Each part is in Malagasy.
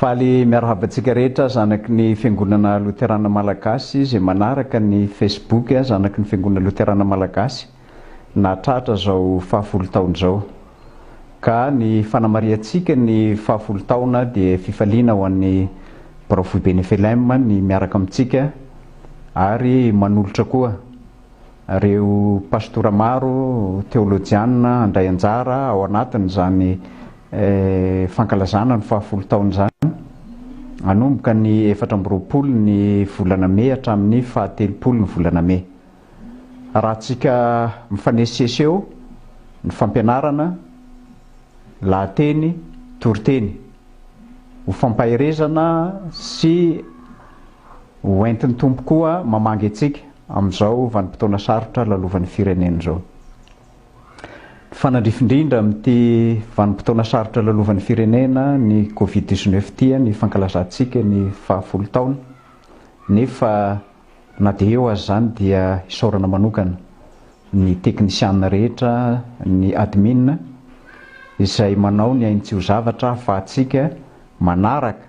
Faly miarahaba antsika rehetra zanaky ny Fiangonana Loterana Malagasy izay manaraka ny Facebook zanaky ny Fiangonana Loterana Malagasy nahatratra izao fahafolo taona izao. Ka ny fanamarihantsika ny fahafolo taona dia fifaliana ho an'ny Birao Foiben'ny FLM ny miaraka amintsika ary manolotra koa Ireo pastora maro, teolojiana handray anjara ao anatin'izany fankalazana ny fahafolo taona izany, hanomboka ny 24 ny volana mey hatramin'ny fahatelopolo ny volana mey. Raha tsika mifanesisesy eo ny fampianarana, lahateny, toriteny, ho fampaherezana sy Ho entin'ny Tompo koa mamangy antsika amin'izao vanim-potoana sarotra lalovan'ny firenena izao. Mifanandrify indrindra amin'ity vanim-potoana sarotra lalovan'ny firenena ny Covid 19 ity ny fankalazantsika ny fahafolo taona, nefa na dia eo aza izany dia isaorana manokana ny teknisiana rehetra, ny admin izay manao ny ainy tsy ho zavatra ahafahantsika manaraka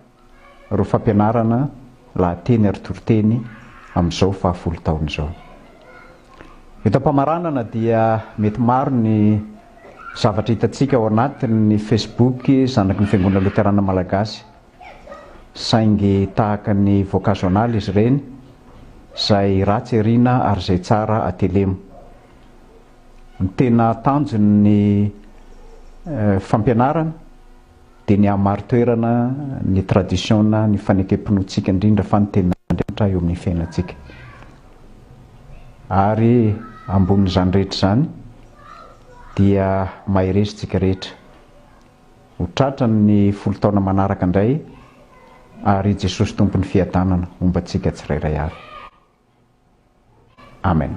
Ireo fampianarana, lahateny ary toriteny amin'izao fahafolo taona izao. Eto am-pamaranana dia mety maro ny zavatra hitantsika ao anatin'ny Facebook zanaky ny Fiangonana Loterana Malagasy, saingy tahaka ny voankazo an'ala izy ireny, izay ratsy ariana ary izay tsara atelemo. Ny tena tanjon'ny fampianarana dia ny hahamari-toerana ny tradisiona, ny fanekem-pinoantsika indrindra fa ny tenin'Andriamanitra eo amin'ny fiainantsika. Ary ambonin'izany rehetra izany dia mahereza isika rehetra. Ho tratra ny folo taona manaraka indray ary Jesosy Tompon'ny fiadanana homba antsika tsirairay avy. Amen.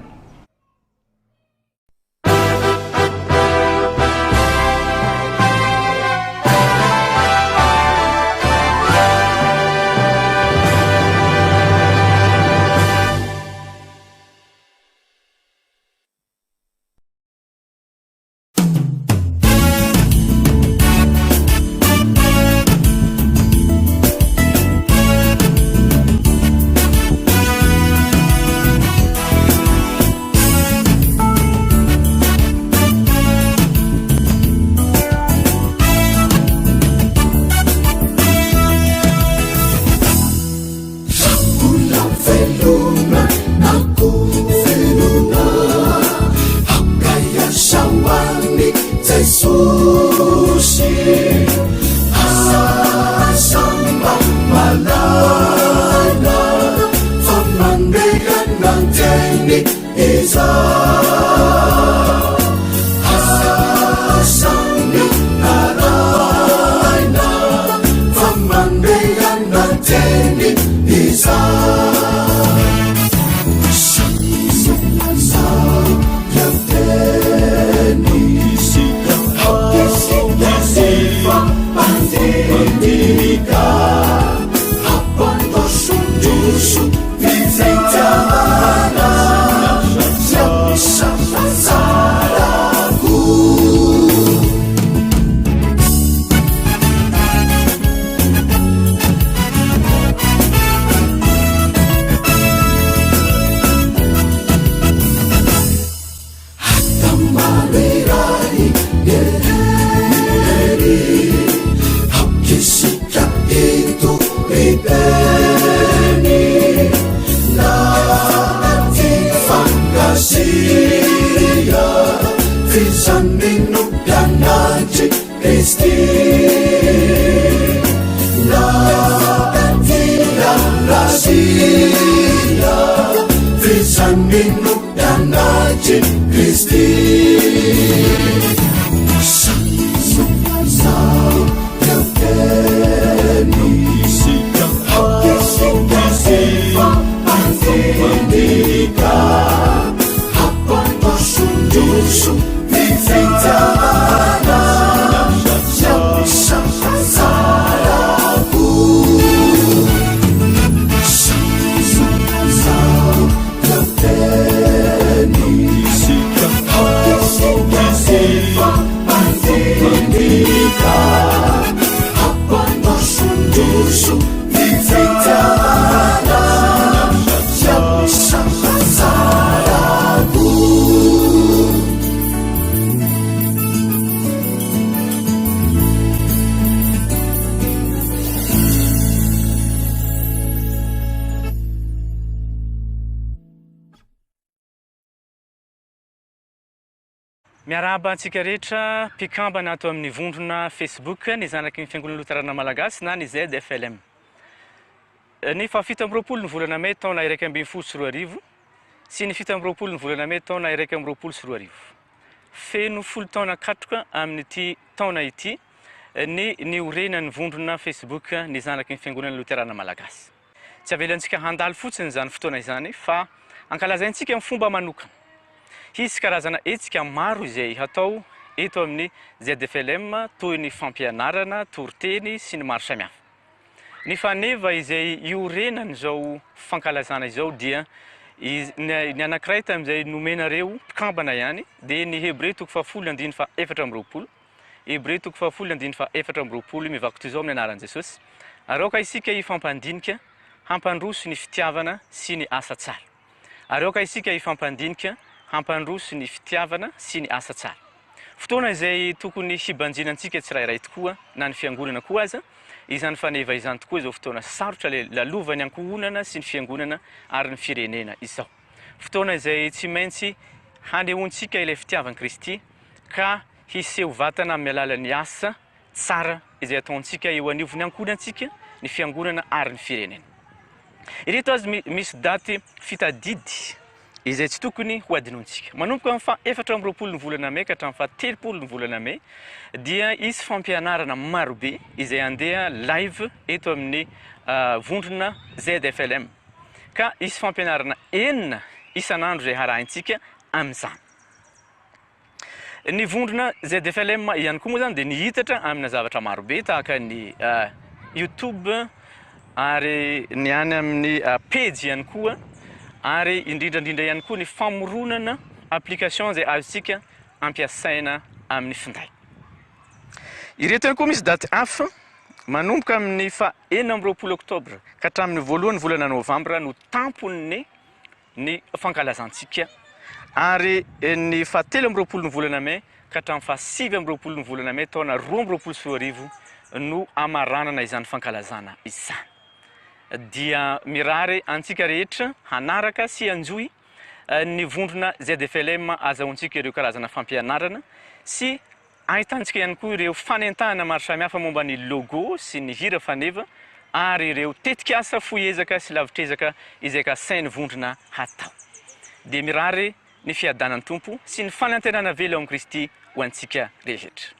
Miarahaba antsika rehetra mpikambana ato amin'ny vondrona Facebook ny zanaky ny Fiangonana Loterana Malagasy na ny ZFLM. Ny faha 27 ny volana mey taona 2011 sy ny 27 ny volana mey taona 2021. Feno folo taona katroka amin'ity taona ity ny niorenan'ny vondrona Facebook ny zanaky ny Fiangonana Loterana Malagasy. Tsy avelantsika handalo fotsiny izany fotoana izany fa ankalazaintsika amin'ny fomba manokana. Hisy karazana hetsika maro izay hatao eto amin'ny ZFLM toy ny fampianarana, toriteny sy ny maro samihafa. Ny faneva izay iorenan'izao fankalazana izao dia ny anankiray tamin'izay nomenareo mpikambana ihany dia ny Hebreo toko fahafolo andininy faha 24. Hebreo toko fahafolo andininy faha 24 mivaky toy izao amin'ny anaran'i Jesosy, Ary aoka isika hifampandinika hampandroso ny fitiavana sy ny asa tsara. Ary aoka isika hifampandinika hampandroso ny fitiavana sy ny asa tsara. Fotoana izay tokony hibanjinantsika tsirairay tokoa, na ny fiangonana koa aza, izany faneva izany tokoa izao fotoana sarotra lalovan'ny ankohonana sy ny fiangonana ary ny firenena izao. Fotoana izay tsy maintsy hanehoantsika ilay fitiavan'i Kristy ka hiseho vatana amin'ny alalan'ny asa tsara izay ataontsika eo anivon'ny ankohonantsika, ny fiangonana ary ny firenena. Ireto azy misy daty fitadidy izay tsy tokony ho adinointsika. Manomboka amin'ny faha 24 ny volana mey ka hatramin'ny faha 30 ny volana mey dia hisy fampianarana marobe izay handeha live eto amin'ny vondrona ZFLM. Ka hisy fampianarana enina isan'andro izay harahintsika amin'izany. Ny vondrona ZFLM ihany koa moa izany dia nihitatra amina zavatra marobe tahaka ny YouTube ary ny any amin'ny pejy ihany koa ary indrindra indrindra ihany koa ny famoronana application izay azontsika ampiasaina amin'ny finday. Ireto ihany koa misy daty hafa manomboka amin'ny faha 26 oktobra ka hatramin'ny voalohan'ny volana novambra no tampon'ny ny fankalazantsika ary ny faha 23 ny volana mey ka hatramin'ny faha 29 ny volana mey taona 2022 no hamaranana izany fankalazana izany. Dia mirary antsika rehetra hanaraka sy hanjohy ny vondrona ZFLM azahoantsika ireo karazana fampianarana sy Ahitantsika ihany koa ireo fanentanana maro samihafa momba ny logo sy ny hira faneva ary ireo tetikasa fohy ezaka sy lavitr'ezaka izay kasain'ny vondrona hatao. Dia mirary ny fiadanan'ny Tompo sy ny fanantenana velona ao amin'i Kristy ho antsika rehetra.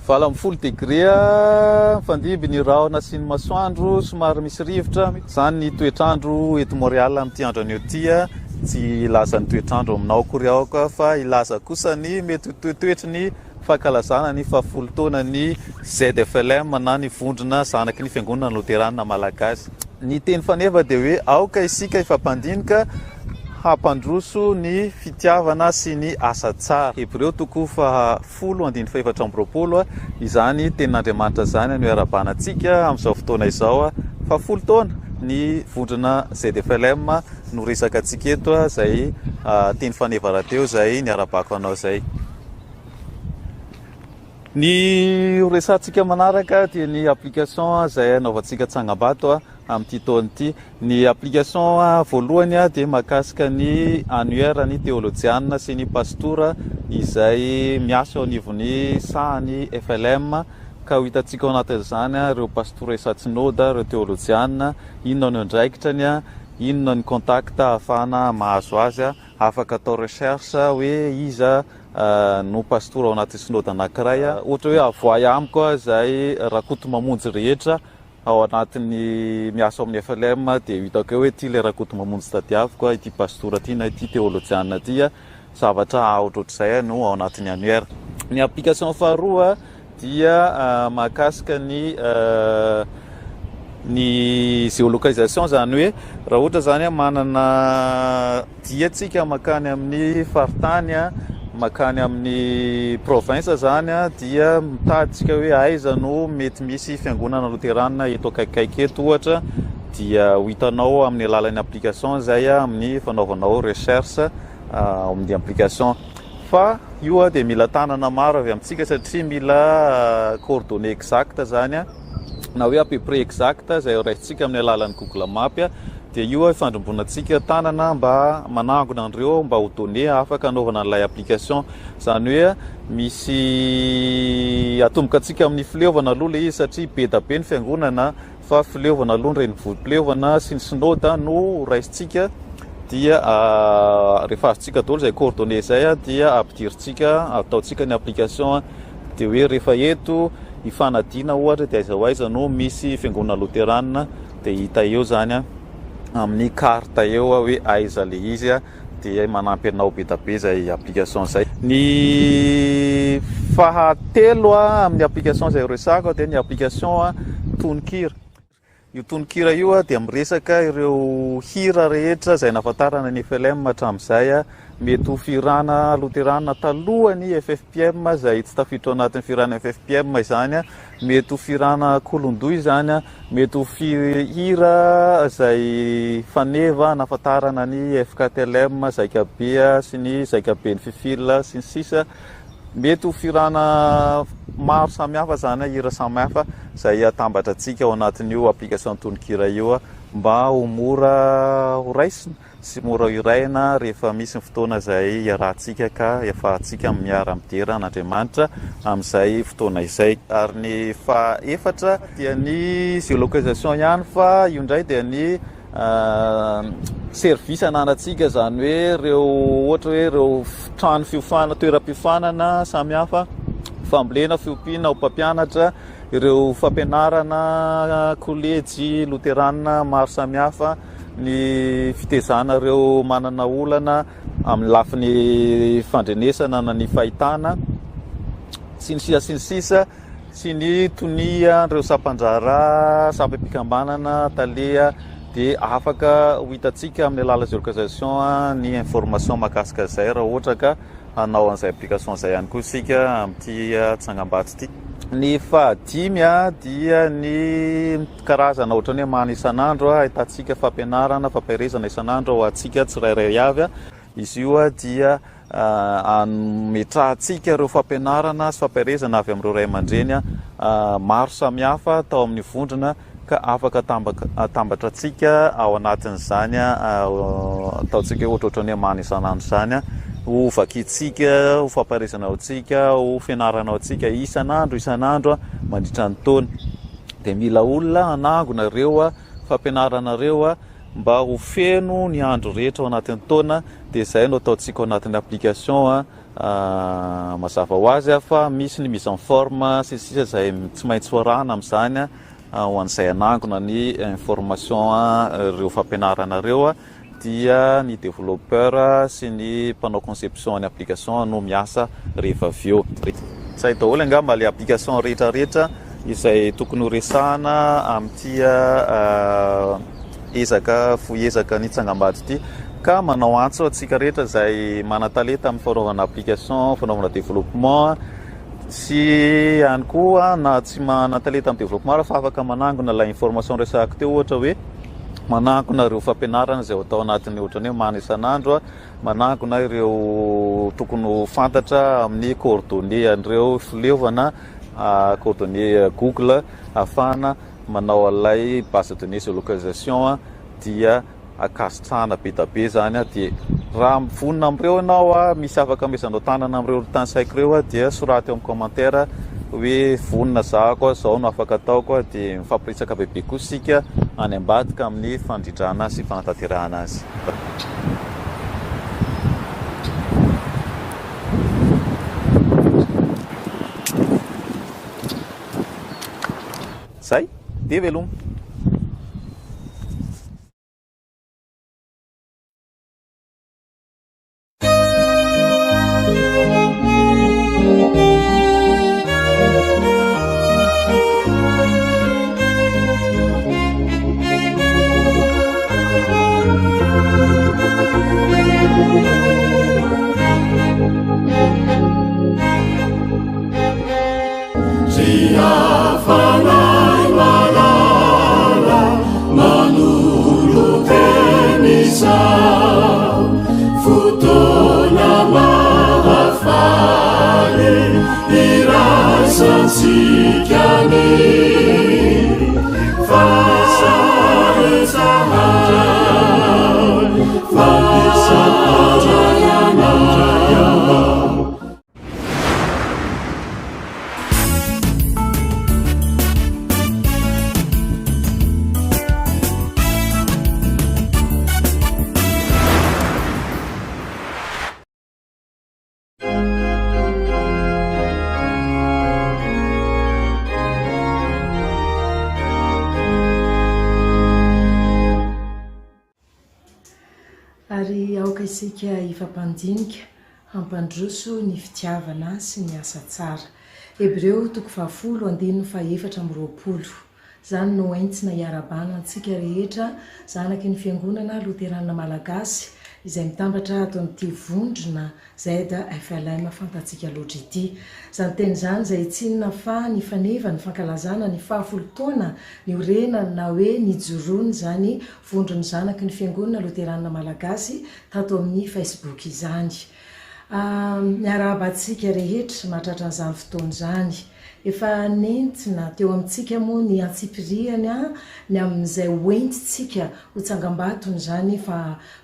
18 degré mifandimby ny rahona sy ny masoandro, somary misy rivotra. Izany ny toetr'andro eto Montréal amin'ity andro anio ity. Tsy hilaza ny toetr'andro aminao akory aho ka fa hilaza kosa ny mety ho toetoetry ny fankalazana ny fahafolo taonan'ny ZFLM na ny Vondrona Zanaky ny Fiangonana Loterana Malagasy. Ny teny faneva dia hoe aoka isika hifampandinika hampandroso ny fitiavana sy ny asa tsara. Hebreo toko faha folo andininy faha 24, Izany tenin'Andriamanitra izany no iarahabana antsika amin'izao fotoana izao. Fahafolo taona ny vondrona ZFLM no resaka antsika eto, izay teny faneva rahateo izay niarahabako anao izay. Ny ho resahantsika manaraka dia ny application izay anaovantsika tsangambato amin'ity taona ity. Ny application voalohany dia mahakasika ny annuaire ny teolojiana sy ny pastora izay miasa eo anivon'ny sahan'ny FLM ka ho hitantsika ao anatin'izany ireo pastora isan-tsinoda, ireo teolojiana, inona no andraikitrany, inona ny contact ahafahana mahazo azy, afaka atao recherche hoe iza no pastora ao anatin'ny synoda anankiray, ohatra hoe avoahy amiko izay Rakotomamonjy rehetra ao anatin'ny miasa ao amin'ny FLM dia ho hitako eo hoe ity ilay Rakotomamonjy tadiaviko, ity pastora ity na ity teolojiana ity, zavatra ohatrohatr'izay no ao anatin'ny annuaire. Ny application faharoa dia mahakasika ny. Ny géolocalisation izany hoe raha ohatra izany manana dia tsika mankany amin'ny faritany, mankany amin'ny province izany dia mitady tsika hoe aiza no mety misy fiangonana loterana eto akaikikaiky eto ohatra dia ho hitanao amin'ny alalan'ny application izay amin'ny fanaovanao recherche ao amin'ny application. Fa io dia mila tanana maro avy amintsika satria mila coordonnées exactes izany na hoe à peu près exact izay raisintsika amin'ny alalan'ny Google Map dia io ifandrimbonantsika tanana mba manangona an'ireo mba ho données afaka anaovana an'ilay application. Izany hoe misy atomboka antsika amin'ny fileovana aloha ilay izy satria be da be ny fiangonana fa fileovana aloha ny renivohi-pileovana sy ny synoda no raisintsika dia rehefa azontsika daholo izay coordonnées izay dia ampidirintsika ataontsika ny application dia hoe rehefa eto Ifanadiana ohatra dia aiza ho aiza no misy fiangonana loterana dia hita eo zany amin'ny carte eo hoe aiza le izy dia manampy anao be da be zay application zay. Ny fahatelo amin'ny application izay horesahako dia ny application tononkira. Io tononkira io dia miresaka ireo hira rehetra izay nahafantarana ny FLM hatramin'izay. Mety ho fihirana loterana talohan'ny FFPM izay tsy tafiditra ao anatin'ny fihirana FFPM izany. Mety ho fihirana kolondoy izany. Mety ho hira izay faneva nahafantarana ny FKTLM, Zaikabe sy ny Zaikaben'ny Fifil sy ny sisa. Mety ho fihirana maro samihafa izany, hira samihafa izay atambatra antsika ao anatin'io application tononkira io mba ho mora ho raisina sy mora ho hiraina rehefa misy ny fotoana izay iarahantsika ka ihafahantsika miara-midera an'Andriamanitra amin'izay fotoana izay. Ary ny faha-efatra dia ny géolocalisation ihany fa io indray dia ny Service ananantsika izany hoe ireo ohatra hoe ireo trano fiofana, toeram-piofanana samihafa, fambolena, fiompiana ho mpampianatra, ireo fampianarana kolejy loterana maro samihafa, ny fitezana ireo manana olana amin'ny lafiny fandrenesana na ny fahitana sy ny sisa sy ny sisa. sy ny tonia ireo sampan-draharaha, sampam-pikambanana, tale dia afaka ho hitantsika amin'ny alalan'ny géolocalisation ny information mahakasika izay raha ohatra ka hanao an'izay application izay ihany koa isika amin'ity tsangambato ity. Ny fahadimy dia ny karazana ohatran'ny hoe mana isan'andro ahitantsika fampianarana, fampaherezana isan'andro ho antsika tsirairay avy. Izy io dia Ametrahantsika ireo fampianarana sy fampiharezana avy amin'ireo ray aman-dreny maro samihafa tao amin'ny vondrona ka afaka atambatra antsika ao anatin'izany ataontsika hoe ohatrohatran'ny hoe amany isan'andro izany ho vakintsika, ho fampiharezana ho antsika, ho fianarana ho antsika isan'andro isan'andro mandritra ny taona. Dia mila olona hanangona ireo fampianarana ireo mba ho feno ny andro rehetra ao anatin'ny taona dia izay no ataontsika ao anatin'ny application a, mazava ho azy fa misy ny mise en forme sy ny sisa izay tsy maintsy ho arahana amin'izany ho an'izay hanangona ny information ireo fampianarana ireo dia ny développeur sy ny mpanao conception ny application no miasa rehefa avy eo. Izay daholo angamba ilay application rehetra rehetra izay tokony ho resahana amin'ity ezaka fohy ezaka ny tsangambato ity ka manao antso antsika rehetra izay manan-talenta amin'ny fanaovana application, fanaovana développement sy ihany koa na tsy manan-talenta amin'ny développement ary fa afaka manangona ilay information resahako teo ohatra hoe manangona ireo fampianarana izay atao anatin'ny ohatran'ny hoe mana isan'andro, manangona ireo tokony ho fantatra amin'ny coordonnées an'ireo fileovana, coordonnées Google ahafahana manao an'ilay base de données géolocalisation dia ankasitrahana be da be izany dia raha mivonona amin'ireo ianao misy afaka amezanao tanana amin'ireo tanisaiko ireo dia soraty eo amin'ny commentaire hoe vonona zahako izao no afaka ataoko dia mifampiresaka bebe koa isika any ambadika amin'ny fandrindrana sy fanatanterahana azy. Zay, dia veloma. antsika ny Ary aoka isika hifampandinika hampandroso ny fitiavana sy ny asa tsara. Hebreo toko fahafolo andininy faha-24. Izany no entina hiarahabana antsika rehetra zanaky ny Fiangonana Loterana Malagasy izay mitambatra ato amin'ity vondrona ZFLM fantatsika loatra ity. Izany teny izany izay tsy inona fa ny faneva ny fankalazana ny fahafolo taona niorenany na hoe nijoroany izany vondron'ny zanaky ny Fiangonana Loterana Malagasy tato amin'ny Facebook izany. Miarahaba antsika rehetra mahatratra an'izany fotoana izany. Efa nentina teo amintsika moa ny antsipirihany ny amin'izay hoentintsika ho tsangambaton'izany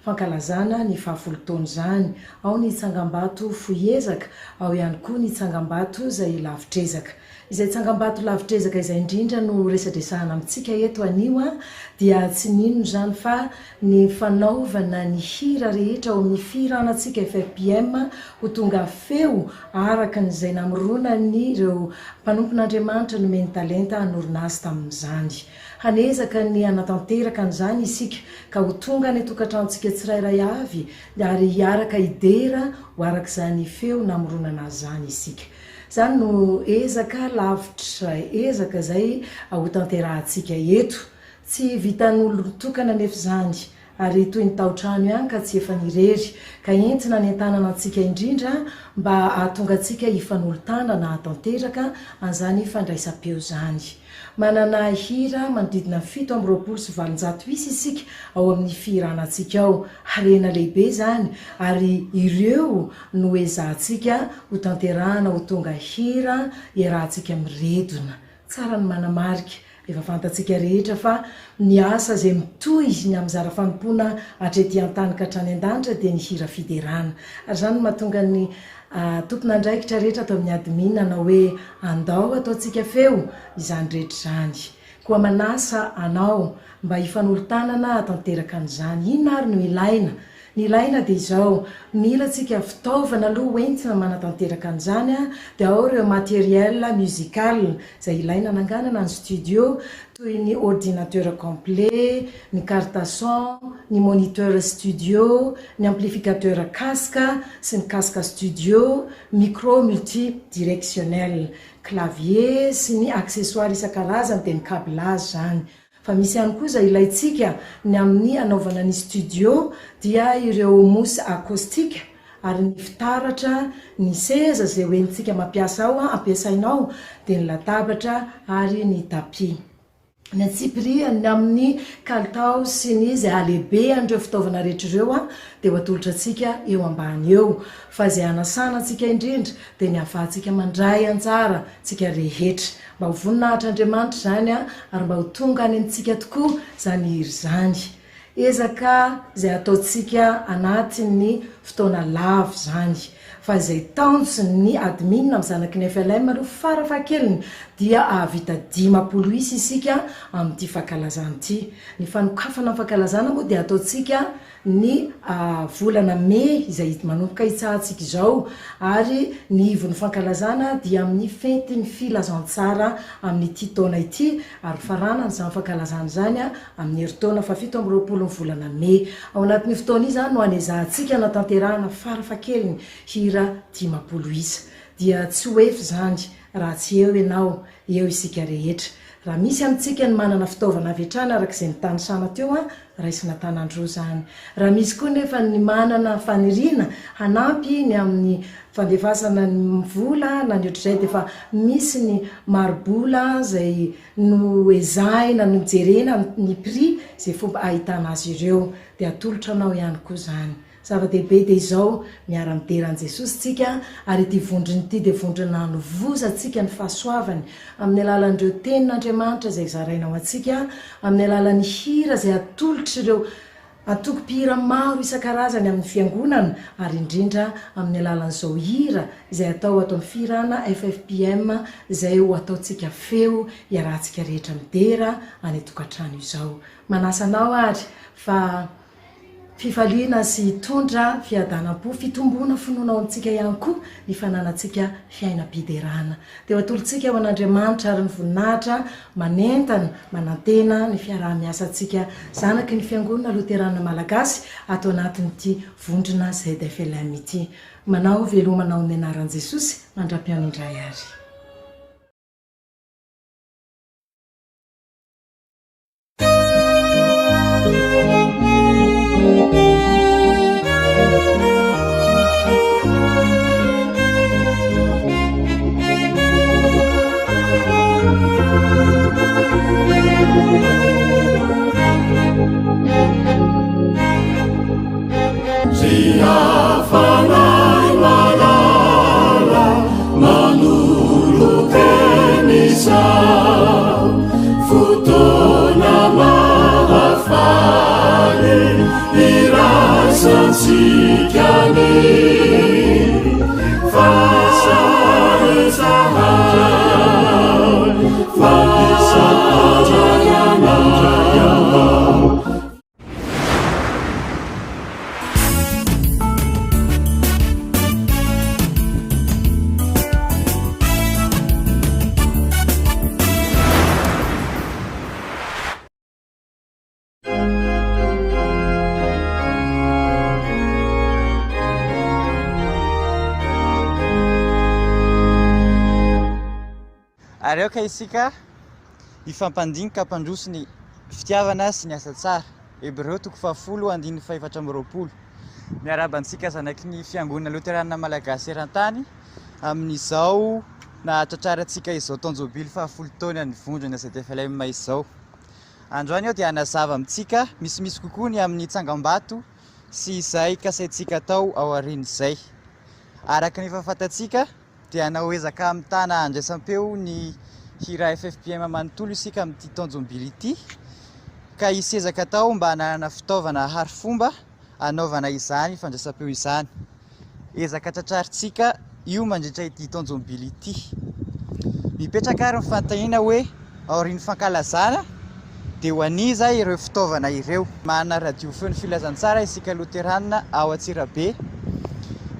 fankalazana ny fahafolo taona izany. Ao ny tsangambato fohy ezaka, ao ihany koa ny tsangambato izay lavitr'ezaka. Izay tsangambato lavitr'ezaka izay indrindra no resadresahana amintsika eto anio dia tsy n'inona izany fa ny fanaovana ny hira rehetra ao amin'ny fihiranantsika FFPM ho tonga feo araka ny izay namoronan'ireo mpanompon'Andriamanitra nomeny talenta hanorina azy tamin'izany. Hanezaka ny hanatanteraka an'izany isika ka ho tonga any an-tokantranontsika tsirairay avy ary hiaraka hidera ho araka izany feo namoronana azy izany isika. Izany no ezaka lavitra ezaka izay hotanterahantsika eto. Tsy vitan'olon-tokana anefa izany, ary toy ny tao-trano ihany ka tsy efa nirery, ka entina hanentanana antsika indrindra mba hahatonga antsika hifanolo-tanana hahatanteraka an'izany fandraisam-peo izany. Manana hira manodidina ny 827 isa isika ao amin'ny fihiranantsika ao. Harena lehibe izany, ary ireo no ezahantsika hotanterahana ho tonga hira iarahantsika miredona. Tsara ny manamarika, efa fantatsika rehetra fa ny asa izay mitohy ny amin'ny zara fanompoana hatrety an-tany ka hatrany an-danitra dia ny hira fiderana. Ary izany no mahatonga ny tompon'andraikitra rehetra ato amin'ny admin hanao hoe andao ataontsika feo izany rehetra izany. Koa manasa anao mba hifanolo-tanana hahatanteraka an'izany. Inona ary no ilaina? Ny ilaina dia izao, mila tsika fitaovana aloha hoentina manatanteraka an'izany dia ao ireo matériel musical izay ilaina hananganana ny studio toy ny ordinateur complet, ny carte son, ny moniteur studio, ny amplificateur casque sy ny casque studio, micro multi directionnel, clavier sy ny accessoires isan-karazany dia ny câblage izany. Fa misy ihany koa izay ilaintsika ny amin'ny hanaovana ny studio dia ireo mousse acoustique ary ny fitaratra, ny seza izay hoentintsika mampiasa ao ampiasaina ao dia ny latabatra ary ny tapis. Ny antsipiriany ny amin'ny kalitao sy ny izay halehibehan'ireo fitaovana rehetra ireo dia ho atolotra antsika eo ambany eo. Fa izay hanasana antsika indrindra dia ny hahafahantsika mandray anjara tsika rehetra. Mba ho voninahitr'Andriamanitra izany ary mba ho tonga any amintsika tokoa izany hira izany. Ezaka izay ataontsika anatin'ny fotoana lava izany. Fa izay tanjon'ny admin amin'ny zanaky ny FLM aloha farafahakeliny dia hahavita 50 isa isika amin'ity fankalazana ity. Ny fanokafana ny fankalazana moa dia ataontsika ny volana mey izay manomboka hitsahantsika izao ary ny ivon'ny fankalazana dia amin'ny fentin'ny filazantsara amin'ity taona ity ary hofaranana izany fankalazana izany amin'ny herintaona faha-27 ny volana mey. Ao anatin'io fotoana io izany no hanezahantsika hanatanterahana farafahakeliny hira 50 isa. Dia tsy ho efy izany raha tsy eo ianao, eo isika rehetra. Raha misy amintsika ny manana fitaovana avy hatrany araka izay notanisana teo, raisina an-tanan-droa izany. Raha misy koa nefa ny manana faniriana hanampy ny amin'ny fandefasana ny vola na ny ohatr'izay dia efa misy ny mari-bola izay noezahina nojerena ny prix izay fomba ahitana azy ireo dia atolotra anao ihany koa izany. Zava-dehibe dia izao, miara-midera an'i Jesosy isika ary ity vondrona ity dia vondrona hanovozantsika ny fahasoavany amin'ny alalan'ireo tenin'Andriamanitra izay zaraina ho antsika, amin'ny alalan'ny hira izay atolotr'ireo antoko mpihira maro isan-karazany amin'ny fiangonana ary indrindra amin'ny alalan'izao hira izay atao ato amin'ny fihirana ffpm izay ho ataontsika feo iarahantsika rehetra midera any an-tokantrano izao. Manasa anao ary fa Fifaliana sy hitondra fiadanam-po, fitomboana finoana ao amintsika ihany koa ny fananantsika fiainam-piderana. Dia ho atolotsika ho an'Andriamanitra ary ny voninahitra manentana, manantena ny fiaraha-miasantsika zanaky ny Fiangonana Loterana Malagasy ato anatin'ity vondrona ZFLM ity. Manao veloma anao amin'ny anaran'i Jesosy mandra-pihaona indray ary. Ary aoka isika hifampandinika hampandroso ny fitiavana sy ny asa tsara. Hebreo toko fahafolo andininy fahefatra amby 20. Miarahaba antsika zanaky ny Fiangonana Loterana Malagasy eran-tany amin'izao nahatratrarantsika izao taon-jobily fahafolo taonan'ny vondrona ZFLM izao. Androany aho dia hanazava amintsika misimisy kokoa ny amin'ny tsangambato sy izay kasaintsika atao ao aorian'izay. Araka ny efa fantatsika dia hanao ezaka hamitana handraisam-peo ny hira FFPM manontolo isika amin'ity taon-jobily ity ka hisy ezaka atao mba hananana fitaovana harifomba hanaovana izany fandraisam-peo izany. Ezaka tratrarintsika io mandritra ity taon-jobily ity. Mipetraka ary ny fanontaniana hoe aorian'ny fankalazana dia ho an'iza ireo fitaovana ireo? Manana radio feon'ny filazantsara isika Loterana ao Antsirabe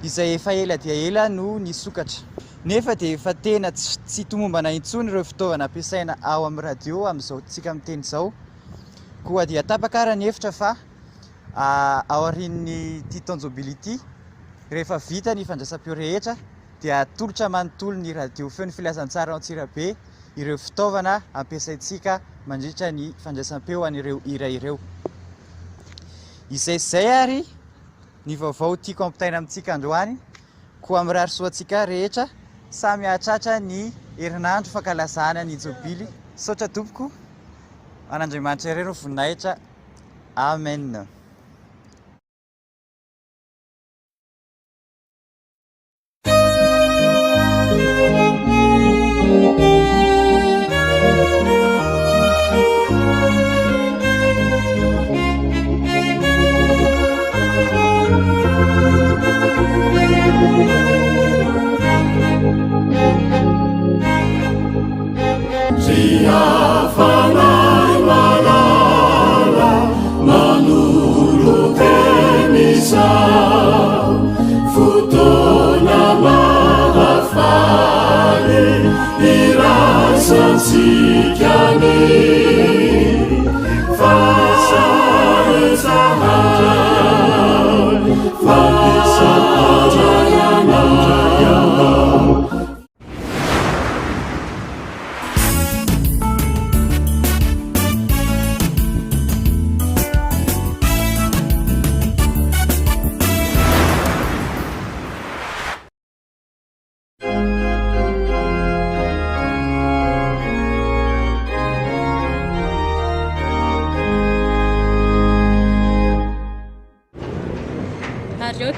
izay efa ela dia ela no nisokatra. Nefa dia efa tena tsy tomombana intsony ireo fitaovana ampiasaina ao amin'ny radio amin'izao tsika miteny izao. Koa dia tapaka ary ny hevitra fa aorian'ity taon-jobily ity, rehefa vita ny fandraisam-peo rehetra dia atolotra manontolo ny radio feon'ny filazantsara ao Antsirabe ireo fitaovana ampiasaintsika mandritra ny fandraisam-peo an'ireo hira ireo. Izay sy izay ary ny vaovao tiako ampitaina amintsika androany, koa mirary soa antsika rehetra samy hahatratra ny herinandro fankalazana ny jobily. Misaotra tompoko, an'Andriamanitra irery ny voninahitra. Amen.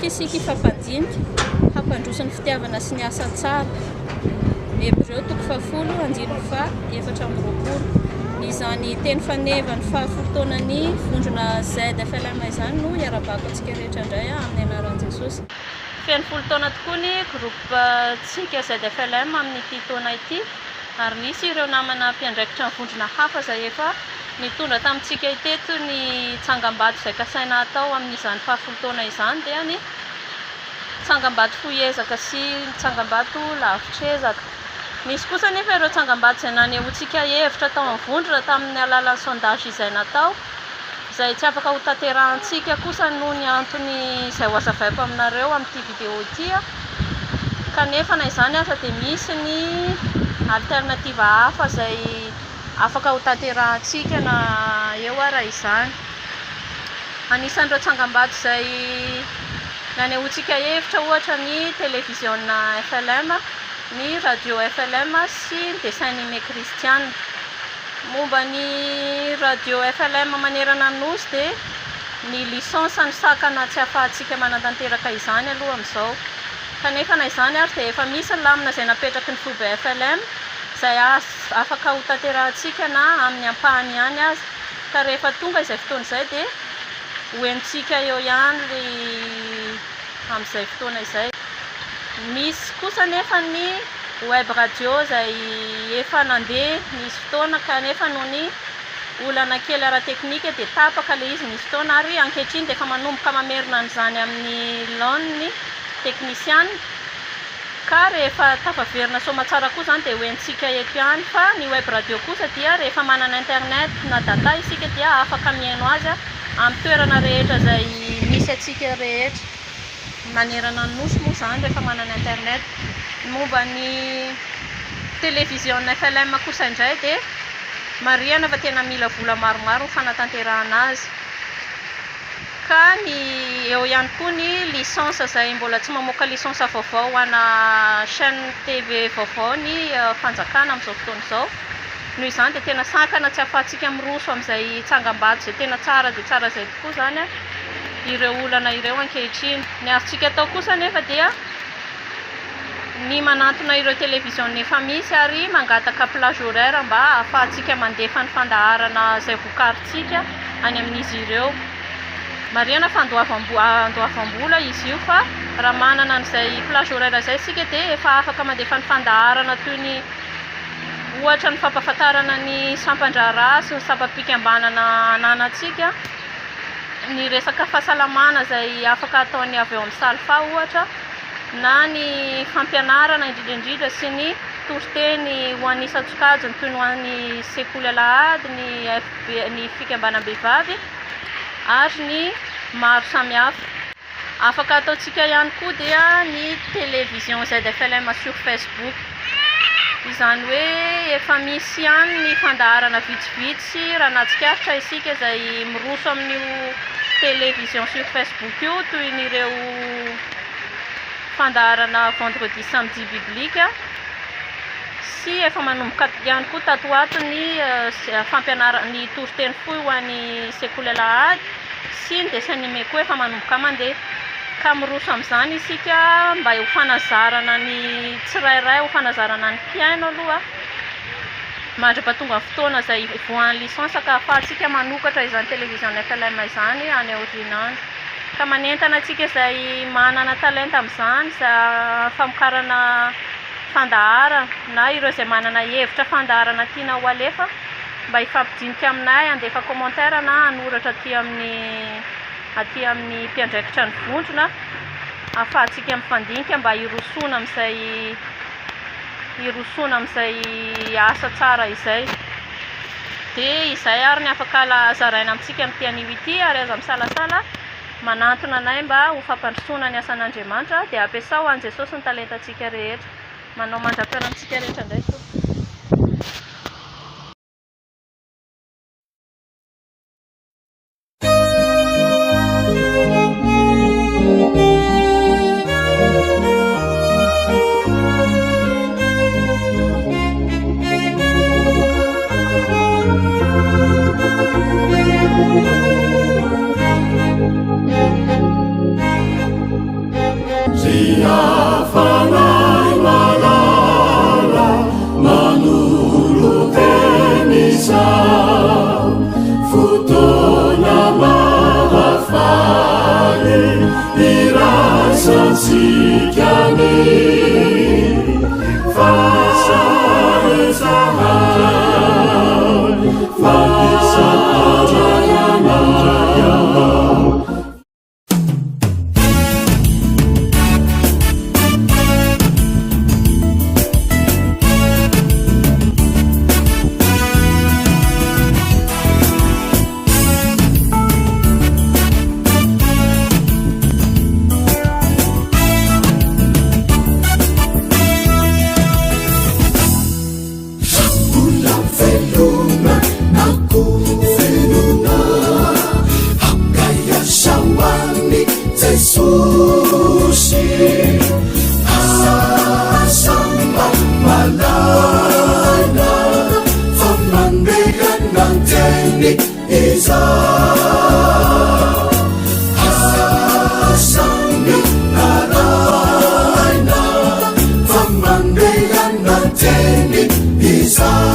Aoka isika hifampandinika, hampandroso ny fitiavana sy ny asa tsara. Hebreo toko fahafolo andininy faha 24. Izany teny faneva ny fahafolo taonan'ny vondrona ZFLM izany no iarabako antsika rehetra indray amin'ny anaran'i Jesosy. Feno folo taona tokoa ny groupe-ntsika ZFLM amin'ity taona ity ary nisy ireo namana mpiandraikitra ny vondrona hafa izay efa nitondra tamintsika teto ny tsangambato izay kasaina hatao amin'izany fahafolo taona izany dia ny tsangambato fohy ezaka sy ny tsangambato lavitr'ezaka. Nisy kosa anefa ireo tsangambato izay nanehoantsika hevitra tao amin'ny vondrona tamin'ny alalan'ny sondage izay natao, izay tsy afaka hotanterahantsika kosa noho ny antony izay hohazavaiko aminareo amin'ity vidéo ity. Kanefa na izany aza dia misy ny alternative hafa izay afaka hotanterahantsika na eo ara izany. Anisan'ireo tsangambato izay nanehoantsika hevitra ohatra ny televiziona FLM, ny radio FLM sy ny dessin animé kristiana. Momba ny radio FLM manerana ny Nosy dia ny licence no sakana tsy ahafahantsika manatanteraka izany aloha amin'izao. Kanefa na izany ary dia efa misy ny lamina izay napetraky ny foibe FLM izay afaka hotanterahantsika na amin'ny ampahany ihany aza. Ka rehefa tonga izay fotoana izay dia ho henontsika eo ihany ry amin'izay fotoana izay. Misy kosa anefa ny web radio izay efa nandeha nisy fotoana kanefa noho ny olana kely ara-teknika dia tapaka ilay izy nisy fotoana ary ankehitriny dia efa manomboka mamerina an'izany amin'ny laoniny ny teknisiana. Ka rehefa tafaverina soamatsara koa izany dia ho henontsika eto ihany fa ny web radio kosa dia rehefa manana internet na data isika dia afaka mihaino azy amin'ny toerana rehetra izay misy antsika rehetra manerana ny nosy moa izany rehefa manana internet. Ny momba ny télévision FLM kosa indray dia marihana fa tena mila vola maromaro ny fanatanterahana azy. Ka ny eo ihany koa ny licence izay mbola tsy mamoaka licence vaovao ho ana chaîne TV vaovao ny fanjakana amin'izao fotoana izao. Noho izany dia tena sakana tsy ahafahantsika miroso amin'izay tsangambato izay tena tsara dia tsara izay tokoa izany ireo olana ireo ankehitriny. Ny azontsika atao kosa anefa dia ny manantona ireo télévision efa misy ary mangataka plage horaire mba ahafahantsika mandefa ny fandaharana izay vokarintsika any amin'izy ireo. Marihana fa andoavam-bola izy io fa raha manana an'izay plage horaire izay isika dia efa afaka mandefa ny fandaharana toy ny ohatra ny fampahafantarana ny sampan-draharaha sy ny sampam-pikambanana ananantsika, ny resaka fahasalamana izay afaka ataon'ny avy eo amin'ny Salfa ohatra na ny fampianarana indrindra indrindra sy ny toriteny ho an'ny isan-tsokajiny toy ny ho an'ny sekoly alahady, ny FB, ny fikambanam-behivavy ary ny maro samihafa. Afaka ataontsika ihany koa dia ny télévision ZFLM sur Facebook. Izany hoe efa misy ihany ny fandaharana vitsivitsy raha nahatsikaritra isika izay miroso amin'io télévision sur Facebook io toy ny ireo fandaharana vendredi samedi biblique sy efa manomboka ihany koa tato ho ato ny fampianarana ny toriteny fohy ho an'ny sekoly alahady sy ny dessin animé koa efa manomboka mandeha ka miroso amin'izany isika mba ho fanazarana ny tsirairay ho fanazarana ny mpihaino aloha mandra-pahatonga ny fotoana izay hivoahan'ny licence ka ahafahantsika manokatra izany télévision FLM izany any aoriana any ka manentana antsika izay manana talenta amin'izany izay famokarana fandaharana na ireo izay manana hevitra fandaharana tiana ho alefa mba hifampidinika aminay handefa commentaire na hanoratra aty amin'ny aty amin'ny mpiandraikitra ny vondrona ahafahantsika mifandinika mba hirosoana amin'izay hirosoana amin'izay asa tsara izay. Dia izay ary ny afaka zaraina amintsika amin'ity anio ity ary aza misalasala manantona anay mba ho fampandrosoana ny asan'Andriamanitra dia ampiasao ho an'i Jesosy ny talentantsika rehetra. Manao mandra-pihaona amintsika rehetra indray tompoko. Ry hafanay malala manolo-teny izao fotoana mahafaly iraisantsika ny faly izahay faly izahay anao. Mbola velona na koa velona Aoka hiasa ho an'i Jesosy Asa mba malaina Fa mandeha an-teny izaho Asa mitaraina Fa mandeha an-teny izaho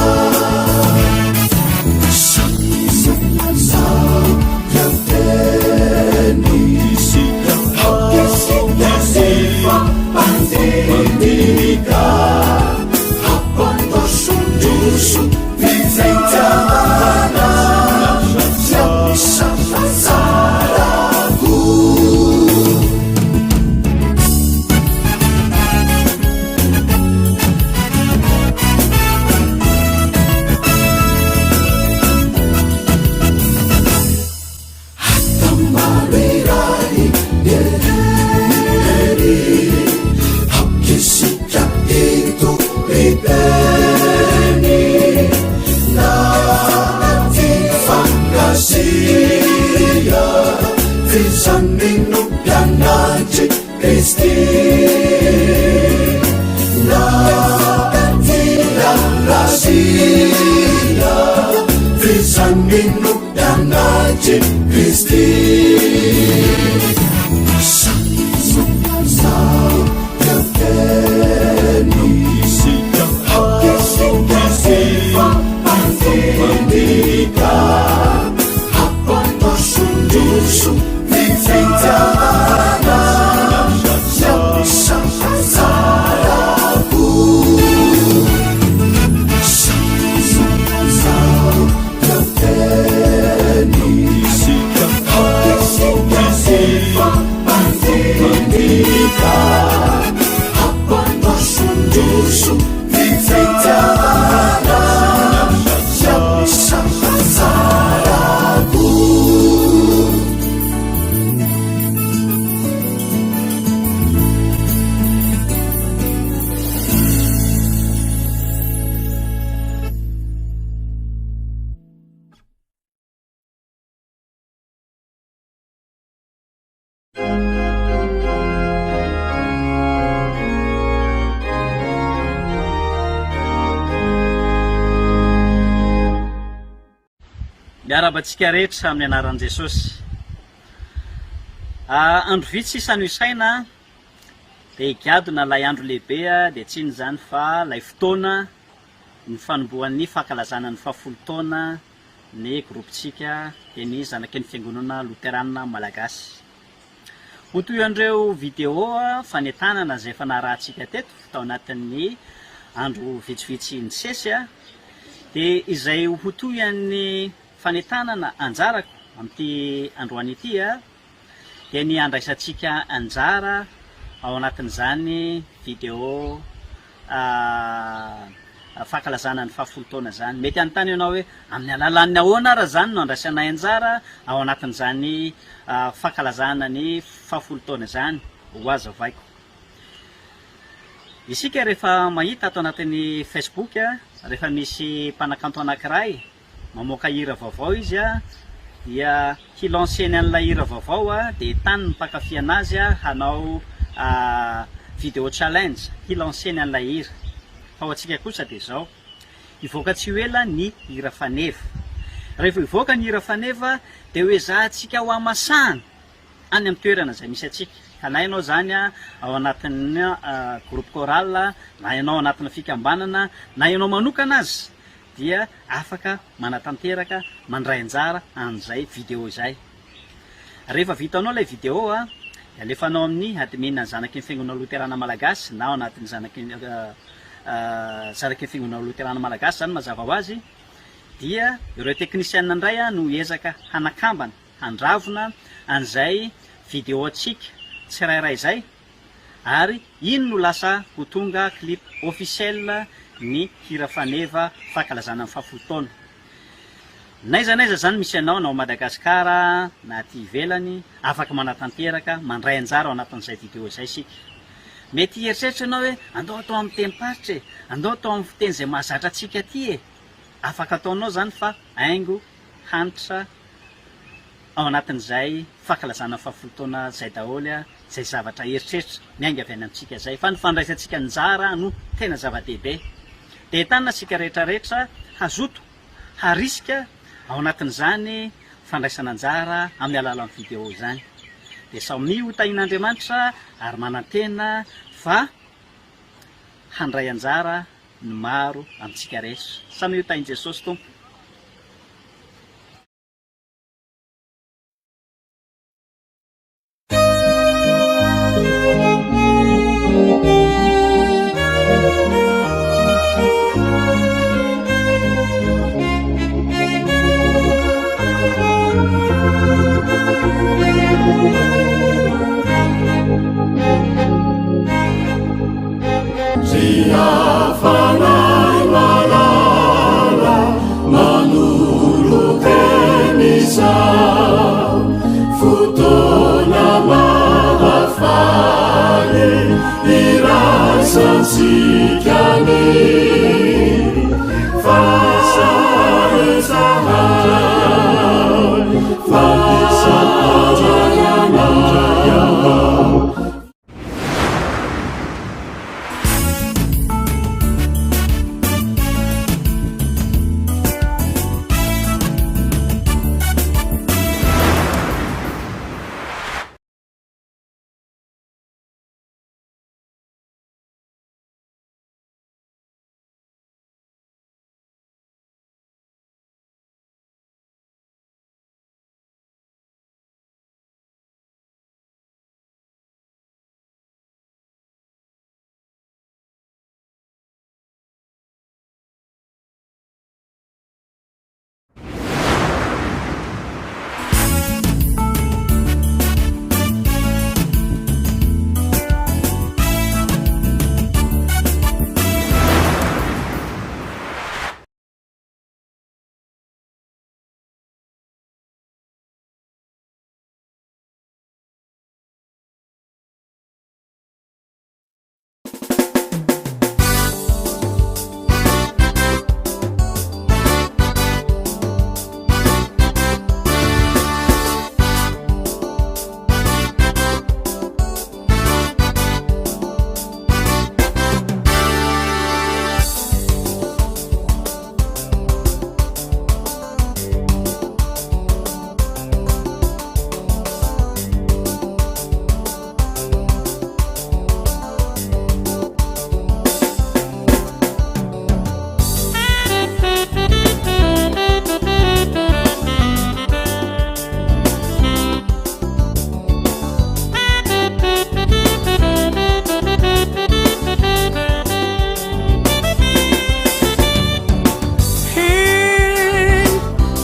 Miarahaba antsika rehetra amin'ny anaran'i Jesosy. Ah, andro vitsy sisa no isaina dia higadona ilay andro lehibe dia tsy inona izany fa ilay fotoana ny fanombohan'ny fankalazana ny fahafolo taona ny groupe-tsika dia ny zanaky ny fiangonana loterana malagasy. Ho toy an'ireo vidéo fanentanana izay efa narahantsika teto tao anatin'ny andro vitsivitsy nisesy dia izay ho toy an'ny fanentanana anjarako amin'ity androany ity dia ny handraisantsika anjara ao anatin'izany vidéo fankalazana ny fahafolo taona izany. Mety hanontany ianao hoe amin'ny alalan'ny ahoana ary izany no handraisanay anjara ao anatin'izany fankalazana ny fahafolo taona izany? Ho hazavaiko. Isika rehefa mahita ato anatin'ny Facebook, rehefa misy mpanakanto anankiray Mamoaka hira vaovao izy dia hi-lancer-ny an'ilay hira vaovao dia entany ny mpankafy anazy hanao video challenge hi-lancer-ny an'ilay hira. Fa ho antsika kosa dia izao, hivoaka tsy ho ela ny hira faneva. Rehefa hivoaka ny hira faneva dia ho ezahantsika ho hamasahana any amin'ny toerana izay misy antsika. Ka na ianao izany ao anatin'ny groupe chorale, na ianao anatina fikambanana, na ianao manokana aza dia afaka manatanteraka, mandray anjara an'izay video izay. Rehefa vitanao ilay video dia alefanao amin'ny admin ny Zanaky ny Fiangonana Loterana Malagasy na ao anatin'ny Zanaky ny Zanaky ny Fiangonana Loterana Malagasy izany mazava ho azy dia ireo teknisiana indray no hiezaka hanakambana, handravona an'izay video antsika tsirairay izay ary iny no lasa ho tonga clip officiel ny hira faneva fankalazana ny fahafolo taona. N'aiza n'aiza izany misy anao na ao Madagascar na aty ivelany, afaka manatanteraka, mandray anjara ao anatin'izay video izay isika. Mety hieritreritra ianao hoe andao atao amin'ny tenim-paritra e, andao atao amin'ny fiteny izay mahazatra antsika aty e. Afaka ataonao izany fa haingo, hanitra ao anatin'izay fankalazana ny fahafolo taona izay daholo izay zavatra eritreritra miainga avy any amintsika izay fa ny fandraisantsika anjara no tena zava-dehibe. Dia entanina isika rehetra rehetra hazoto harisika ao anatin'izany fandraisana anjara amin'ny alalan'ny video izany. Dia samia ho tahian'Andriamanitra ary manantena fa handray anjara ny maro amintsika rehetra. Samia ho tahin'i Jesosy Tompo. Ry fanahy malala manolo-teny izao fotoana mahafaly iraisantsika ny fahaizanay fahaizanay.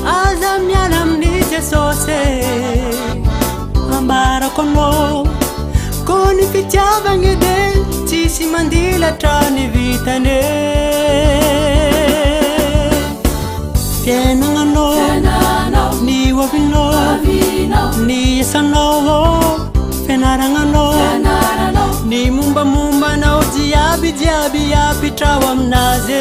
Aza miala amin'i Jesosy e Ambarako anao Ko ny fitiavagny de tsisy mandilatra ny vitany e Fiainagnanao Ny hoavinao Ny asanao Fianaragnanao Ny mombamomba anao jiaby jiaby apitraho aminazy e.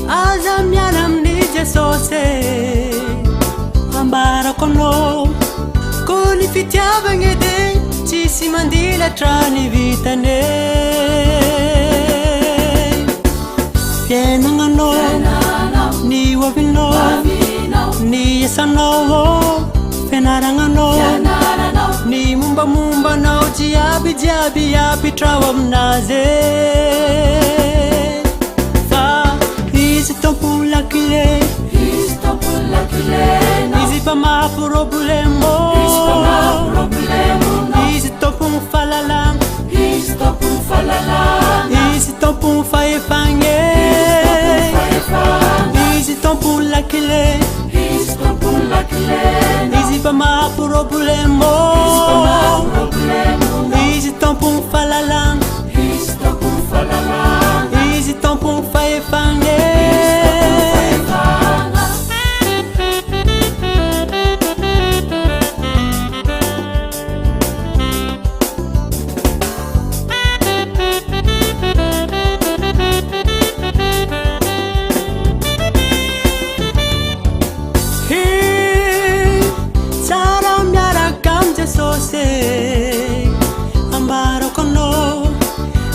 Aza miala amin'i Jesosy e. Ambarako anao ko ny fitiavagna de tsisy mandilatra ny vitany e. Fiainagnanao, ny hoavinao, ny asanao, fianaragnanao, ny mombamomba anao jiaby jiaby apitrao aminazy e. Fa izy tompon'ny lakile, izy mpamaha problemo, izy tompon'ny fahalalana, izy tompon'ny fahefagna e. Izy tompon'ny lakile, izy mpamaha problemo, izy tompon'ny fahalalana, izy tompon'ny fahefagna e. He, tsara miaraka amin'i Jesosy e. Ambarako anao,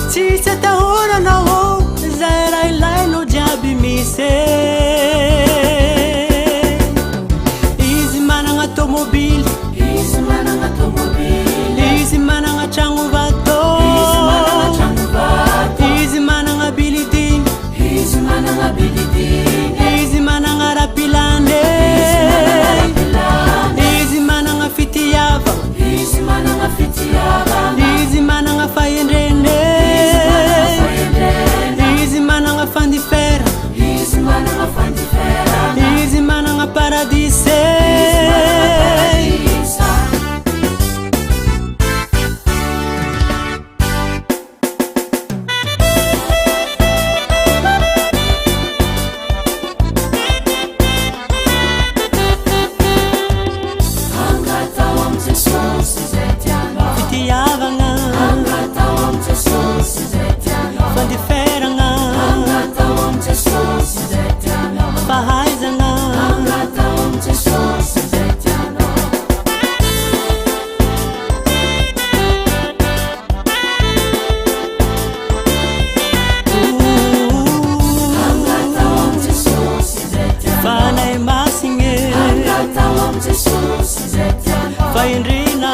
tsisy atahoranao ô, izay raha ilainao jiaby misy e. Izy managna tômôbily, Izy managna tômôbily, Izy managna tragno vato, Izy managna tragno vato, Izy managna bilidiny, Izy managna bilidiny, Izy managna rapilany, Izy managna rapilany, Izy managna fitiavagna, Izy managna fitiavagna, Izy managna fahendrena, Izy managna fahendrena, Izy managna fandifera, Izy managna fandiferana, Izy managna paradisa, Izy managna paradisa. Angataho amin'i Jesosy izay tianao. Fitiavagna. Angataho amin'i Jesosy izay tianao. Fandeferagna. Angataho amin'i Jesosy izay tianao. Fahaizagna. Angataho amin'i Jesosy izay tianao. Angataho amin'i Jesosy izay tianao. Fanahy Masigny. Angataho amin'i Jesosy izay tianao. Fahendrena.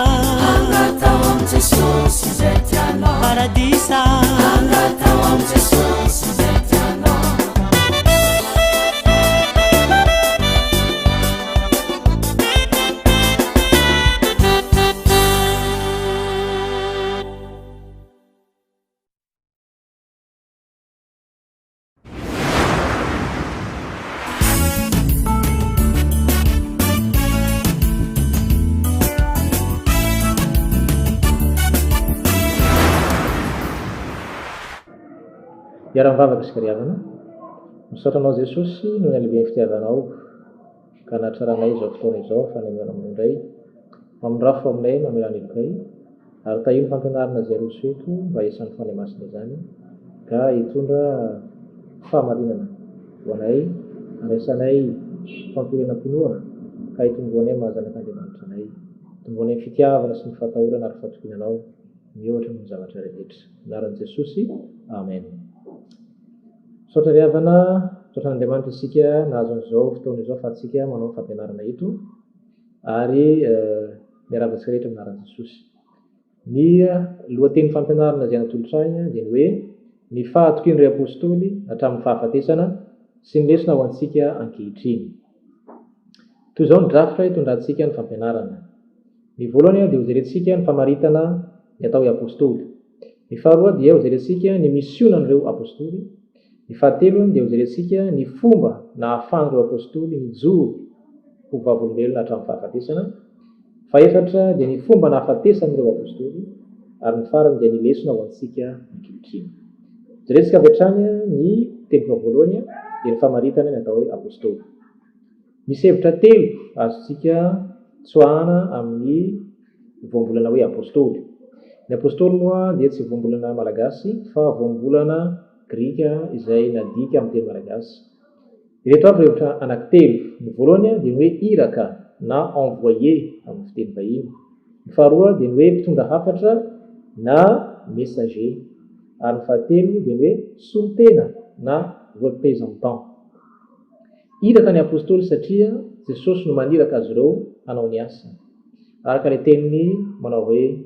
Angataho amin'i Jesosy izay tianao. Paradisa. Angataho amin'i Jesosy izay tianao. Hiara-mivavaka isika ry havana. Misaotra Anao Jesosy noho ny halehiben'ny fitiavanao ka nahatraranay izao fotoana izao ahafahana mihaona aminao indray. Mamindrafo aminay, mamelà ny helokay. Ary tahio ny fampianarana izay aroso eto mba hiasan'ny Fanahy Masina izany ka hitondra fahamarinana ho anay, handraisanay fampiorenam-pinoana ka hitomboanay maha zanak'Andriamanitra anay, hitomboanay ny fitiavana sy ny fahatahorana ary fahatokiana Anao mihoatra noho ny zavatra rehetra. Anaran'i Jesosy, Amen. Misaotra ry havana, misaotra an'Andriamanitra isika nahazo an'izao fotoana izao ahafahantsika manao ny fampianarana eto ary Miarahaba antsika rehetra amin'ny anaran'i Jesosy. Ny lohatenin'ny fampianarana izay natolotra ahy dia ny hoe Ny fahatokian'ireo Apostoly hatramin'ny fahafatesana sy ny lesona ho antsika ankehitriny. Toy izao ny drafitra hitondrantsika ny fampianarana. Ny voalohany dia hojerentsika ny famaritana ny atao hoe Apostoly. Ny faharoa dia hojerentsika ny misionan'ireo Apostoly. Ny fahatelo dia hojerentsika ny fomba nahafahan'ireo Apostoly nijoro ho vavolombelona hatramin'ny fahafatesana. Fahefatra dia ny fomba nahafatesan'ireo Apostoly. Ary ny farany dia ny lesona ho antsika ankehitriny. Jerentsika avy hatrany ny teboka voalohany dia ny famaritana ny atao hoe Apostoly. Misy hevitra telo azontsika tsoahana amin'ny voambolana hoe Apostoly. Ny Apostoly moa dia tsy voambolana malagasy fa voambolana grika izay nadika amin'ny teny malagasy. Ireto avy ireo hevitra anankitelo. Ny voalohany dia ny hoe iraka na envoyé amin'ny fiteny vahiny. Ny faharoa dia ny hoe mpitondra hafatra na messager. Ary ny fahatelo dia ny hoe solontena na représentant. Iraka ny Apostoly satria Jesosy no maniraka azy ireo hanao ny asa. Araka ilay teniny manao hoe,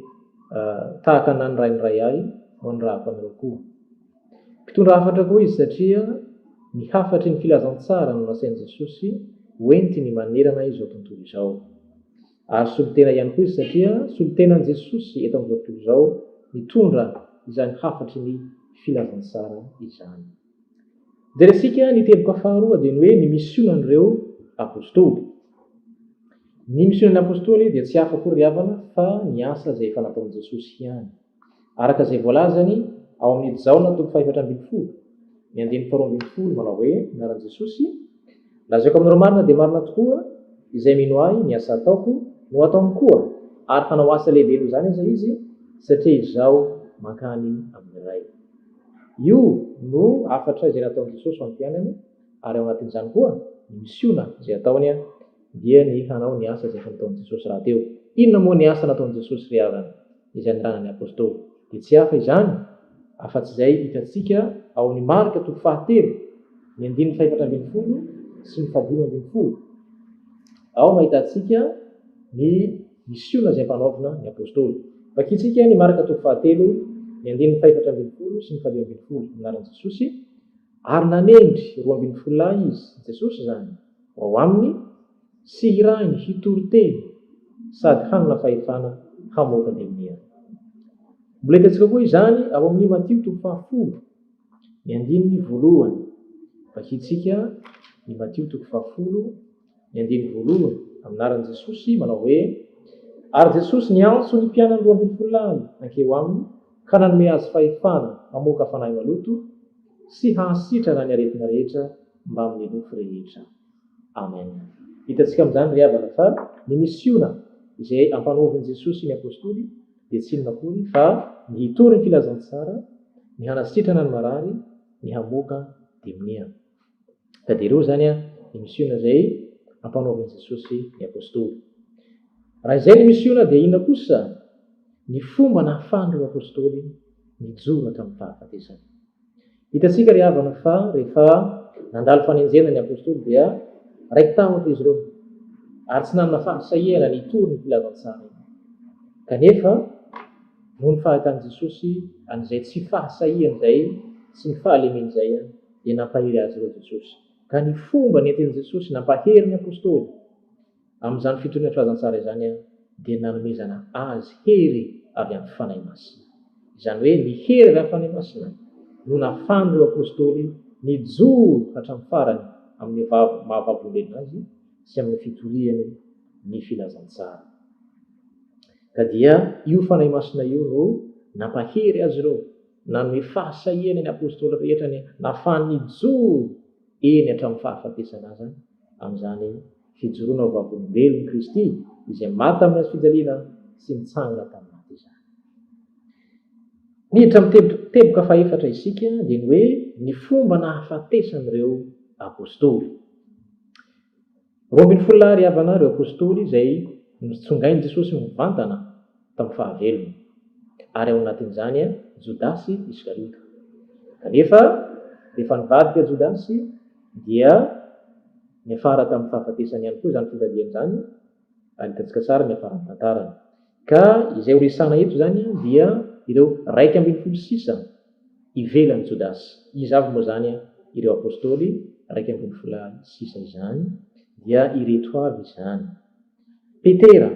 Tahaka ny nanirahin'ny Ray Ahy no anirahako anareo koa. Mpitondra hafatra koa izy satria ny hafatry ny filazantsara no nasain'i Jesosy hoentiny manerana izao tontolo izao. Ary solontena ihany koa izy satria solontenan'i Jesosy eto amin'izao tontolo izao mitondra izany hafatry ny filazantsara izany. Jerentsika ny teboka faharoa dia ny hoe ny misionan'ireo Apostoly. Ny misionan'ny Apostoly dia tsy hafa akory ry havana fa ny asa izay efa nataon'i Jesosy ihany. Araka izay voalazany ao amin'ny Jaona toko faha-14, ny andininy faharoa ambin'ny folo manao hoe, ny anaran'i Jesosy, Lazaiko aminareo marina dia marina tokoa, izay mino Ahy, ny asa ataoko no hataony koa, ary hanao asa lehibe noho izany aza izy, satria Izaho mankany amin'ny Ray. Io no hafatra izay nataon'i Jesosy ho an'ny mpianany, ary ao anatin'izany koa ny misiona izay ataony dia ny hanao ny asa izay efa nataon'i Jesosy rahateo. Inona moa ny asa nataon'i Jesosy ry havana izay nirahana ny Apostoly? Dia tsy hafa izany afa-tsy izay hitantsika ao amin'ny Marka toko fahatelo, ny andininy fahefatra ambin'ny folo sy ny fahadimy ambin'ny folo. Ao no ahitantsika ny misiona izay ampanaovina ny Apostoly. Vakintsika ny Marka toko fahatelo, ny andininy fahefatra ambin'ny folo sy ny fahadimy ambin'ny folo, amin'ny anaran'i Jesosy, Ary nanendry 12 lahy izy, Jesosy izany, ho ao aminy, sy hirahiny hitory teny sady hanana fahefana hamoaka demonia. Mbola hitantsika koa izany ao amin'ny Matio toko fahafolo, ny andininy voalohany. Vakintsika ny Matio toko fahafolo, ny andininy voalohany, amin'ny anaran'i Jesosy, manao hoe, Ary Jesosy niantso ny mpianany 12 lahy hankeo aminy ka nanome azy fahefana hamoaka fanahy maloto sy hahasitrana ny aretina rehetra mbamin'ny nofo rehetra. Amen. Hitantsika amin'izany ry havana fa ny misiona izay ampanaovin'i Jesosy ny Apostoly dia tsy inona akory fa ny hitory ny filazantsara, ny hanasitrana ny marary, ny hamoaka demonia. Ka dia ireo izany ny misiona izay ampanaovin'i Jesosy ny Apostoly. Raha izay ny misiona dia inona kosa ny fomba nahafahan'ireo Apostoly nijoro hatramin'ny fahafatesana? Hitantsika ry havana fa rehefa nandalo fanenjehana ny Apostoly dia raiki-tahotra izy ireo ary tsy nanana fahasahiana ny hitory ny filazantsara. Kanefa noho ny fahitan'i Jesosy an'izay tsy fahasahiany izay sy ny fahalemeny izay dia nampahery azy ireo Jesosy. Ka ny fomba nentin'i Jesosy nampahery ny Apostoly amin'izany fitoriana filazantsara izany dia nanomezana azy hery avy amin'ny Fanahy Masina. Izany hoe ny hery avy amin'ny Fanahy Masina no nahafahan'ireo Apostoly nijoro hatramin'ny farany amin'ny maha vavolombelona azy sy amin'ny fitoriany ny filazantsara. Ka dia io Fanahy Masina io no nampahery azy ireo, nanome fahasahiana ny Apostoly rehetra ny nahafahany nijoro eny hatramin'ny fahafatesana aza amin'izany fijoroana ho vavolombelon'i Kristy izay maty tamin'ny hazo fijaliana sy nitsangana tamin'ny maty izany. Miditra amin'ny teboka fahefatra isika dia ny hoe ny fomba nahafatesan'ireo Apostoly. 12 lahy ry havana ireo Apostoly izay notsongain'i Jesosy mivantana tamin'ny fahavelony, ary ao anatin'izany Jodasy Iskariota. Kanefa, rehefa nivadika Jodasy, dia niafara tamin'ny fahafatesany ihany koa izany fivadihana izany, ary hitantsika tsara ny niafaran'ny tantarany. Ka izay horesahana eto izany dia ireo 11 sisa ivelan'i Jodasy. Iza avy moa izany ireo Apostoly 11 lahy sisa izany? Dia ireto avy izany. Petera.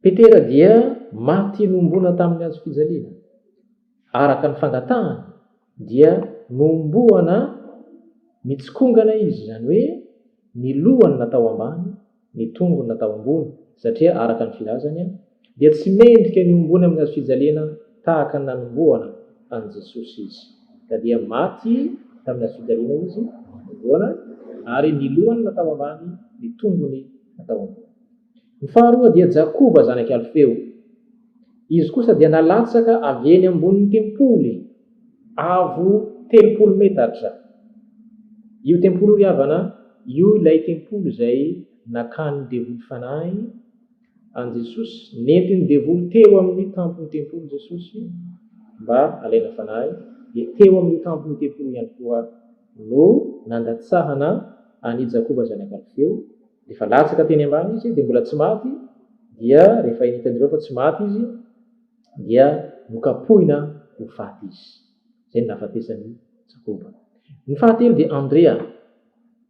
Petera dia maty nohomboana tamin'ny hazo fijaliana. Araka ny fangatahany dia nohomboana mitsikongana izy, izany hoe ny lohany natao ambany, ny tongony natao ambony, satria araka ny filazany dia tsy mendrika ny hombony amin'ny hazo fijaliana tahaka ny nanombohana an'i Jesosy izy. Ka dia maty tamin'ny hazo fijaliana izy, nohomboana, ary ny lohany natao ambany, ny tongony natao ambony. Ny faharoa dia Jakoba zanak'i Alfeo. Izy kosa dia nalatsaka avy eny ambonin'ny tempoly, avo 30 metatra. Io tempoly io ry havana, io ilay tempoly izay nakan'ny devoly fanahy an'i Jesosy, nentin'ny devoly teo amin'ny tampon'ny tempoly Jesosy mba halaina fanahy. Dia teo amin'io tampon'ny tempoly io ihany koa no nandatsahana an'i Jakoba zanak'i Alfeo. Rehefa latsaka teny ambany izy dia mbola tsy maty, dia rehefa hitan'ireo fa tsy maty izy dia nokapohina ho faty izy. Izay no nahafatesan'i Jakoba. Ny fahatelo dia Andrea.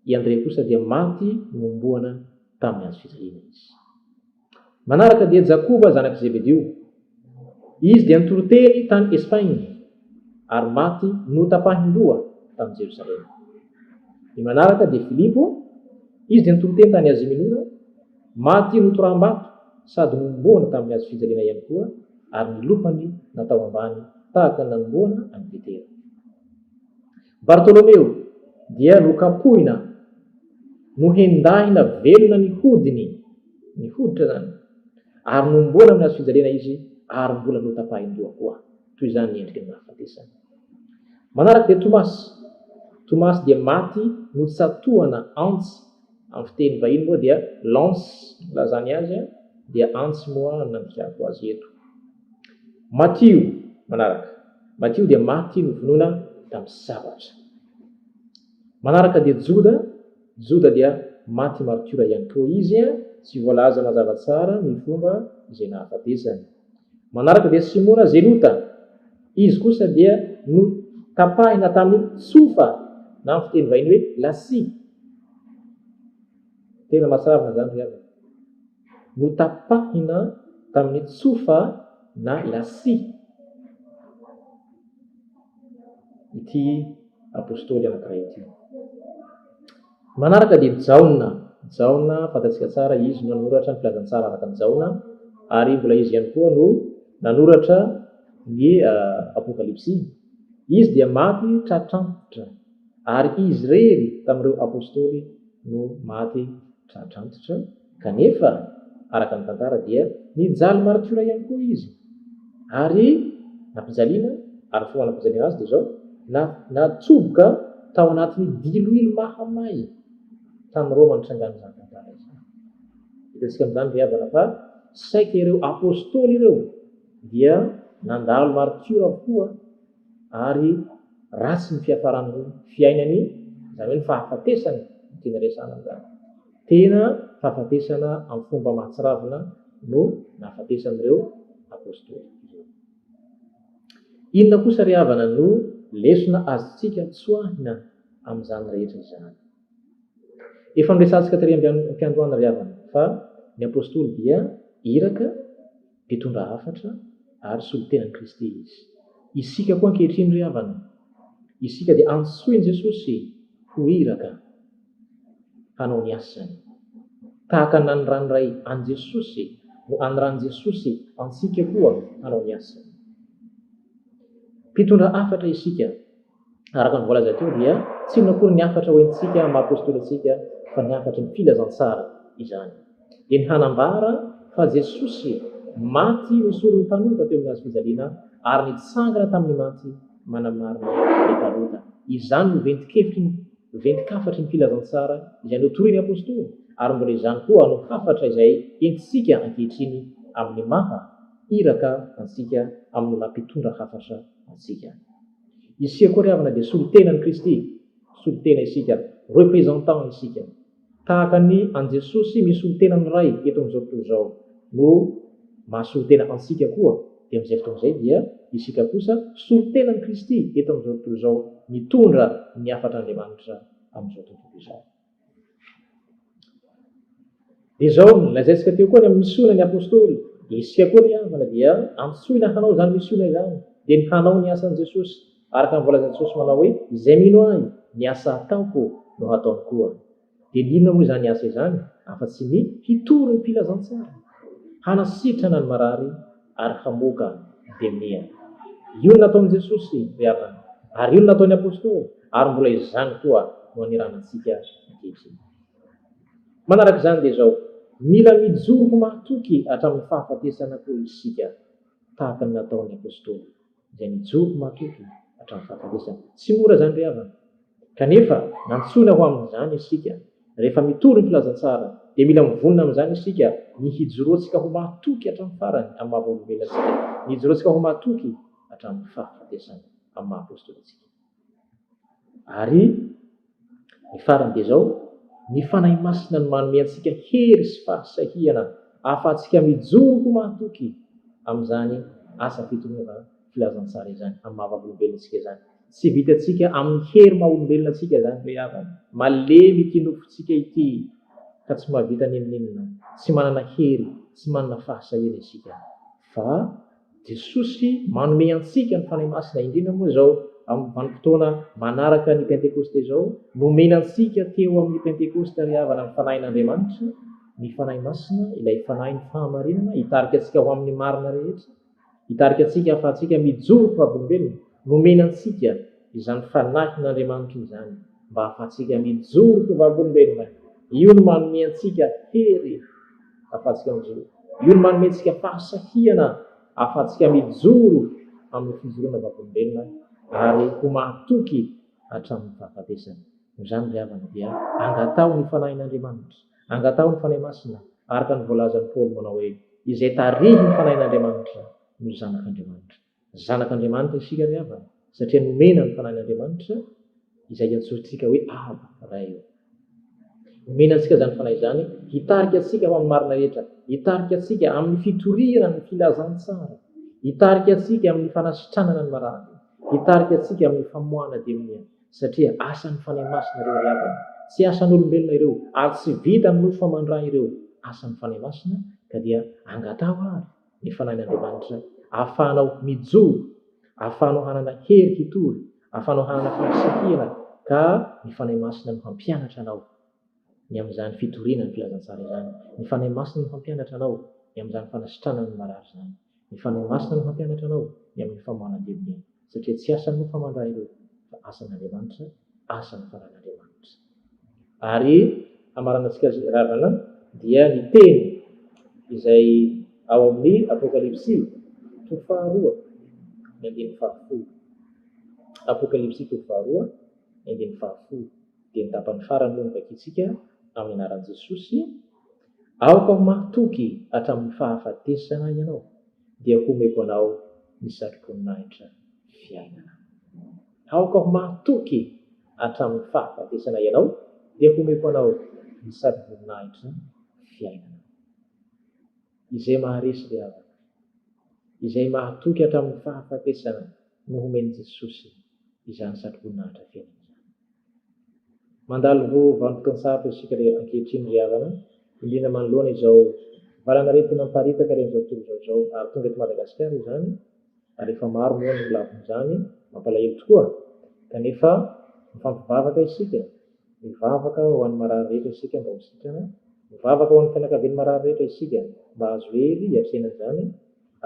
I Andrea kosa dia maty nohomboana tamin'ny hazo fijaliana izy. Manaraka dia Jakoba zanak'i Zebedio. Izy dia nitoriteny tany Espagne ary maty notapahin-doha tany Jerosalema. Ny manaraka dia Filipo, izy dia nitoriteny tany Azia Minora, maty notoraham-bato sady nohomboana tamin'ny hazo fijaliana ihany koa ary ny lohany natao ambany tahaka ny nanomboana an'i Petera. Bartolomeo dia nokapohina, nohendahina velona ny hodiny, ny hoditra izany, ary nohomboana amin'ny hazo fijaliana izy ary mbola notapahin-doha koa. Toy izany ny endriky ny nahafatesany. Manaraka dia Tomasy. Tomasy dia maty notsatohana antsy, amin'ny fiteny vahiny moa dia lance no ilazany azy, dia antsy moa no nandikako azy eto. Matio, manaraka. Matio dia maty novonoina tamin'ny sabatra. Manaraka dia Joda, Joda dia maty martiora ihany koa izy, tsy voalaza mazava tsara ny fomba izay nahafatesany. Manaraka dia Simona Zelota, izy kosa dia notapahina tamin'ny tsofa na amin'ny fiteny vahiny hoe la scie. Tena mahatsiravina izany ry havana. Notapahina tamin'ny tsofa na la scie ity apostoly anankiray ity. Manaraka dia Jaona. Jaona, fantatsika tsara, izy no nanoratra ny filazantsara araka an'i Jaona, ary mbola izy ihany koa no nanoratra ny Apokalypsy. Izy dia maty tratrantitra, ary izy irery tamin'ireo apostoly no maty tratrantitra, kanefa araka ny tantara dia nijaly martiora ihany koa izy, ary nampijaliana, ary ny fomba nampijaliana azy dia izao, natsoboka tao anatin'ny diloilo mahamay tany Roma nitrangan'izany tantara izany. Hitantsika amin'izany ry havana fa saika ireo apostoly ireo dia nandalo martiora avokoa ary ratsy ny fiafaran'ny fiainany, izany hoe ny fahafatesany no tiana resahana amin'izany. Tena fahafatesana amin'ny fomba mahatsiravina no nahafatesan'ireo apostoly ireo. Inona kosa ry havana no lesona azontsika tsoahina amin'izany rehetra izany? Efa noresahantsika tery am-piandohana ry havana fa ny apostoly dia iraka, mpitondra hafatra ary solontenan'i Kristy izy. Isika koa ankehitriny ry havana, isika dia antsoin'i Jesosy ho iraka hanao ny asany. Tahaka ny naniran'ny Ray an'i Jesosy no aniran'i Jesosy antsika koa hanao ny asany. Mpitondra hafatra isika. Araka ny voalaza teo dia tsy inona akory ny hafatra hoentintsika amin'ny maha apostoly antsika fa ny hafatry ny filazantsara izany. Dia ny hanambara fa Jesosy maty nisolo ny mpanota teo amin'ny hazo fijaliana ary nitsangana tamin'ny maty manamarina ny mpanota. Izany no ventin-kevitry ny ventin-kafatry ny filazantsara izay notorian'ny apostoly ary mbola izany koa no hafatra izay entintsika ankehitriny amin'ny maha iraka antsika amin'ny maha mpitondra hafatra antsika. Isika koa ry havana dia solontenan'i Kristy, solontena isika, représentant isika. Tahaka ny an'i Jesosy misolo tena ny Ray eto amin'izao tontolo izao no maha solontena antsika koa, dia amin'izay fotoana izay dia isika kosa solontenan'i Kristy eto amin'izao tontolo izao mitondra ny hafatr'Andriamanitra amin'izao tontolo izao. Dia izao no lazaintsika teo koa ny amin'ny misiona ny Apostoly, dia isika koa ry havana dia antsoina hanao izany misiona izany, dia ny hanao ny asan'i Jesosy, araka ny voalazan'i Jesosy manao hoe, Izay mino Ahy, ny asa ataoko no hataony koa. Dia ny inona moa izany asa izany afa-tsy ny hitory ny filazantsara, hanasitrana ny marary ary hamoaka demonia. Io no nataon'i Jesosy ry havana, ary io no nataon'ny Apostoly, ary mbola izany koa no anirana antsika ankehitriny. Manaraka izany dia izao, mila mijoro ho mahatoky hatramin'ny fahafatesana koa isika, tahaka ny nataon'ny Apostoly, izay nijoro ho mahatoky hatramin'ny fahafatesana. Tsy mora izany ry havana. Kanefa, nantsoina ho amin'izany isika. Rehefa mitory ny filazantsara, dia mila mivonona amin'izany isika, ny hijoroantsika ho mahatoky hatramin'ny farany amin'ny maha-vavolombelona antsika, ny hijoroantsika ho mahatoky hatramin'ny fahafatesana. amin'ny maha apostoly antsika. Ary ny farany dia izao, ny Fanahy Masina no manome antsika hery sy fahasahiana ahafahantsika mijoro ho mahatoky amin'izany asa fitoriana filazantsara izany, amin'ny maha vavolombelona antsika izany. Tsy vitantsika amin'ny hery maha olombelona antsika izany ry havana. Malemy ity nofontsika ity ka tsy mahavita n'inon'inona, tsy manana hery, tsy manana fahasahiana isika. Fa Jesosy manome antsika ny Fanahy Masina, indrindra moa izao amin'ny vanim-potoana manaraka ny Pentekosta izao, nomena antsika teo amin'ny Pentekosta ry havana ny Fanahin'Andriamanitra, ny Fanahy Masina, ilay Fanahin'ny fahamarinana, hitarika antsika ho amin'ny marina rehetra. Hitarika antsika hahafahantsika mijoro ho vavolombelona. Nomena antsika izany Fanahin'Andriamanitra izany mba hahafahantsika mijoro ho vavolombelona. Io no manome antsika hery hahafahantsika mijoro. Io no manome antsika fahasahiana hahafahantsika mijoro amin'ny fijoroana vavolombelona ary ho mahatoky hatramin'ny fahafatesana. Noho izany ry havana dia angataho ny Fanahin'Andriamanitra, angataho ny Fanahy Masina araka ny voalazan'i Paoly manao hoe, Izay tarihin'ny Fanahin'Andriamanitra no zanak'Andriamanitra. Zanak'Andriamanitra isika ry havana, satria nomena ny Fanahin'Andriamanitra, izay iantsoantsika hoe Aba, Ray ô. Nomena antsika izany Fanahy izany hitarika antsika ho amin'ny marina rehetra, hitarika antsika amin'ny fitoriana ny filazantsara, hitarika antsika amin'ny fanasitranana ny marary, hitarika antsika amin'ny famoahana demonia. Satria asan'ny Fanahy Masina ireo ry havana, tsy asan'olombelona ireo, ary tsy vitan'ny nofo aman-dra ireo, asan'ny Fanahy Masina, ka dia angataho ary ny Fanahin'Andriamanitra ahafahanao mijoro, ahafahanao hanana hery hitory, ahafahanao hanana fahasahiana, ka ny Fanahy Masina no hampianatra anao ny amin'izany fitoriana ny filazantsara izany, ny Fanahy Masina no hampianatra anao ny amin'izany fanasitranana ny marary izany, ny Fanahy Masina no hampianatra anao ny amin'ny famoahana demonia. Satria tsy asan'ny nofo aman-dra ireo, fa asan'Andriamanitra, asan'ny Fanahin'Andriamanitra. Ary hamaranantsika azy ry havana, dia ny teny izay ao amin'ny Apokalypsy toko faharoa, ny andininy fahafolo. Apokalypsy toko faharoa, ny andininy fahafolo. Dia ny tapany farany moa no vakintsika amin'ny anaran'i Jesosy, Aoka ho mahatoky hatramin'ny fahafatesana ianao. dia homeko anao ny satroboninahitra fiainana. Aoka ho mahatoky hatramin'ny fahafatesana ianao, dia homeko anao ny satroboninahitra fiainana. Izay maharesy ry havana, izay mahatoky hatramin'ny fahafatesana no homen'i Jesosy izany satroboninahitra fiainana izany. Mandalo vanim-potoan-tsarotra isika ankehitriny ry havana, indrindra manoloana izao valanaretina miparitaka eran'izao tontolo izao izao ary tonga eto Madagasikara izany ary efa maro moa no lavon'izany, mampalahelo tokoa kanefa mifampivavaka isika, mivavaka ho an'ny marary rehetra isika mba ho sitrana, mivavaka ho an'ny fianakavian'ny marary rehetra isika mba hahazo hery hiatrehana izany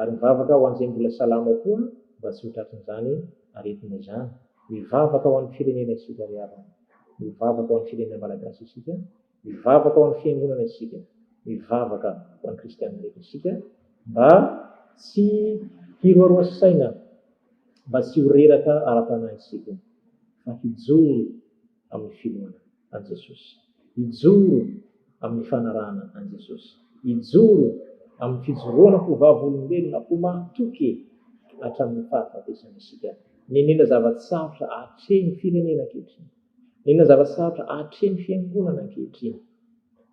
ary mivavaka ho an'izay mbola salama koa mba tsy ho tratrin'izany aretina izany. Mivavaka ho an'ny firenena isika ry havana. Mivavaka ho an'ny firenena malagasy isika. Mivavaka ho an'ny fiangonana isika. Mivavaka ho an'ny kristiana rehetra isika mba tsy hiroaroa saina, mba tsy ho reraka ara-panahy isika fa hijoro amin'ny finoana an'i Jesosy. Hijoro amin'ny fanarahana an'i Jesosy. Hijoro amin'ny fijoroana ho vavolombelona, ho mahatoky hatramin'ny fahafatesana isika. N'inon'inona zava-tsarotra atrehin'ny firenena ankehitriny, n'inon'inona zava-tsarotra atrehin'ny fiangonana ankehitriny,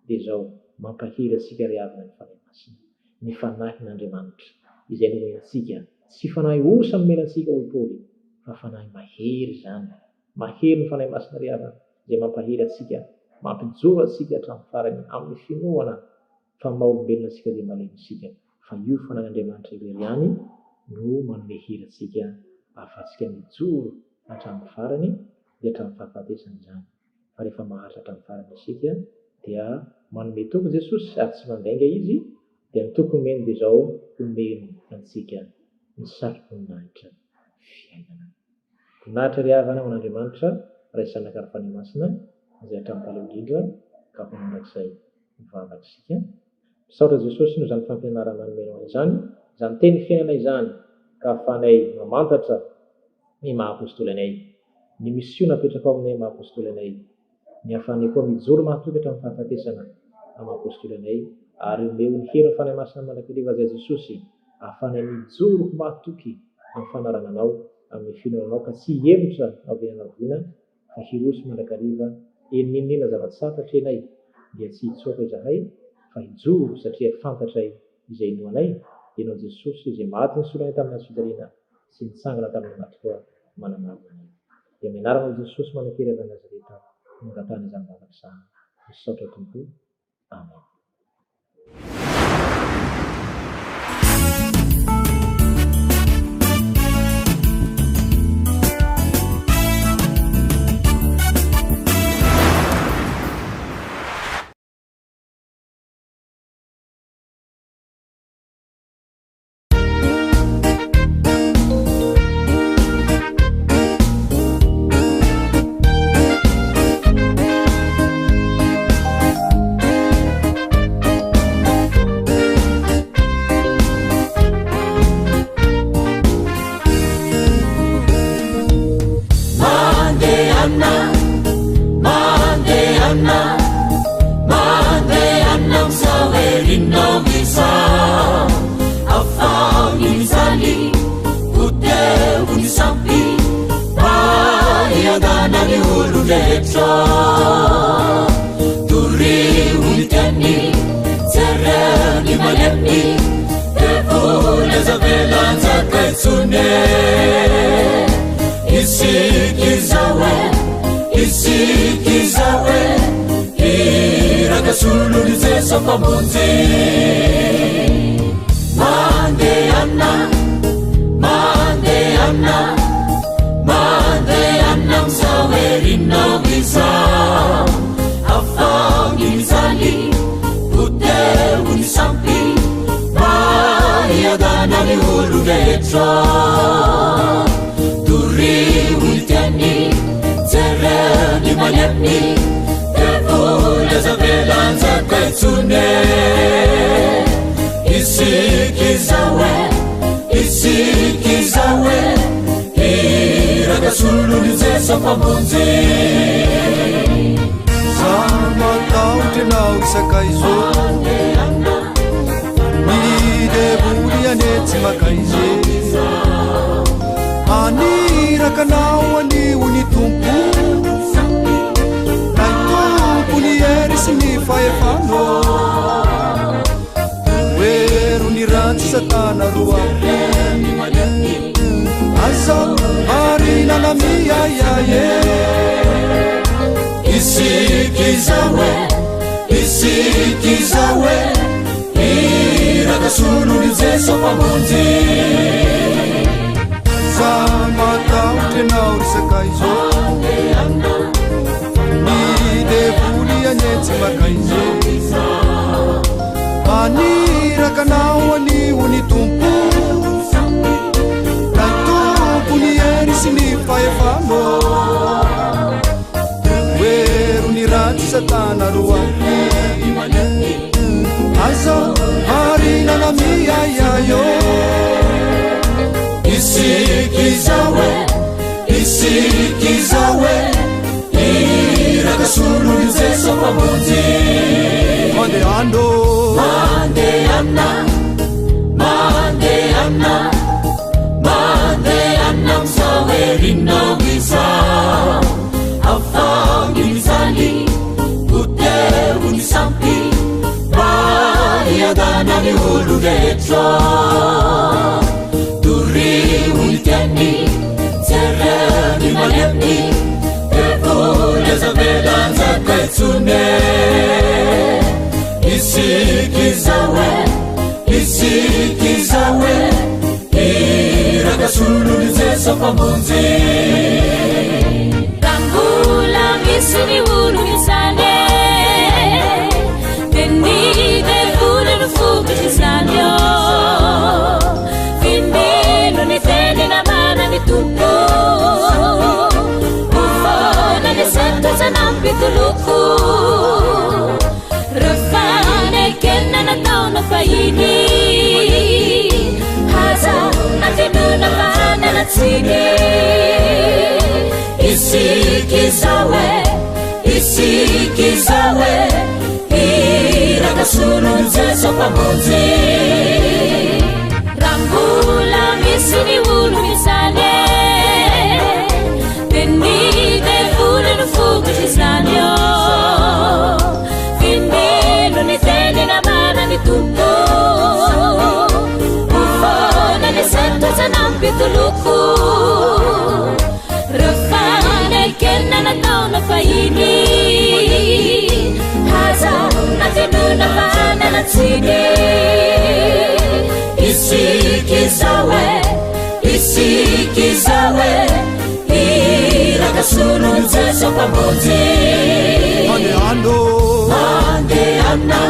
dia izao, mampahery antsika ry havana ny Fanahy Masina, ny Fanahin'Andriamanitra izay nomentsika. Tsy fanahy osa nomena antsika hoy Paoly, fa fanahy mahery izany. Mahery ny Fanahy Masina ry havana, izay mampahery antsika, mampijoro antsika hatramin'ny farany amin'ny finoana fa ny maha olombelona antsika dia malemy isika, fa io Fanahin'Andriamanitra irery ihany no manome hery antsika ahafahantsika mijoro hatramin'ny farany, dia hatramin'ny fahafatesana izany. Fa rehefa maharitra hatramin'ny farany isika dia manome toky Jesosy ary tsy mandainga Izy, dia ny toky omeny dia izao, omeny antsika ny satroboninahitra fiainana. Voninahitra ry havana ho an'Andriamanitra Ray sy Zanaka ary Fanahy Masina izay hatramin'ny taloha indrindra ka ho mandrakizay mivavaka isika. Misaotra Jesosy noho izany fampianarana nomenao anay izany, izany teny fiainana izany ka ahafahanay mamantatra ny maha apostoly anay, ny mission napetrakao aminay maha apostoly anay. Ny hahafahanay koa mijoro mahatoky hatramin'ny fahafatesana amin'ny Apostoly anay, ary omeo ny herin'ny Fanahy Masina mandrakariva izay Jesosy, ahafahanay mijoro ho mahatoky amin'ny fanarahana Anao. amin'ny finoana Anao ka tsy hihemotra na oviana na oviana fa hiroso mandrakariva eny n'inon'inona zava-tsarotra atrehinay dia tsy hitsoaka izahay fa hijoro satria fantatray izay inoanay dia Ianao Jesosy izay maty nisolo anay tamin'ny hazofijaliana sy nitsangana tamin'ny maty koa manamarina anay. Dia amin'ny anaranao Jesosy manan-kery avy any Nazareta no angatahana izany vavaka izany. Misaotra Tompo. Amen. Mandehana, mandehana, mandehana amin'izao herinao izao. Afaho ny mijaly, poteho ny sampy, mba hiadana ny olon-drehetra. Torio ny teny, jereo ny malemy, devoly aza avela hanjaka intsony e. Isika izao e, isika izao e, iraka solon'i Jeso Mpamonjy. Mandehana, mandehana, mandehana amin'izao herinao izao. Afaho ny mijaly, poteho ny sampy, mba hiadana ny olon-drehetra. Torio ny teny, jereo ny malemy, devoly aza avela hanjaka intsony e. Isika izao e, isika izao e, iraka solon'i Jeso Mpamonjy. Za matahotra ianao ry sakaiza ô, ny devoly anie tsy maka izy e. Haniraka anao anio ny Tompo, Lay Tompo ny hery sy ny fahefana ô. Tohero ny ratsy satana roahy, aza marina na miahiahy e. Isika izao e, isika izao e, iraka solon'i Jeso Mpamonjy. Za matahotra ianao ry sakaiza ô, ny devoly anie tsy maka izy e. Maniraka anao anio ny Tompo, Lay Tompo ny hery sy ny fahefana ô. Tohero ny ratsy satana roahy, aza marina na miahiahy ô. Isika izao e, isika izao e, iraka solon'i Jeso Mpamonjy. Mandehana ô. Mandehana, mandehana, mandehana amin'izao herinao izao. Afaho ny mijaly, poteho ny sampy, mba hiadana ny olon-drehetra. Torio ny teny, jereo ny malemy, devoly aza avela hanjaka intsony e. Isika izao e, isika izao e, iraka solon'i Jeso Mpamonjy. Raha mbola misy ny olon'izany e, dia ny devoly no fototr'izany ô. Fimeno ny teny nambaran'ny Tompo, ho foana ny sarotra nampitoloko. Reo fanekena nataonao fahiny, aza adinoina fa hanana tsiny. Isika izao e, isika izao e, iraka solon'i Jeso Mpamonjy. Raha mbola misy ny olon'izany e. nisoloako reo fanekena nataonao fahiny. Aza adinoina fa miala tsiny. Isika izao e, isika izao e, iraka solon'i Jeso Mpamonjy. Mandehana, mandehana,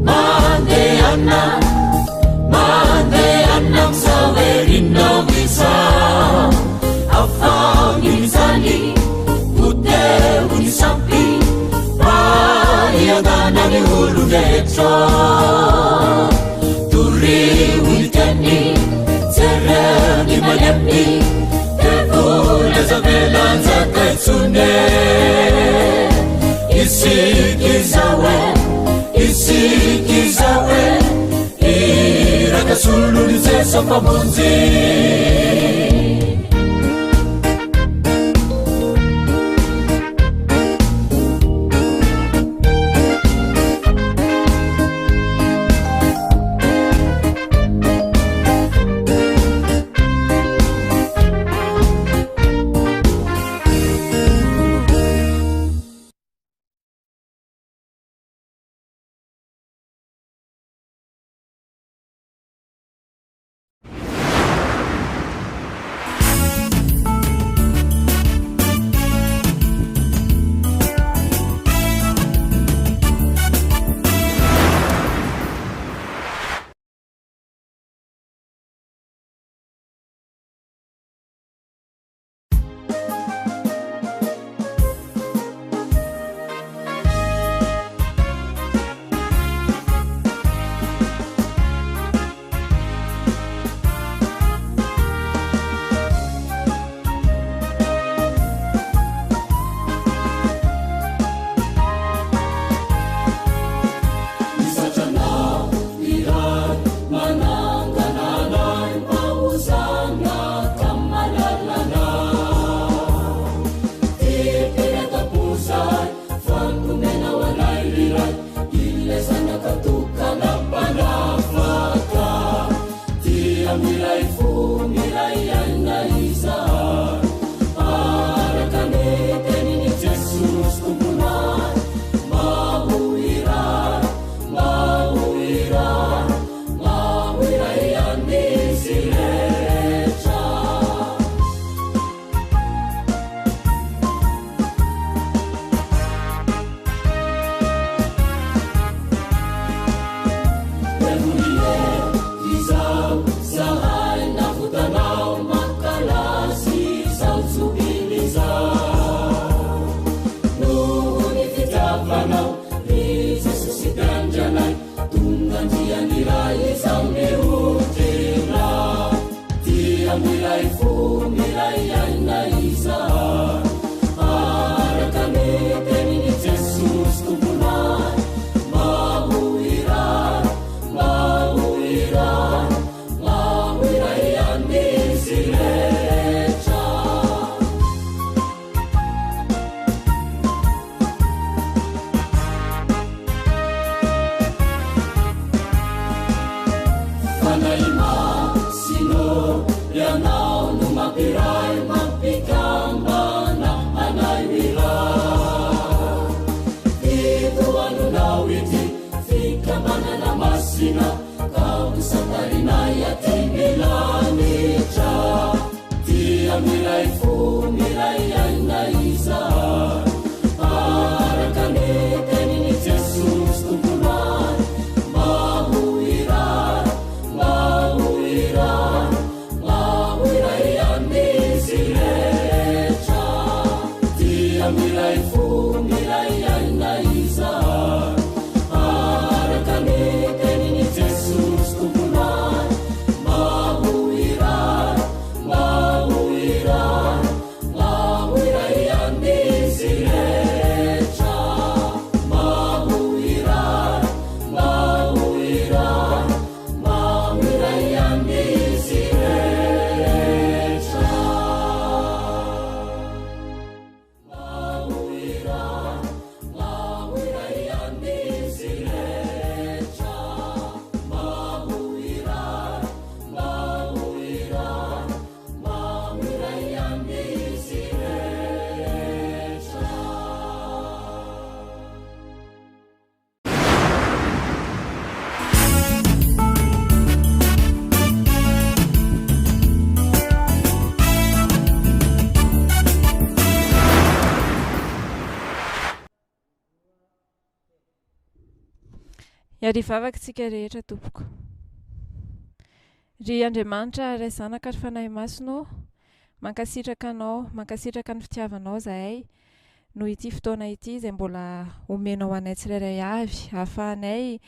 mandehana, mandehana amin'izao herinao izao. Afaho ny mijaly, poteho ny sampy, mba hiadana ny olon-drehetra. Torio ny teny, jereo ny malemy, devoly aza avela hanjaka intsony. Isika izao e, isika izao e, iraka solon'i Jeso Mpamonjy. Hiarivavaka isika rehetra tompoko. Ry Andriamanitra Ray Zanaka ary Fanahy Masina ô, mankasitraka Anao, mankasitraka ny fitiavanao izahay noho ity fotoana ity izay mbola omenao anay tsirairay avy ahafahanay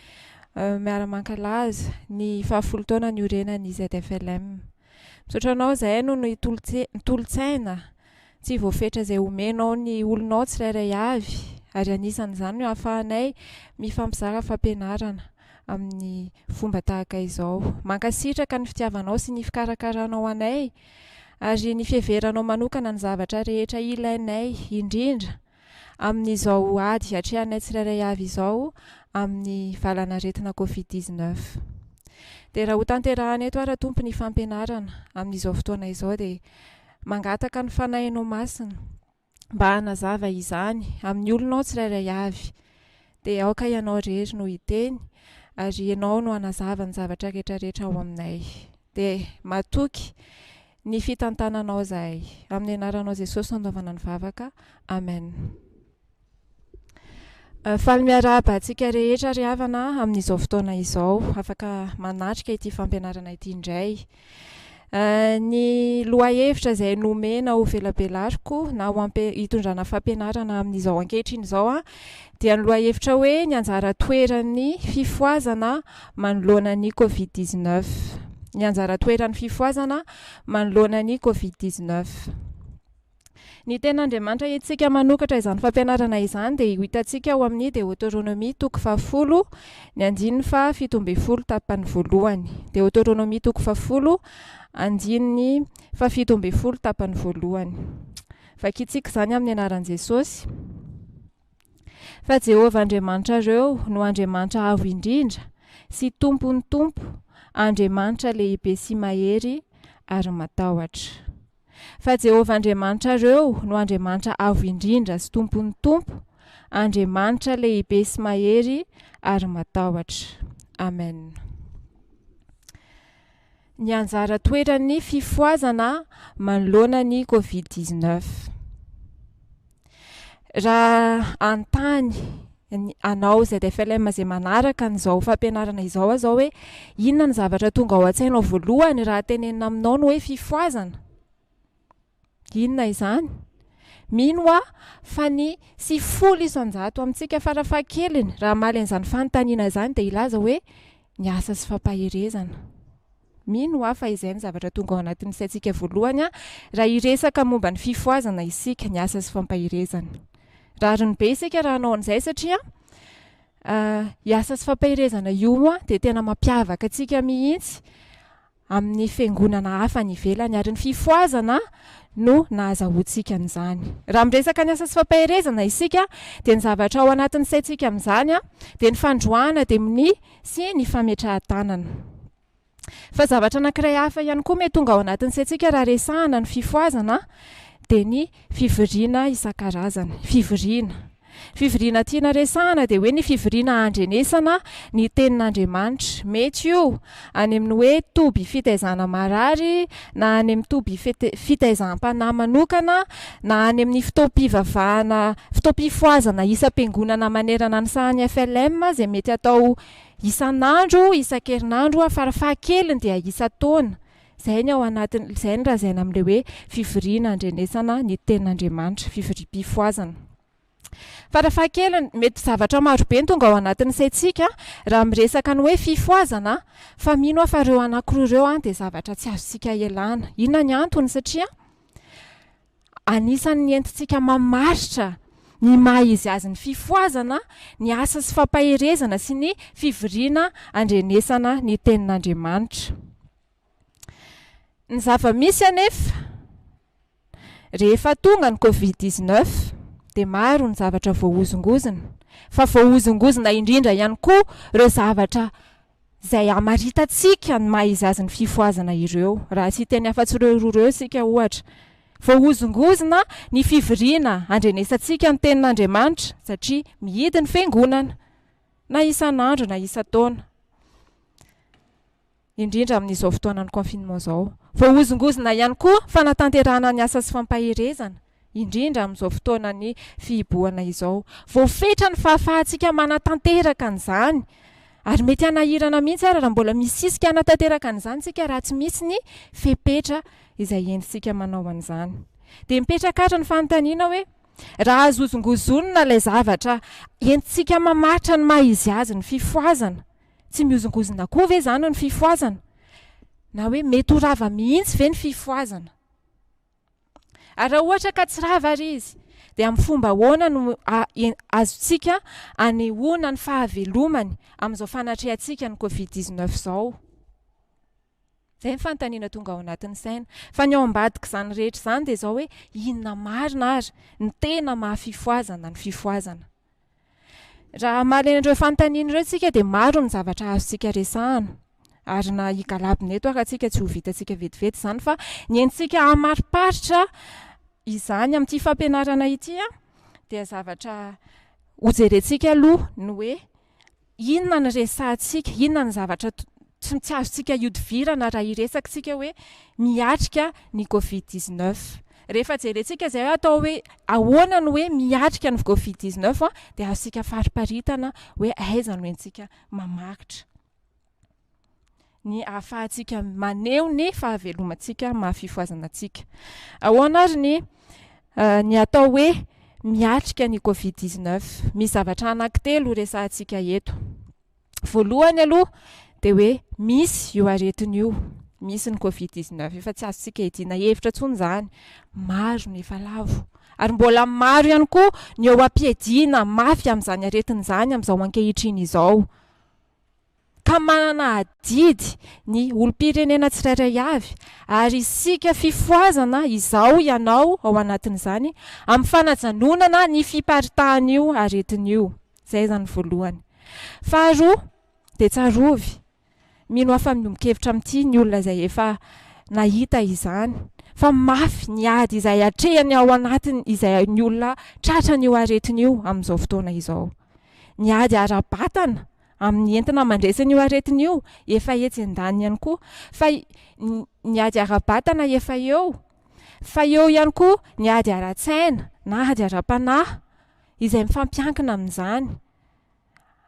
miara-mankalaza ny fahafolo taona niorenan'ny ZFLM. Misaotra Anao izahay noho ny tolo-tsaina tsy voafetra izay omenao ny olonao tsirairay avy ary anisan'izany no ahafahanay mifampizara fampianarana amin'ny fomba tahaka izao. Mankasitraka ny fitiavanao sy ny fikarakaranao anay ary ny fiheveranao manokana ny zavatra rehetra ilainay indrindra amin'izao ady atrehanay tsirairay avy izao amin'ny valanaretina covid 19. Dia raha hotanterahana eto ara Tompo ny fampianarana amin'izao fotoana izao dia Mangataka ny Fanahinao Masina mba hanazava izany amin'ny olonao tsirairay avy. Dia aoka Ianao irery no hiteny ary Ianao no hanazava ny zavatra rehetra rehetra ao aminay. Dia matoky ny fitantananao izahay. Amin'ny anaranao Jesosy no anaovana ny vavaka. Amen. Faly miarahaba antsika rehetra ry havana amin'izao fotoana izao, afaka manatrika ity fampianarana ity indray. Ny lohahevitra izay nomena ho velabelariko na ho hitondrana fampianarana amin'izao ankehitriny izao dia ny lohahevitra hoe ny anjara toeran'ny fifohazana manoloana ny Covid 19. Ny anjara toeran'ny fifohazana manoloana ny Covid 19. Ny Tenin'Andriamanitra entintsika manokatra izany fampianarana izany dia ho hitantsika ao amin'ny Deoteronomia toko fahafolo, ny andininy faha 17 tapany voalohany. Deoteronomia toko fahafolo, andininy faha 17 tapany voalohany. Vakintsika izany amin'ny anaran'i Jesosy. Fa Jehovah Andriamanitrareo no Andriamanitra Avo Indrindra sy Tompon'ny tompo, Andriamanitra lehibe sy mahery ary matahotra. Fa Jehovah Andriamanitrareo no Andriamanitra Avo Indrindra sy Tompon'ny tompo, Andriamanitra lehibe sy mahery ary matahotra. Amen. Ny anjara toeran'ny fifohazana manoloana ny Covid 19. Raha hanontany anao ZFLM izay manaraka an'izao fampianarana izao aho izao hoe inona ny zavatra tonga ao an-tsainao voalohany raha tenenina aminao ny hoe fifohazana? Inona izany? Mino aho fa ny 90% amintsika farafahakeliny raha hamaly an'izany fanontaniana izany dia hilaza hoe ny asa sy fampaherezana. Mino aho fa izay no zavatra tonga ao anatin'ny saintsika voalohany raha hiresaka momba ny fifohazana isika, ny asa sy fampaherezana. Rariny be isika raha hanao an'izay satria io asa sy fampaherezana io dia tena mampiavaka antsika mihitsy amin'ny fiangonana hafa any ivelany ary ny fifohazana no nahazahoantsika an'izany. Raha miresaka ny asa sy fampaherezana isika dia ny zavatra ao anatin'ny saintsika amin'izany dia ny fandroahana demonia sy ny fametrahan-tanana. Fa zavatra anankiray hafa ihany koa mety tonga ao anatin'ny saintsika raha resahana ny fifohazana dia ny fivoriana isan-karazany. Fivoriana. Fivoriana tiana resahana dia hoe ny fivoriana handrenesana ny tenin'Andriamanitra. Mety io any amin'ny hoe toby fitaizana marary na any amin'ny toby fitaizam-panahy manokana na any amin'ny fotoam-pivavahana, fotoam-pifohazana isam-piangonana manerana ny sahan'ny FLM izay mety atao Isan'andro, isan-kerinandro, farafahakeliny dia isan-taona. Izay ny ao anatin'ny, izay no lazaina amin'ilay hoe fivoriana handrenesana ny tenin'Andriamanitra, fivoriam-pifohazana. Farafahakeliny, mety zavatra marobe no tonga ao anatin'ny saintsika raha miresaka ny hoe fifohazana, fa mino aho fa ireo anankiroa ireo dia zavatra tsy azontsika ialana. Inona ny antony? Satria Anisan'ny entintsika mamaritra ny maha izy azy ny fifohazana, ny asa sy fampaherezana sy ny fivoriana andrenesana ny tenin'Andriamanitra. Ny zava-misy anefa, rehefa tonga ny covid 19 dia maro ny zavatra voahozongozona, fa voahozongozona indrindra ihany koa ireo zavatra izay hamaritantsika ny maha izy azy ny fifohazana ireo. Raha tsy hiteny afa-tsy ireo roa ireo isika ohatra. Voahozongozona ny fivoriana handrenesantsika ny tenin'Andriamanitra satria mihidy ny fiangonana, na isan'andro na isan-taona. Indrindra amin'izao fotoanan'ny confinement izao. Voahozongozona ihany koa fanatanterahana ny asa sy fampaherezana, indrindra amin'izao fotoanan'ny fihibohana izao. Voafetra ny fahafahantsika manatanteraka an'izany. Ary mety hanahirana mihitsy ara raha mbola misisika hanatanteraka an'izany isika raha tsy misy ny fepetra izay entintsika manao an'izany. Dia mipetraka ary ny fanontaniana hoe, raha azo hozongozonina ilay zavatra entintsika mamaritra ny maha izy azy ny fifohazana, tsy mihozongozona koa ve izany ny fifohazana? Na hoe mety ho rava mihitsy ve ny fifohazana? Ary raha ohatra ka tsy rava ary izy, dia amin'ny fomba ahoana no azontsika anehoana ny fahavelomany amin'izao fanatrehantsika ny Covid 19 izao? Izay ny fanontaniana tonga ao anatin'ny saina. Fa ny ao ambadik'izany rehetra izany dia izao hoe inona marina ary ny tena maha fifohazana ny fifohazana? Raha hamaly an'ireo fanontaniana ireo isika dia maro ny zavatra azontsika resahana. Ary na higalabona eto ary tsika tsy ho vitantsika vetivety izany fa ny entintsika hamariparitra izany amin'ity fampianarana ity dia zavatra hojerentsika aloha ny hoe Inona no resahantsika, inona no zavatra tsy tsy azontsika ihodivirana raha hiresaka isika hoe miatrika ny covid 19. Rehefa jerentsika izay hoe atao hoe ahoana no hoe miatrika ny covid 19 dia azontsika fariparitana hoe aiza no entintsika mamaritra ny ahafahantsika maneho ny fahavelomantsika maha fifohazana antsika. Ahoana ary ny ny atao hoe miatrika ny covid 19? Misy zavatra anankitelo resahantsika eto. Voalohany aloha dia hoe misy io aretina io, misy ny covid 19, efa tsy azontsika iadiana hevitra intsony izany, maro ny efa lavo ary mbola maro ihany koa ny eo am-piadiana mafy amin'izany aretina izany amin'izao ankehitriny izao. ka manana adidy ny olom-pirenena tsirairay avy ary isika fifohazana izao ianao ao anatin'izany amin'ny fanajanonana ny fiparitahan'io aretina io. Izay izany voalohany. Faharoa dia tsarovy, mino aho fa miombon-kevitra amin'ity ny olona izay efa nahita izany fa mafy ny ady izay atrehany ao anatiny izay ny olona tratran'io aretina io amin'izao fotoana izao. Ny ady ara-batana amin'ny entina mandresy an'io aretina io efa etsy andaniny ihany koa fa ny ady ara-batana efa eo fa eo ihany koa ny ady ara-tsaina na ady ara-panahy izay mifampiankina amin'izany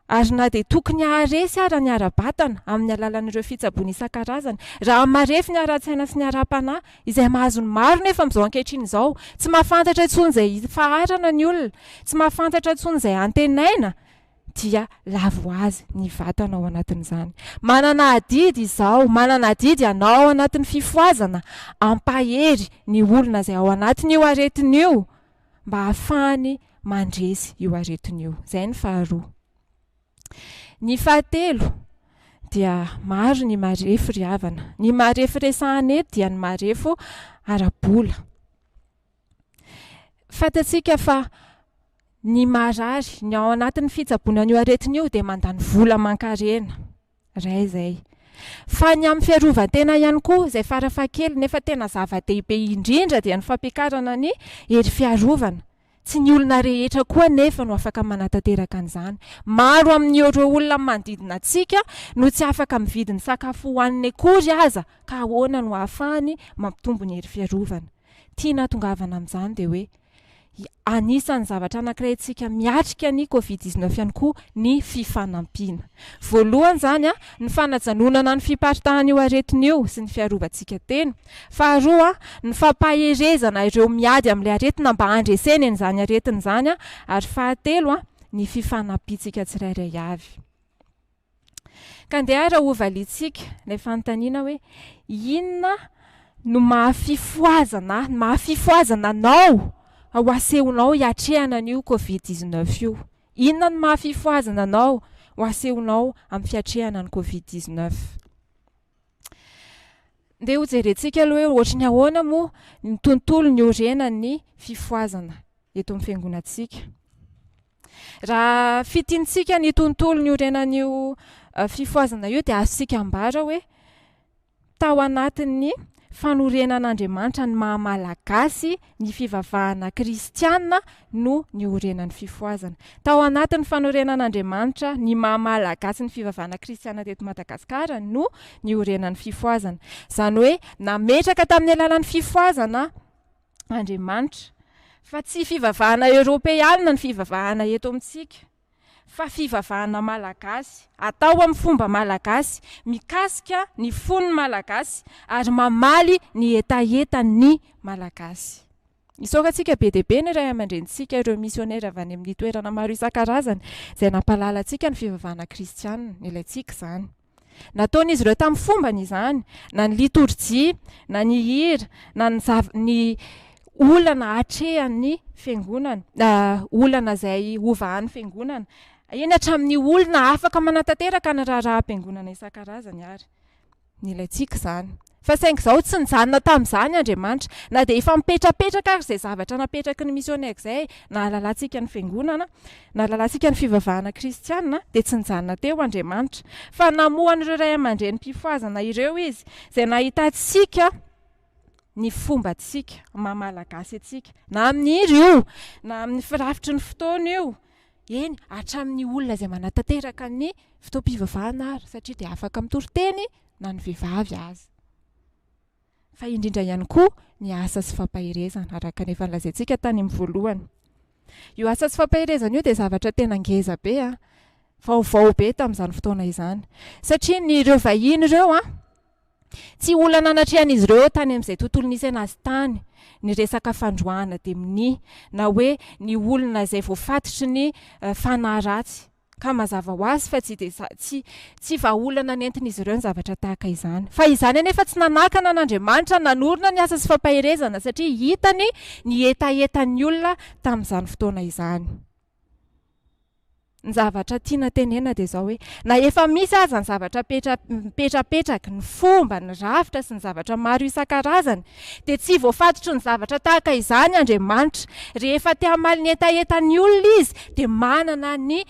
ary na dia tokony haharesy ara ny ara-batana amin'ny alalan'ireo fitsaboana isan-karazany raha marefo ny ara-tsaina sy ny ara-panahy izay mahazo ny maro nefa amin'izao ankehitriny izao tsy mahafantatra intsony izay ifaharana ny olona tsy mahafantatra intsony izay antenaina dia lavo ho azy ny vatana ao anatin'izany. Manana adidy izaho, manana adidy ianao ao anatin'ny fifohazana hampahery ny olona izay ao anatin'io aretina io mba hahafahany mandresy io aretina io. Izay ny faharoa. Ny fahatelo dia maro ny marefo ry havana. Ny marefo resahana eto dia ny marefo ara-bola. Fantatsika fa ny marary, ny ao anatin'ny fitsaboana an'io aretina io dia mandany vola aman-karena. Iray izay. Fa ny amin'ny fiarovan-tena ihany koa, izay farafahakeliny nefa tena zava-dehibe indrindra dia ny fampiakarana ny hery fiarovana. Tsy ny olona rehetra koa anefa no afaka manatanteraka an'izany. Maro amin'ireo olona manodidina antsika no tsy afaka mividy ny sakafo hohaniny akory aza ka ahoana no ahafahany mampitombo ny hery fiarovana. Tiana hahatongavana amin'izany dia hoe anisan'ny zavatra anankiray antsika miatrika ny covid 19 ihany koa ny fifanampiana. Voalohany izany ny fanajanonana ny fiparitahan'io aretina io sy ny fiarovantsika tena. Faharoa, ny fampaherezana ireo miady amin'ilay aretina mba handreseny an'izany aretina izany ary fahatelo, ny fifanampiantsika tsirairay avy. Ka ndeha ary hovaliantsika ilay fanontaniana hoe inona no maha-fifohazana ahy, maha-fifohazana anao ho asehonao hiatrehana an'io covid 19 io? Inona no maha-fifohazana anao ho asehonao amin'ny fiatrehana ny covid 19? Ndeha hojerentsika aloha hoe ohatry ny ahoana moa ny tontolo niorenan'ny fifohazana eto amin'ny fiangonantsika. Raha fintinitsika ny tontolo niorenan'io fifohazana io dia azontsika ambara hoe tao anatin'ny fanorenan'Andriamanitra ny maha Malagasy ny fivavahana kristiana no niorenan'ny fifohazana. Tao anatin'ny fanorenan'Andriamanitra ny maha Malagasy ny fivavahana kristiana teto Madagasikara no niorenan'ny fifohazana. Izany hoe nametraka tamin'ny alalan'ny fifohazana Andriamanitra fa tsy fivavahana eoropeanina ny fivavahana eto amintsika. Fa fivavahana malagasy, atao amin'ny fomba malagasy, mikasika ny fon'ny malagasy ary mamaly ny hetahetan'ny malagasy. Isaorantsika be dia be ny ray aman-drenintsika ireo misionera avy any amin'ny toerana maro isan-karazany izay nampahalala antsika ny fivavahana kristianina. Ilaintsika izany. Nataon'izy ireo tamin'ny fombany izany, na ny litorjia, na ny hira, na ny zav- ny olana atrehan'ny fiangonana, olana izay hovahan'ny fiangonana, eny hatramin'ny olona afaka manatanteraka ny raharaham-piangonana isan-karazany ary. Nilaintsika izany. Fa saingy izao, tsy nijanona tamin'izany Andriamanitra. Na dia efa mipetrapetraka ary izay zavatra napetraky ny misionera izay nahalalantsika ny Fiangonana, nahalalantsika ny fivavahana kristiana, dia tsy nijanona teo Andriamanitra. Fa namoha an'ireo ray aman-drenim-pifohazana ireo Izy, izay nahitantsika ny fombantsika, maha Malagasy antsika. Na amin'ny hira io, na amin'ny firafitry ny fotoana io, eny, hatramin'ny olona izay manatanteraka ny fotoam-pivavahana ary, satria dia afaka mitory teny na ny vehivavy aza. Fa indrindra ihany koa ny asa sy fampaherezana, araka ny efa nolazaintsika tany amin'ny voalohany. Io asa sy fampaherezana io dia zavatra tena ngeza be an, vaovao be tamin'izany fotoana izany. Satria ny ireo vahiny ireo an, tsy olana natrehan'izy ireo tany amin'izay tontolo nisy an'azy tany ny resaka fandroahana demonia, na hoe ny olona izay voafatotry ny fanahy ratsy. Ka mazava ho azy fa tsy dia tsy tsy vahaolana nentin'izy ireo ny zavatra tahaka izany. Fa izany anefa tsy nanakana an'Andriamanitra nanorina ny asa sy fampaherezana satria hitany ny hetahetan'ny olona tamin'izany fotoana izany. Ny zavatra tiana tenena dia izao hoe na efa misy aza ny zavatra petra mipetrapetraka, ny fomba, ny rafitra sy ny zavatra maro isan-karazany dia tsy voafatotry ny zavatra tahaka izany Andriamanitra. Rehefa te hamaly ny hetahetan'ny olona Izy dia manana ny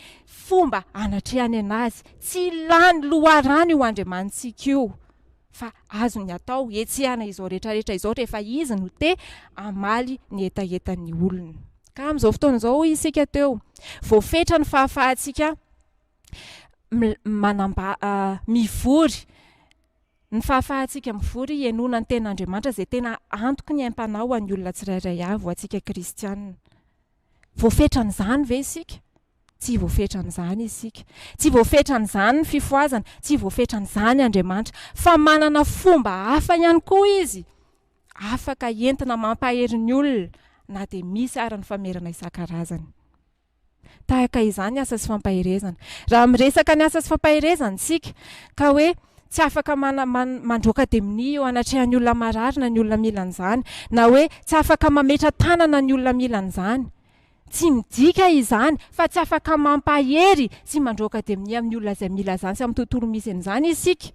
fomba hanatrehany anazy. Tsy lany loharano io Andriamanitsika io fa azony atao hetsehana izao rehetra rehetra izao rehefa Izy no te hamaly ny hetahetan'ny olona. Ka amin'izao fotoana izao hoy isika teo, voafetra ny fahafahantsika manamba- mivory Ny fahafahantsika mivory hihainoana ny Tenin'Andriamanitra izay tena antoky ny aim-panahy ho an'ny olona tsirairay avy, ho antsika kristiana. Voafetran'izany ve isika? Tsy voafetran'izany isika. Tsy voafetran'izany ny fifohazana, tsy voafetran'izany Andriamanitra. Fa manana fomba hafa ihany koa Izy, afaka entina mampahery ny olona na dia misy ary ny famerana isan-karazany. Tahaka izany ny asa sy fampaherezana. Raha miresaka ny asa sy fampaherezana isika ka hoe tsy afaka mana, man, mandroaka demonia eo anatrehan'ny olona marary na ny olona mila an'izany, na hoe tsy afaka mametra-tanana ny olona mila an'izany. Tsy midika izany fa tsy afaka mampahery sy mandroaka demonia amin'ny olona izay mila izany sy amin'ny tontolo misy an'izany isika.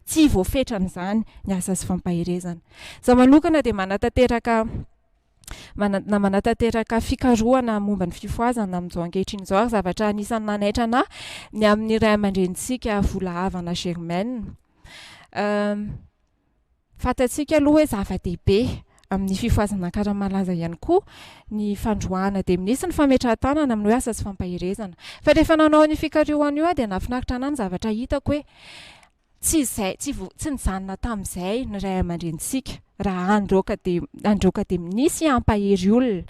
Tsy voafetran'izany ny asa sy fampaherezana. Izaho manokana dia manatanteraka na manatanteraka fikarohana momba ny fifohazana amin'izao ankehitriny izao ary zavatra anisan'ny nanaitra anà ny amin'ny ray aman-drenintsika Volahavana Germaine. Fantatsika aloha hoe zava-dehibe amin'ny fifohazana Ankaramalaza ihany koa ny fandroahana demonia sy ny fametrahan-tanana amin'ny hoe asa sy fampaherezana. Fa rehefa nanao an'io fikarohana io aho dia nahafinaritra anà ny zavatra hitako hoe Tsy izay, tsy vo, tsy nijanona tamin'izay ny ray aman-drenintsika raha handroaka de, handroaka demonia sy hampahery olona.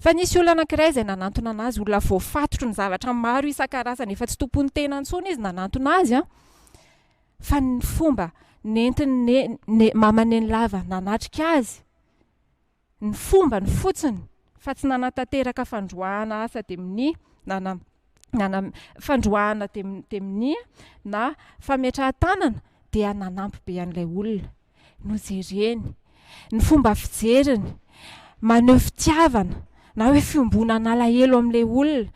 Fa nisy olona anankiray izay nanantona an'azy, olona voafatotry ny zavatra maro isan-karazany, efa tsy tompon'ny tena intsony izy nanantona azy an, fa ny fomba nentiny ne, ne, mama nenilava nanatrika azy, ny fombany fotsiny fa tsy nanatanteraka fandroahana asa demonia na na na fandroahana demonia na fametrahan-tanana dia nanampy be an'ilay olona. Nojereny ny fomba fijeriny, maneho fitiavana na hoe fiombonan'alahelo amin'ilay olona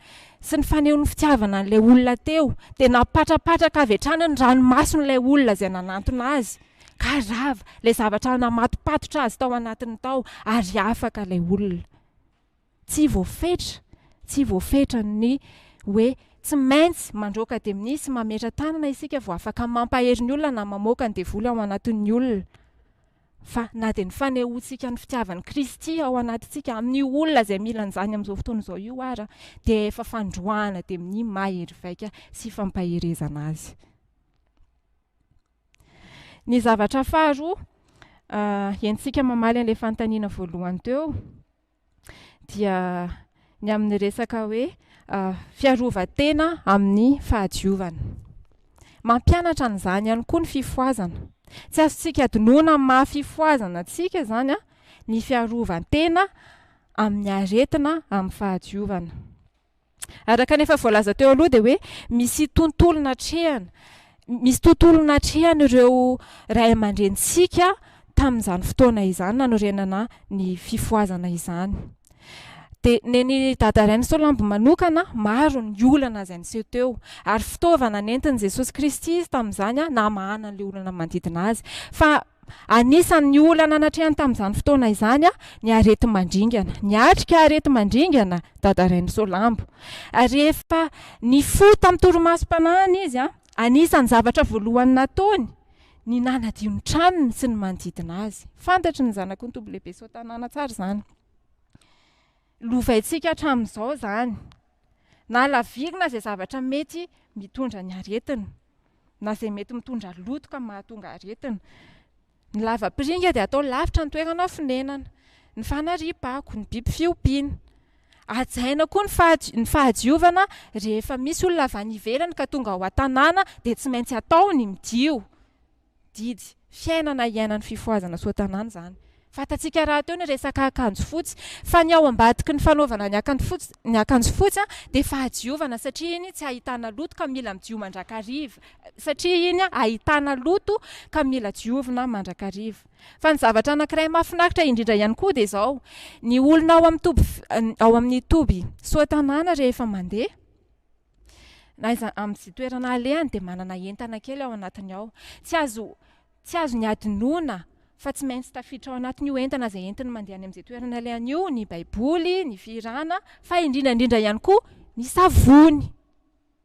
sy ny fanehoany fitiavana an'ilay olona teo dia nampatrapatraka avy hatrany ny ranomason'ilay olona izay nanantona azy. Ka rava ilay zavatra namatopatotra azy tao anatiny tao ary afaka ilay olona. Tsy voafetra, tsy voafetra ny hoe tsy maintsy mandroaka demonia sy mametra-tanana isika vao afaka mampahery ny olona na mamoaka ny devoly ao anatin'ny olona. Fa na dia ny fanehoantsika ny fitiavan'i Kristy ao anatintsika amin'io olona izay mila an'izany amin'izao fotoana izao io ara dia efa fandroahana demonia mahery vaika sy fampaherezana azy. Ny zavatra faharoa entintsika mamaly an'ilay fanontaniana voalohany teo dia ny amin'ny resaka hoe fiarovan-tena amin'ny fahadiovana. Mampianatra an'izany ihany koa ny fifohazana. Tsy azontsika adinoina amin'ny maha fifohazana antsika izany ny fiarovan-tena amin'ny aretina amin'ny fahadiovana. Araka ny efa voalaza teo aloha dia hoe misy tontolo natrehana, misy tontolo natrehan'ireo ray aman-drenintsika tamin'izany fotoana izany nanorenana ny fifohazana izany. Dia nen'i Dada Rainisoalambo manokana, maro ny olana izay niseho teo. Ary fitaovana nentin'i Jesosy Kristy izy tamin'izany namahana an'ilay olana manodidina azy. Fa anisan'ny olana natrehany tamin'izany fotoana izany ny areti-mandringana. Niatrika areti-mandringana Dada Rainisoalambo. Ary rehefa nifoha tamin'ny torimasom-panahiny izy, anisan'ny zavatra voalohany nataony ny nanadio ny tranony sy ny manodidina azy. Fantatry ny zanaky ny Tompo Lehibe Soatanàna tsara izany. Lovaintsika hatramin'izao izany. Na lavirina izay zavatra mety mitondra ny aretina, na izay mety mitondra loto ka mahatonga aretina. Ny lavapiringa dia atao lavitra ny toerana fonenana, ny fanariam-pako, ny biby fiompiana. Hajaina koa ny faha- ny fahadiovana rehefa misy olona avy any ivelany ka tonga ao an-tanàna dia tsy maintsy atao ny midio. Didy, fiainana iainan'ny fifohazana soa tanàna izany. Fantatsika rahateo ny resaka akanjo fotsy, fa ny ao ambadiky ny fanaovana ny akanjo fotsy, ny akanjo fotsy dia fahadiovana satria iny tsy ahitana loto ka mila midio mandrakariva, satria iny ahitana loto ka mila diovina mandrakariva. Fa ny zavatra anankiray mahafinaritra indrindra ihany koa dia izao, ny olona ao amin'ny toby, ao amin'ny toby soa tanàna rehefa mandeha, na aiza amin'izay toerana alehany dia manana entana kely ao anatiny ao. Tsy azo tsy azony adinoina fa tsy maintsy tafiditra ao anatin'io entana izay entiny mandeha any amin'izay toerana alehany io ny baiboly, ny fihirana fa indrindra indrindra ihany koa ny savony.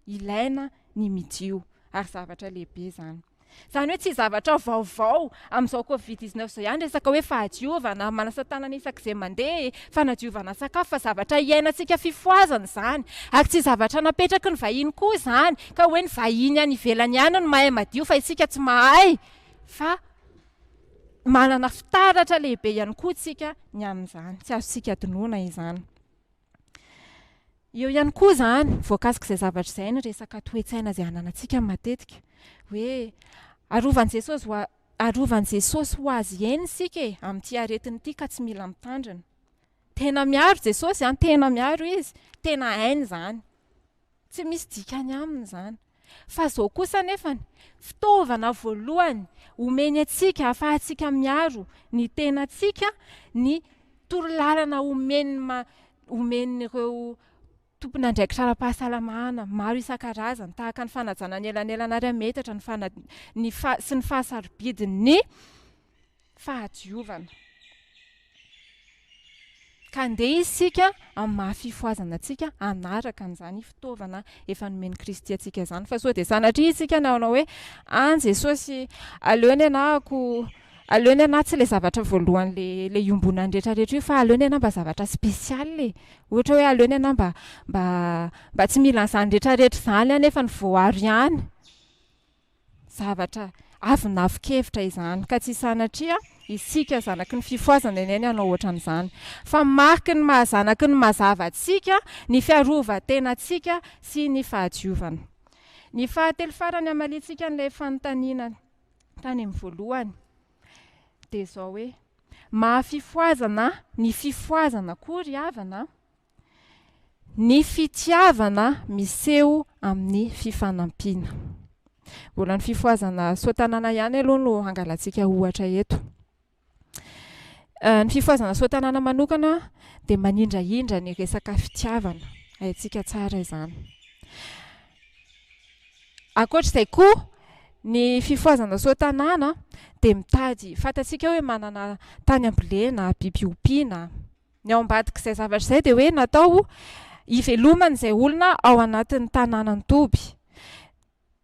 Ilaina ny midio ary zavatra lehibe izany. Izany hoe tsy zavatra vaovao amin'izao covid 19 izao ihany resaka hoe fahadiovana, manasa tanana isak'izay mandeha, fanadiovana sakafo fa zavatra iainantsika fifohazana izany ary tsy zavatra napetraky ny vahiny koa izany ka hoe ny vahiny any ivelany ihany no mahay madio fa isika tsy mahay fa manana fitaratra lehibe ihany koa isika ny amin'izany, tsy azontsika adinoina izany. Eo ihany koa izany, voakasik'izay zavatra izay ny resaka toe-tsaina izay ananantsika matetika. Hoe arovan'i Jesosy ho arovan'i Jesosy ho azy eny isika e, amin'ity aretina ity ka tsy mila mitandrina. Tena miaro Jesosy an, tena miaro Izy, tena hainy izany. Tsy misy dikany aminy izany. Fa izao kosa anefany, fitaovana voalohany omeny antsika ahafahantsika miaro ny tenantsika ny torolalana omen'ny omen'ireo tompon'andraikitra ara-pahasalamana maro isan-karazany tahaka ny fanajana ny elanelana iray metatra, ny fana- ny fa- sy ny fahasarobidin'ny fahadiovana. Ka andeha isika amin'ny maha fifohazana antsika hanaraka an'izany fitaovana efa nomen'i Kristy antsika izany. Fa sao dia sanatria isika nanao hoe, an Jesosy, aleo ny anahako, aleo ny anahy tsy ilay zavatra voalohany le le iombonan'ny rehetra rehetra io fa aleo ny anahy mba zavatra spécial e. Ohatra hoe aleo ny anahy mba mba mba tsy mila an'izany rehetra rehetra izany aho nefa ny voaro ihany. Zavatra avonavon-kevitra izany, ka tsy sanatria isika zanaky ny fifohazana anie ny hanao ohatran'izany. Fa mariky ny maha zanaky ny mazava antsika ny fiarovan-tenantsika sy ny fahadiovana. Ny fahatelo farany hamaliantsika an'ilay fanontaniana tany amin'ny voalohany dia izao hoe, maha fifohazana ny fifohazana koa ry havana a! Ny fitiavana miseho amin'ny fifanampiana. Mbola ny fifohazana soa-tanàna ihany aloha no hangalantsika ohatra eto. Ny fifohazana soa-tanàna manokana dia manindrahindra ny resaka fitiavana. Haintsika tsara izany. Ankoatra izay koa, ny fifohazana soa-tanàna dia mitady, fantatsika hoe manana tany ambolena, biby ompiana. Ny ao ambadik'izay zavatra izay dia hoe natao hiveloman'izay olona ao anatin'ny tanànan'ny toby.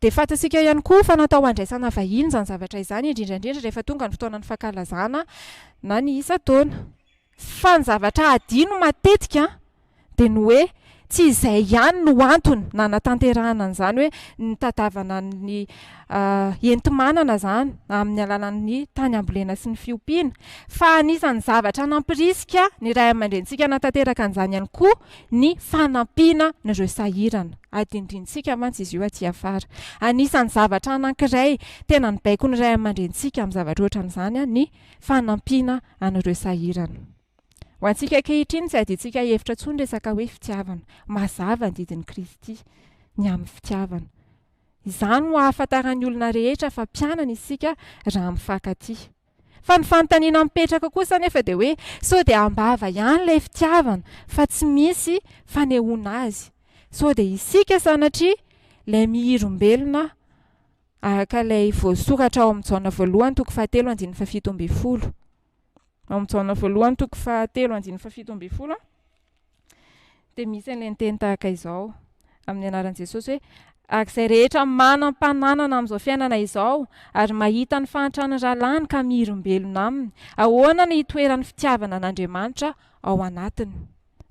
Dia fantatsika ihany koa fa natao handraisana vahiny izany zavatra izany, indrindra indrindra rehefa tonga ny fotoanan'ny fankalazana na ny isan-taona. Fa ny zavatra hadino matetika dia ny hoe. Tsy izay ihany no antony nanatanterahana an'izany hoe nitadiavana ny enti-manana izany amin'ny alalan'ny tany ambolena sy ny fiompiana, fa anisan'ny zavatra nampirisika ny ray aman-drenintsika hanatanteraka an'izany ihany koa ny fanampiana an'ireo sahirana. Adinodinontsika mantsy izy io aty afara. Anisan'ny zavatra anankiray tena nibaiko ny ray aman-drenintsika amin'ny zavatra ohatran'izany ny fanampiana an'ireo sahirana. Ho antsika ankehitriny, tsy adintsika hevitra intsony resaka hoe fitiavana. Mazava ny didin'i Kristy ny amin'ny fitiavana. Izany no ahafantaran'ny olona rehetra fa mpianany isika raha mifankatia. Fa ny fanontaniana mipetraka kosa anefa dia hoe sao dia am-bava ihany ilay fitiavana fa tsy misy fanehoana azy? Sao dia isika sanatria ilay mihirim-belona araka ilay voasoratra ao amin'ny Jaona voalohany toko fahatelo andininy faha-17? Ao amin'ny Jaona voalohany toko fahatelo andininy faha-17 dia misy an'ilay niteny tahaka izao amin'ny anaran'i Jesosy hoe ary izay rehetra manam-pananana amin'izao fiainana izao ary mahita ny fahantran'ny rahalahiny ka mihirim-belona aminy, ahoana no hitoeran'ny fitiavana an'Andriamanitra ao anatiny?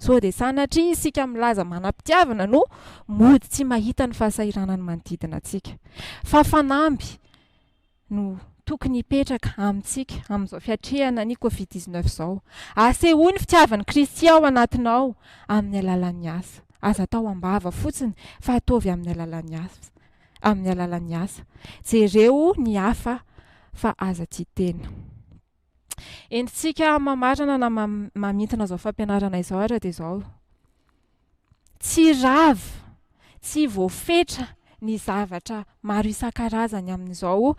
Sao dia sanatria isika milaza manam-pitiavana no mody tsy mahita ny fahasahiranan'ny manodidina antsika. Fa fanamby no tokony hipetraka amintsika amin'izao fiatrehana ny Covid 19 izao. Asehoy ny fitiavan'i Kristy ao anatinao amin'ny alalan'ny asa. Aza atao am-bava fotsiny fa ataovy amin'ny alalan'ny asa. Amin'ny alalan'ny asa. Jereo ny hafa fa aza tia tena. Entintsika mamarana na mamintina izao fampianarana izao ary dia izao. Tsy rava, tsy voafetra ny zavatra maro isan-karazany amin'izao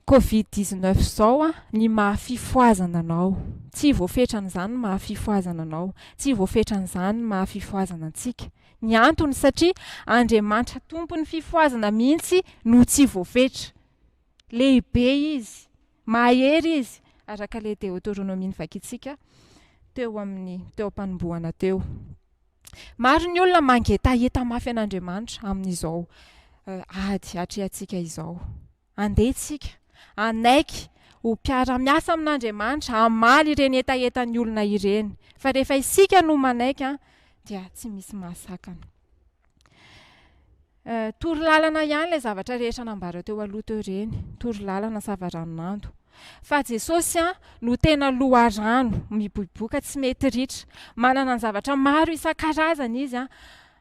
Covid 19 izao ny maha fifohazana anao. Tsy voafetran'izany ny maha fifohazana anao. Tsy voafetran'izany ny maha fifohazana antsika. Ny antony satria Andriamanitra tompon'ny fifohazana mihitsy no tsy voafetra. Lehibe izy, mahery izy, araka ilay Deoteronomia novakintsika teo amin'ny teo am-panombohana teo. Maro ny olona mangetaheta mafy an'Andriamanitra amin'izao ady atrehantsika izao. Andeha isika hanaiky ho mpiara-miasa amin'Andriamanitra, hamaly ireny hetahetan'ny olona ireny. Fa rehefa isika no manaiky dia tsy misy mahasakana. Toro lalana ihany ilay zavatra rehetra nambara teo aloha teo ireny, toro lalana savaranonando. Fa Jesosy no tena loharano miboiboika tsy mety ritra. Manana ny zavatra maro isan-karazany Izy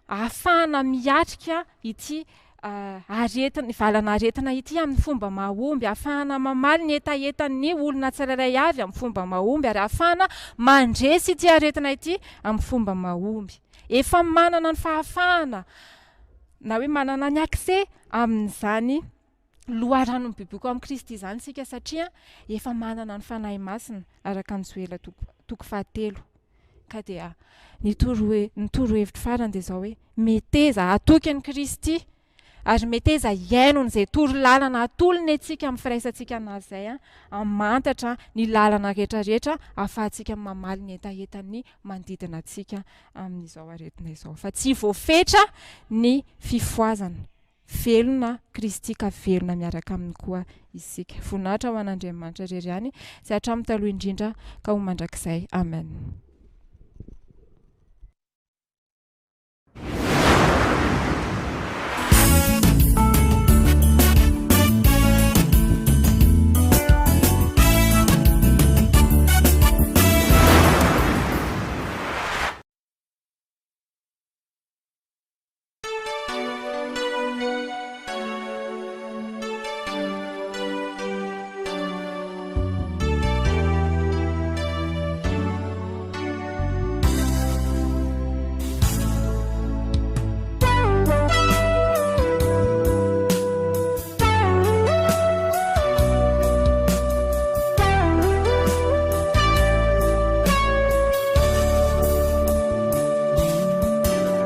ahafahana miatrika ity aretina, valan'aretina ity amin'ny fomba mahomby, ahafahana mamaly ny hetahetan'ny olona tsirairay avy amin'ny fomba mahomby ary ahafahana mandresy ity aretina ity amin'ny fomba mahomby. Efa manana ny fahafahana na hoe manana ny accès amin'izany loharanon'ny bibiko amin'i Kristy izany isika satria efa manana ny Fanahy Masina araka ny Joela toko fahatelo. Ka dia ny toro ny torohevitro farany dia izao hoe meteza hatoky an'i Kristy Ary meteza hihaino an'izay toro lalana atolony antsika amin'ny firaisantsika an'Azy izay, hamantatra ny lalana rehetra rehetra ahafahantsika mamaly ny hetahetan'ny manodidina antsika amin'izao aretina izao. Fa tsy voafetra ny fifohazana. Velona Kristy ka velona miaraka aminy koa isika. Voninahitra ho an'Andriamanitra irery ihany, izay hatramin'ny taloha indrindra ka ho mandrakizay. Amen.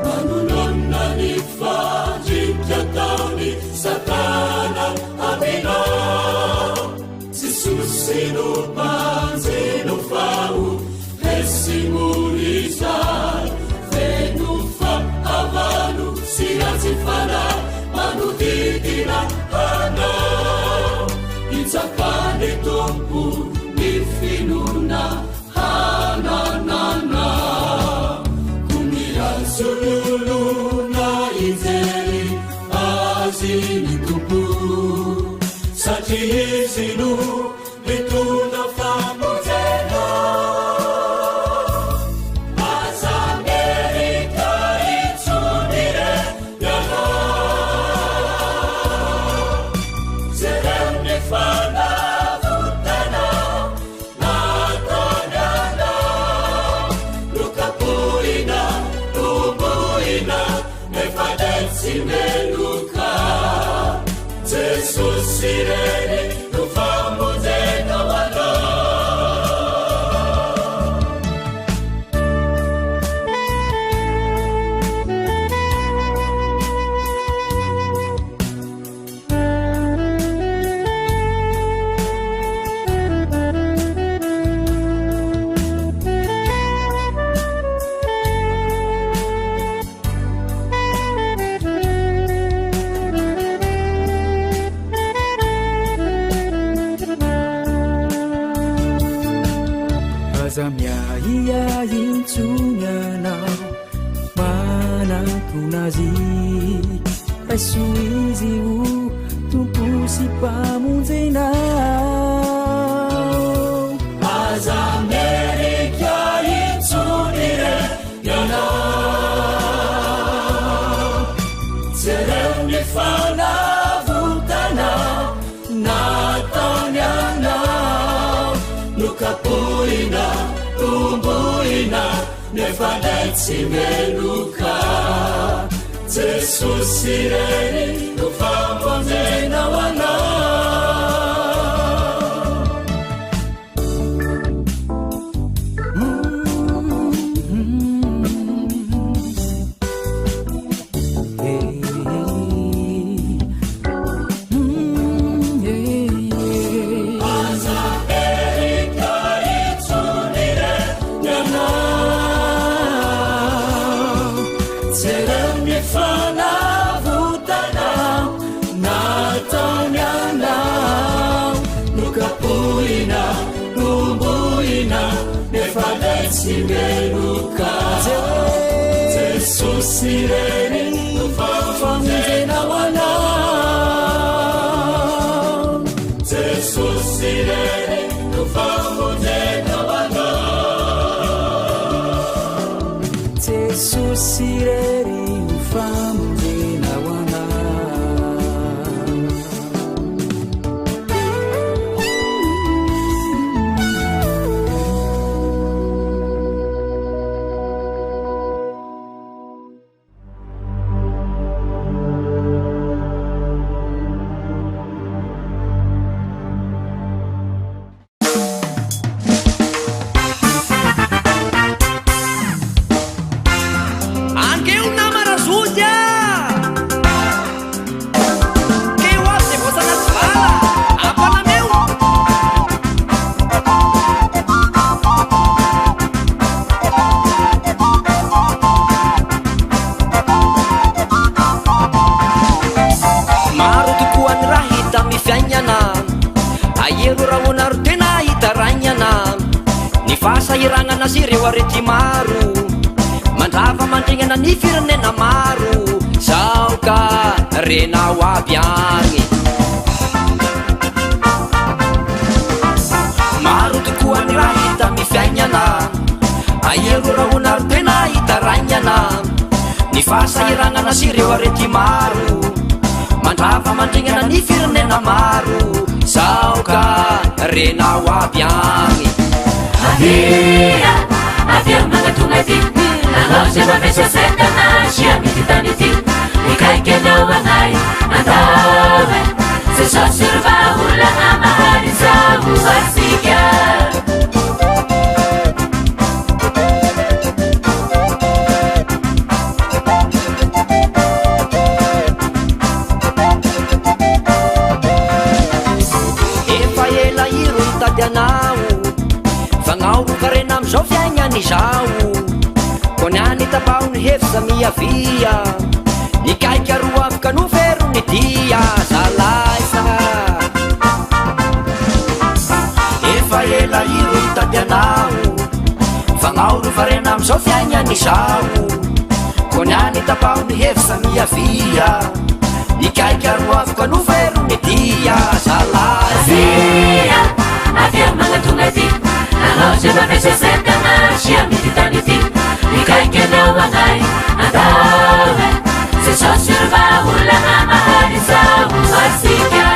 Manoloana ny fandrika ataon'i Satana aminao, Jesosy no mpanjeno fa ho resy morizay. Feno fahavalo sy ratsy fanahy manodidina anao. Hitsapan'ny Tompo ny finoana hanananao. Koa miantso. Jesosy ny Tompo, satria Izy no mitondra famonjena. Aza merika intsony re ianao, jereo ny fanavotana nataony anao, nokapohina, tombohina, nefa dia tsy meloka. Jesosy irery no famonjena ho anao. Aza miahiahy intsony ianao, manatona Azy. Raiso Izy ho Tompo sy Mpamonjenao. Aza merika intsony re ianao, jereo ny fanavotana nataony anao, nokapohina, tombohina, nefa dia tsy meloka. Jesosy irery no famonjena ho anao. Aza merika intsony re ianao, jereo ny fanavotana nataony anao, nokapohina, tombohina, nefa dia tsy meloka. Jesosy irery no famonjena ho anao. Jesosy irery no famonjena ho anao. Jesosy irery no famonjena ho anao. Angeo namana zoky a! Keo aby zay voasana tsy vala, ampanameo! Maro tokoa ny raha hita amin'ny fiainana, Ahero rahona ro tena hitarainana, Ny fahasahiranana sy ireo arety maro, Mandrava mandringana ny firenena maro, Zao ka renao aby agny. Maro tokoa ny raha hita amin'ny fiainana, Ahero rahona ro tena hitarainana, Ny fahasahiranana sy ireo arety maro, Mandrava mandringana ny firenena maro, Zao ka renao aby agny. Avia, avia manatona aty, Nanao izay mavesasentana sy amidy tany ity, Mikaiky anao anay, andao e, Jesosy ro vahaolana mahary izao antsika. Efa ela iro nitady anao, Vagnao ro karena amizao fiaignana izao, Ko niany tapaho ny hevitra miavia, Nikaika ro avy ka nofero ny dia, Zalahy sa. Efa ela iro nitady anao, Vagnao ro karena amizao fiaignana izao, Ko niany tapaho ny hevitra miavia. Ikaika ro afaka nofa ero media zalahy. Avia, avia magnatona aty. Anao izay mavesatra entana sy amidy tany ity. Mikaiky anao agnay, andao e. Jesosy ro vahaolana maharitra ho antsika.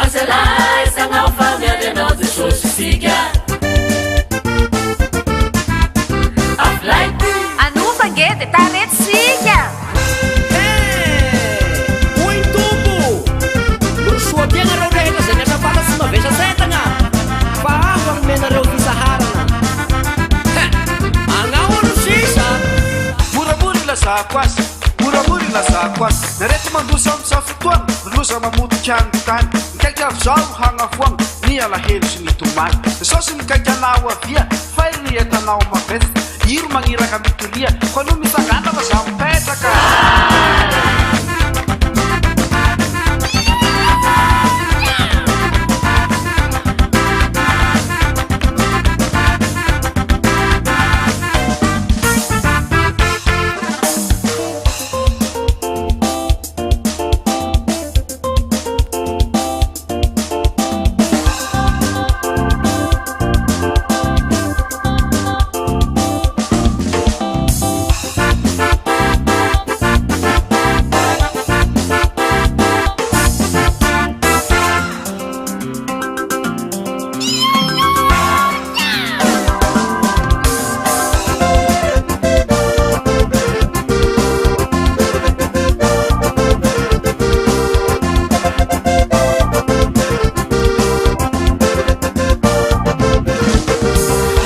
Azalahy sagnao fa miandry anao Jesosy isika. Avilay. Anofa ange dia tarety isika. Hoy ny Tompo, Mirosoa aty ianareo rehetra izay miasa fata sy mavesatra entana, fa aho hanome anareo fitsaharana. He! Agnao aloha sisa! Moramora ilazako azy, moramora ilazako azy. Ny areti-mandoza amin'izao fotoana, ny loza mamotika ny tany. Mikaika avy izao hagnafoagna ny alahelo sy ny tomany. Jesosy mikaika anao avia, failo ny entanao mavesatra. Iro magniraka mitoria, ko aloha mitsangana fa zaho mipetraka.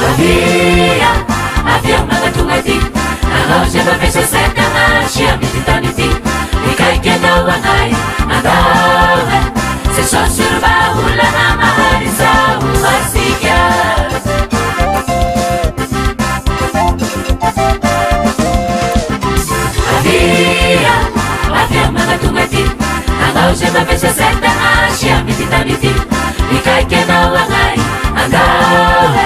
Avia, avia magnatona aty. Anao izay mavesatra entana sy amidy tany ity. Mikaiky anao agnay, andao e. Jesosy ro vahaolana maharitra ho antsika. Avia, avia magnatona aty. Anao izay mavesatra entana sy amidy tany ity. Mikaiky anao agnay, andao e.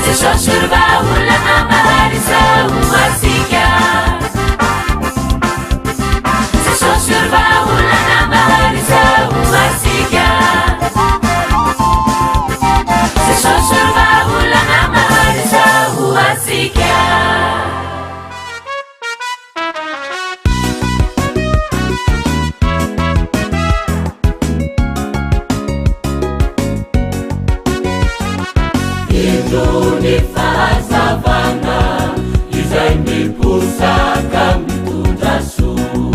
Jesosy ro vahaolana maharitra ho antsika. Jesosy ro vahaolana maharitra ho antsika. Jesosy ro vahaolana maharitra ho antsika. Indro ny fahazavana izay miposaka mitondra soa.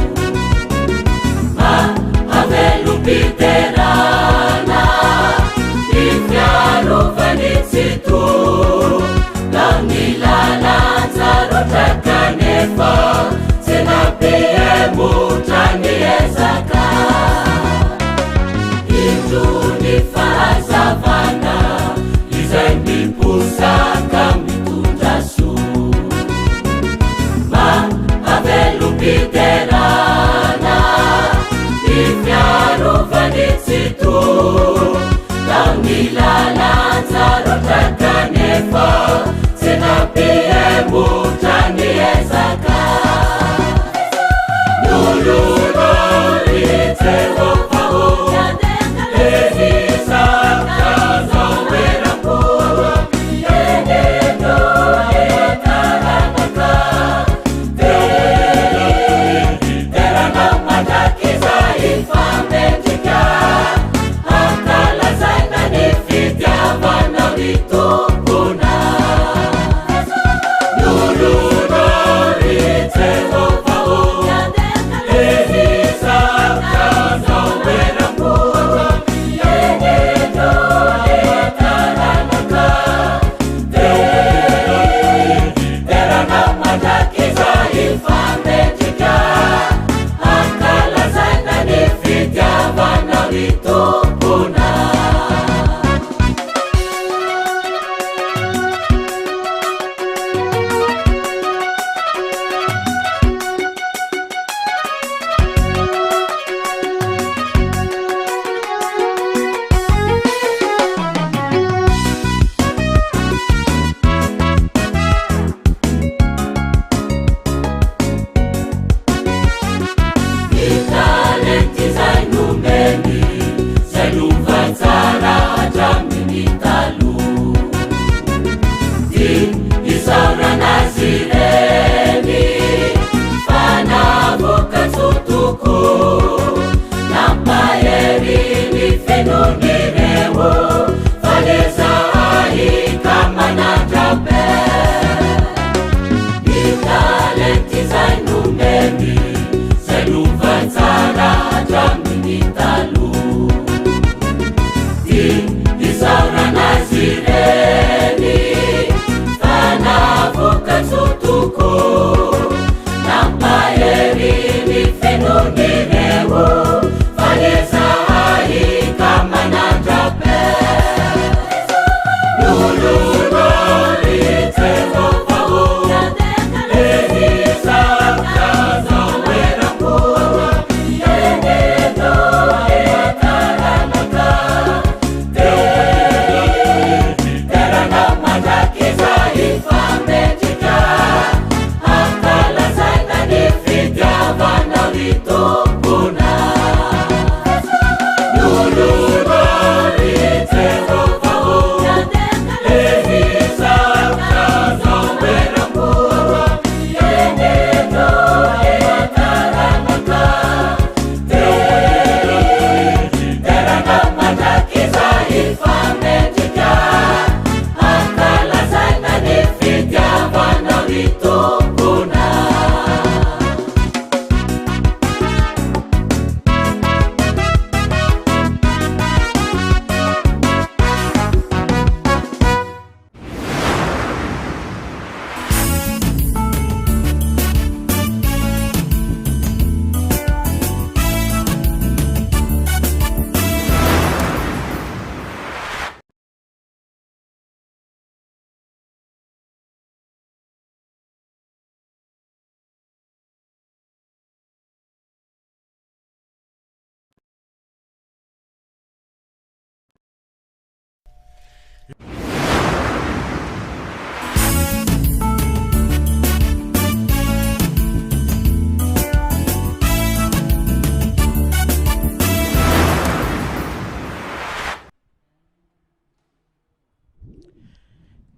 Mahavelom-piterana ny fiarovany Tsitoha. Na ny lalan-tsarotra kanefa tsy nampihemotra ny ezaka. Indro ny fahazavana izay miposaka mitondra soa. Mahavelom-piterana ny fiarovany Tsitoha. Na ny lalan-tsarotra kanefa tsy nampihemotra ny ezaka. Noloran'i Jehovah ô, Elisaka zao eram-po. Eneno e taranaka, Teranao mandrakizay famendrika, hankalazaina ny fitiavana.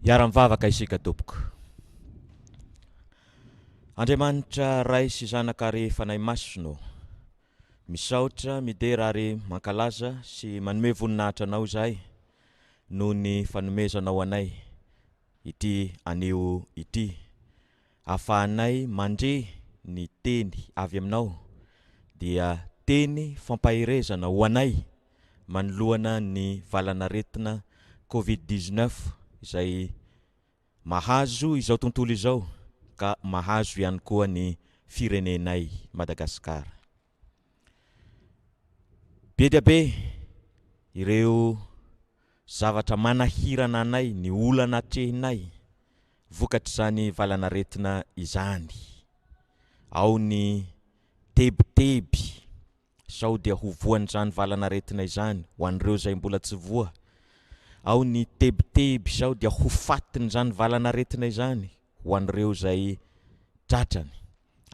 Hiara-mivavaka isika tompoko. Andriamanitra Ray sy Zanaka ary Fanahy Masina ô, misaotra, midera ary mankalaza sy manome voninahitra Anao izahay noho ny fanomezanao anay ity anio ity, ahafahanay mandre ny teny avy Aminao, dia teny fampaherezana ho anay manoloana ny valan'aretina covid 19 izay mahazo izao tontolo izao ka mahazo ihany koa ny firenenay Madagasikara. Be dia be ireo zavatra manahirana anay, ny olana atrehinay vokatr'izany valan'aretina izany. Ao ny tebiteby sao dia ho voan'izany valan'aretina izany, ho an'ireo izay mbola tsy voa. Ao ny tebiteby sao dia ho fatin'izany valan'aretina izany, ho an'ireo izay tratrany.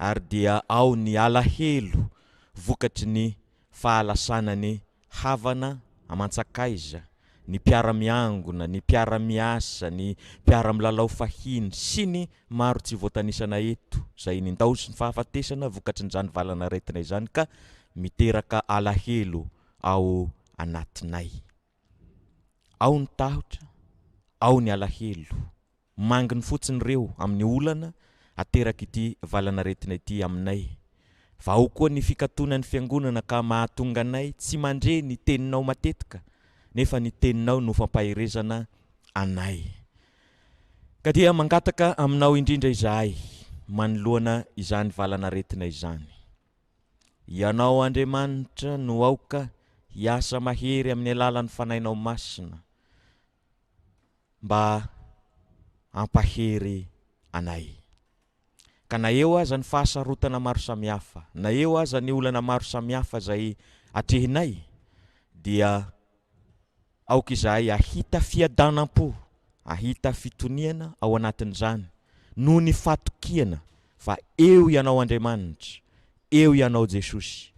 Ary dia ao ny alahelo vokatry ny fahalasanany havana aman-tsakaiza, ny mpiara-miangona, ny mpiara-miasa, ny mpiara-milalao fahiny sy ny maro tsy voatanisana eto izay nindaosin'ny fahafatesana vokatrin'izany valan'aretina izany ka miteraka alahelo ao anatinay. Ao ny tahotra, ao ny alahelo. Manginy fotsiny ireo amin'ny olana aterak'ity valan'aretina ity aminay. Fa ao koa ny fikatonan'ny fiangonana ka mahatonga anay tsy mandre ny teninao matetika nefa ny teninao no fampaherezana anay. Ka dia mangataka aminao indrindra izahay manoloana izany valan'aretina izany. Ianao Andriamanitra no aoka hiasa mahery amin'ny alalan'ny Fanahinao Masina mba hampahery anay. Ka na eo aza ny fahasarotana maro samihafa, na eo aza ny olana maro samihafa izay atrehinay, dia aoka izahay hahita fiadanam-po, hahita fitoniana ao anatin'izany, noho ny fatokiana fa eo Ianao Andriamanitra, eo Ianao Jesosy,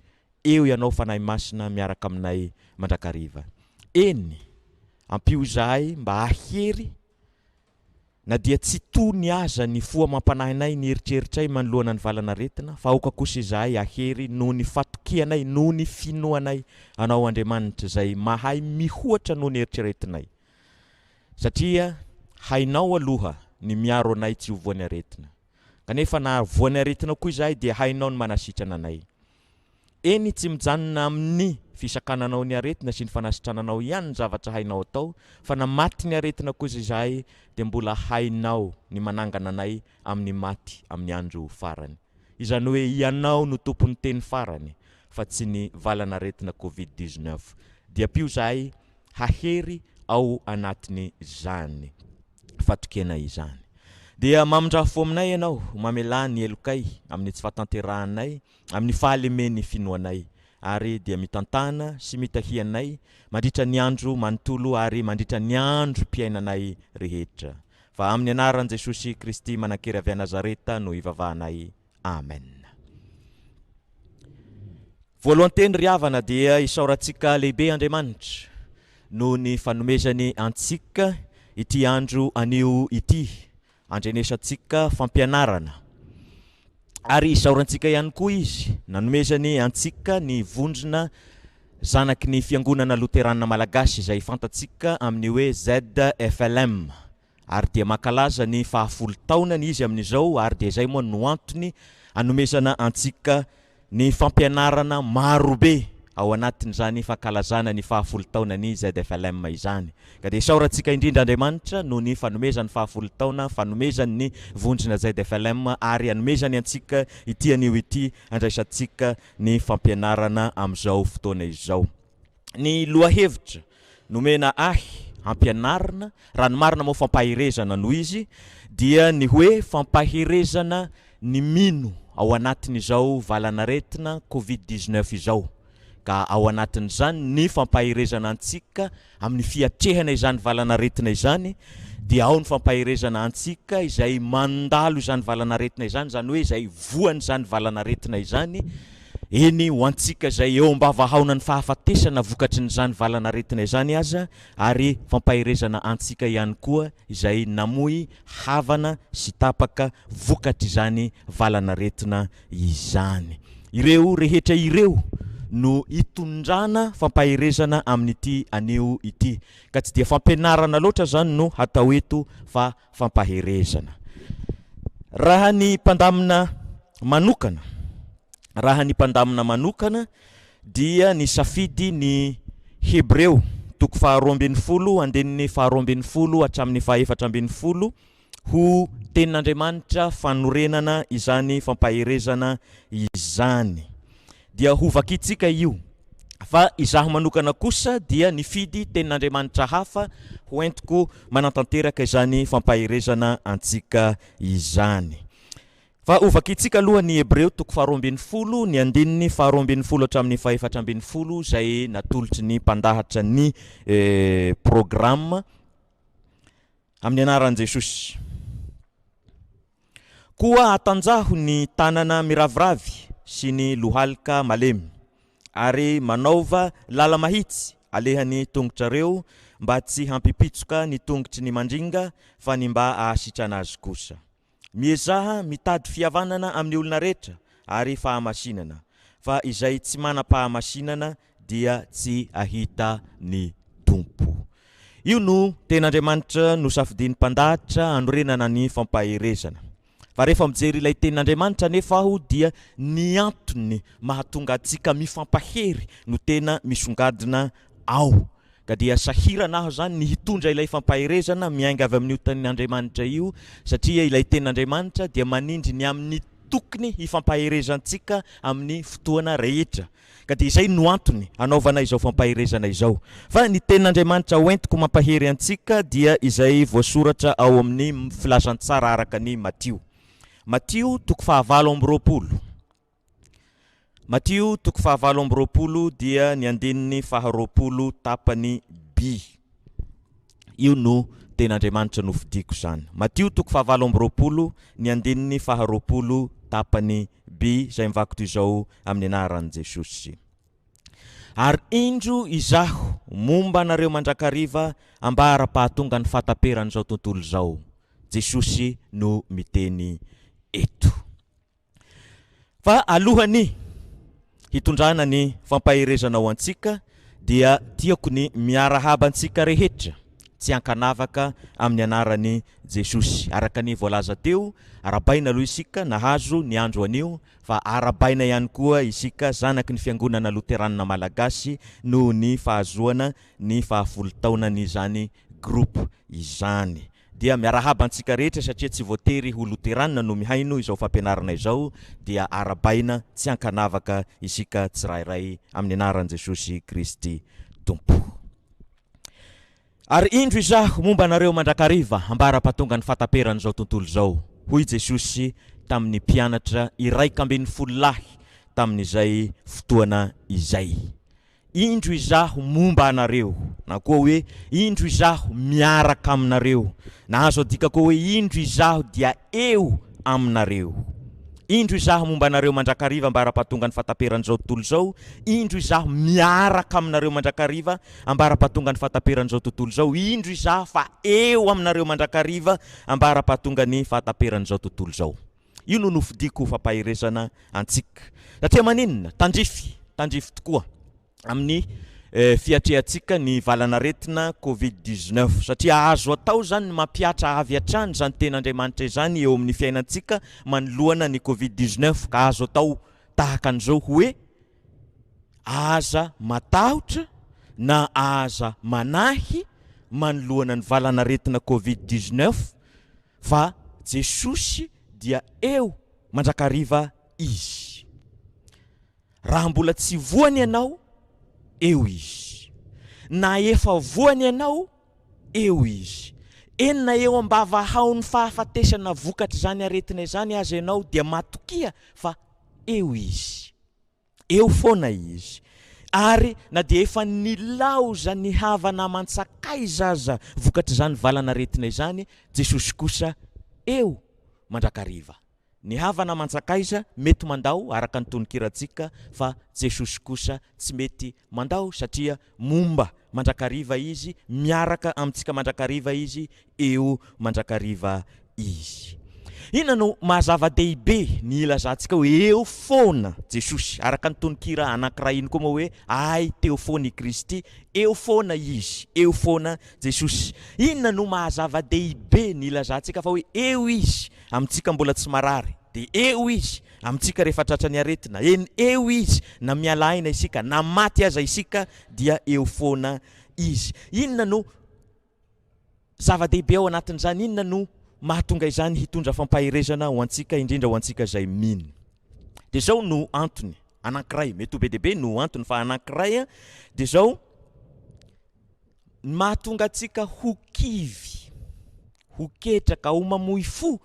eo Ianao Fanahy Masina miaraka aminay mandrakariva. Eny, ampio izahay mba hahery Na dia tsy tony aza ny fo amam-panahinay ny eritreritray manoloana ny valan'aretina, fa aoka kosa izahay hahery noho ny fatokianay, noho ny finoanay Anao Andriamanitra izay mahay mihoatra noho ny eritreretinay. Satria hainao aloha ny miaro anay tsy ho voan'ny aretina. Kanefa na voan'ny aretina koa izahay dia hainao ny manasitrana anay. Eny, tsy mijanona amin'ny fisakananao ny aretina sy ny fanasitrananao ihany ny zavatra hainao atao, fa na maty ny aretina kosa izahay dia mbola hainao ny manangana anay amin'ny maty amin'ny andro farany. Izany hoe ianao no tompon'ny teny farany fa tsy ny valan'aretina covid 19. Dia ampio izahay hahery ao anatin'izany fatokiana izany. Dia mamindrà fo aminay ianao, mamelà ny helokay amin'ny tsy fahatanterahanay amin'ny fahalemen'ny finoanay, ary dia mitantana sy mitahia anay mandritra ny andro manontolo ary mandritra ny androm-piainanay rehetra. Fa amin'ny anaran'i Jesosy Kristy manan-kery avy any Nazareta no ivavahanay. Amen. Voalohan-teny ry havana dia isaorantsika lehibe Andriamanitra noho ny fanomezany antsika ity andro anio ity andrenesantsika fampianarana ary isaorantsika ihany koa izy nanomezany antsika ny vondrona zanaky ny fiangonana loterana malagasy izay fantatsika amin'ny hoe ZFLM ary dia mankalaza ny fahafolo taonany izy amin'izao ary dia izay moa no antony anomezana antsika ny fampianarana marobe ao anatin'izany fankalazana ny fahafolo taonan'ny ZFLM izany. Ka dia isaorantsika indrindra Andriamanitra noho ny fanomezany fahafolo taona, fanomezany ny vondrona ZFLM ary anomezany antsika ity anio ity andraisantsika ny fampianarana amin'izao fotoana izao. Ny lohahevitra nomena ahy hampianarina, raha ny marina moa fampaherezana no izy, dia ny hoe fampaherezana ny mino ao anatin'izao valan'aretina covid 19 izao, ka ao anatin'izany ny fampaherezana antsika amin'ny fiatrehana izany valan'aretina izany, dia ao ny fampaherezana antsika izay mandalo izany valan'aretina izany, izany hoe izay voan'izany valan'aretina izany. Eny, ho antsika izay eo am-bavahaonan'ny fahafatesana vokatrin'izany valan'aretina izany aza, ary fampaherezana antsika ihany koa izay namoy havana sy tapaka vokatr'izany valan'aretina izany. Ireo rehetra ireo no itondrana fampaherezana amin'ity anio ity. Ka tsy dia fampianarana loatra izany no hatao eto fa fampaherezana. Raha ny mpandamina manokana, raha ny mpandamina manokana dia nisafidy ny Hebreo toko faharoa ambin'ny folo andininy faharoa ambin'ny folo hatramin'ny fahaefatra ambin'ny folo ho tenin'Andriamanitra fanorenana izany fampaherezana izany. Dia hovakintsika io. Fa izaho manokana kosa dia nifidy tenin'Andriamanitra hafa ho entiko manatanteraka izany fampaherezana antsika izany. Fa hovakintsika aloha ny Hebreo toko faharoa ambin'ny folo, ny andininy faharoa ambin'ny folo hatramin'ny fahefatra ambin'ny folo izay natolotry ny mpandahatra ny programa. Amin'ny anaran'i Jesosy. Koa atanjaho ny tanana miraviravy sy ny lohalika malemy, ary manaova lala-mahitsy alehan'ny tongotrareo mba tsy hampipitsoka ny tongotry ny mandringa fa ny mba ahasitrana azy kosa. Miezaha mitady fihavanana amin'ny olona rehetra ary fahamasinana, fa izay tsy manam-pahamasinana dia tsy hahita ny Tompo. Io no Tenin'Andriamanitra nosafidian'ny mpandahatra hanorenana ny fampaherezana. Fa rehefa mijery ilay Tenin'Andriamanitra anefa aho dia ny antony mahatonga antsika mifampahery no tena misongadina ao. Ka dia sahirana aho izany ny hitondra ilay fampaherezana miainga avy amin'io Tenin'Andriamanitra io, satria ilay Tenin'Andriamanitra dia manindry ny amin'ny tokony hifampaherezantsika amin'ny fotoana rehetra. Ka dia izay no antony hanaovana izao fampaherezana izao. Fa ny Tenin'Andriamanitra hoentiko mampahery antsika dia izay voasoratra ao amin'ny Filazantsara araka ny Matio. Matio toko fahavalo amby roapolo. Matio toko fahavalo amby roapolo dia ny andininy faharoapolo tapany B. Io no Tenin'Andriamanitra nofidiko izany. Matio toko fahavalo amby roapolo ny andininy faharoapolo tapany B izay mivaky toy izao amin'ny anaran'i Jesosy. Ary indro izaho momba anareo mandrakariva ambara-pahatonga ny fahataperan'izao tontolo izao. Jesosy no miteny eto. Fa alohan'ny hitondrana ny fampaherezana ho antsika dia tiako ny miarahaba antsika rehetra tsy ankanavaka amin'ny anaran'i Jesosy. Araka ny voalaza teo, arabaina aloha isika nahazo ny andro anio fa arabaina ihany koa isika zanaky ny Fiangonana Loteranina Malagasy noho ny fahazoana ny fahafolo taonan'izany groupe izany. Dia miarahaba antsika rehetra satria tsy voatery ho loterana no mihaino izao fampianarana izao dia arabaina tsy ankanavaka isika tsirairay amin'ny anaran'i Jesosy Kristy Tompo. Ary indro izaho momba anareo mandrakariva ambara-pahatonga ny fahataperan'izao tontolo izao, hoy Jesosy tamin'ny mpianatra 11 lahy tamin'izay fotoana izay. Indro izaho momba anareo, na koa hoe, Indro izaho miaraka aminareo, na azo adika koa hoe, Indro izaho dia eo aminareo. Indro izaho momba anareo mandrakariva ambara-pahatongan'ny fahataperan'izao tontolo izao, indro izaho miaraka aminareo mandrakariva ambara-pahatongan'ny fahataperan'izao tontolo izao, indro izaho fa eo aminareo mandrakariva ambara-pahatongan'ny fahataperan'izao tontolo izao. Io no nofidiko ho fampaherezana antsika. Satria maninona? Tandrify, tandrify tokoa amin'ny fiatrehantsika ny valan'aretina covid 19. Satria azo atao izany ny mampihatra avy hatrany izany tenin'Andriamanitra izany eo amin'ny fiainantsika manoloana ny covid 19. Ka azo atao tahaka an'izao hoe aza matahotra na aza manahy manoloana ny valan'aretina covid 19 fa Jesosy dia eo mandrakariva Izy. Raha mbola tsy voany ianao, eo Izy. Na efa voany ianao, eo Izy. Eny na eo am-bavahaon'ny fahafatesana vokatr'izany aretina izany aza ianao dia matokia fa eo Izy. Eo foana izy. Ary na dia efa nilaozan'ny havana aman-tsakaiza aza vokatr'izany valan'aretina izany, Jesosy kosa eo mandrakariva. Ny havana aman-tsakaiza mety mandao araka ny tononkirantsika fa Jesosy kosa tsy mety mandao satria momba mandrakariva Izy, miaraka amintsika mandrakariva Izy, eo mandrakariva Izy. Inona no maha zava-dehibe ny hilazantsika hoe eo foana Jesosy? Araka ny tononkira anankiray iny koa moa hoe Ay teo foana i Kristy, eo foana Izy, eo foana Jesosy. Inona no maha zava-dehibe ny hilazantsika fa hoe eo Izy amintsika mbola tsy marary, dia eo Izy amintsika rehefa tratran'ny aretina, eny eo Izy na miala aina isika, na maty aza isika dia eo foana Izy. Inona no zava-dehibe ao anatin'izany? Inona no mahatonga izany hitondra fampaherezana ho antsika, indrindra ho antsika izay mino? Dia izao no antony anankiray, mety ho be dia be no antony fa anankiray dia izao, ny mahatonga antsika ho kivy, ho ketraka, ho mamoy fo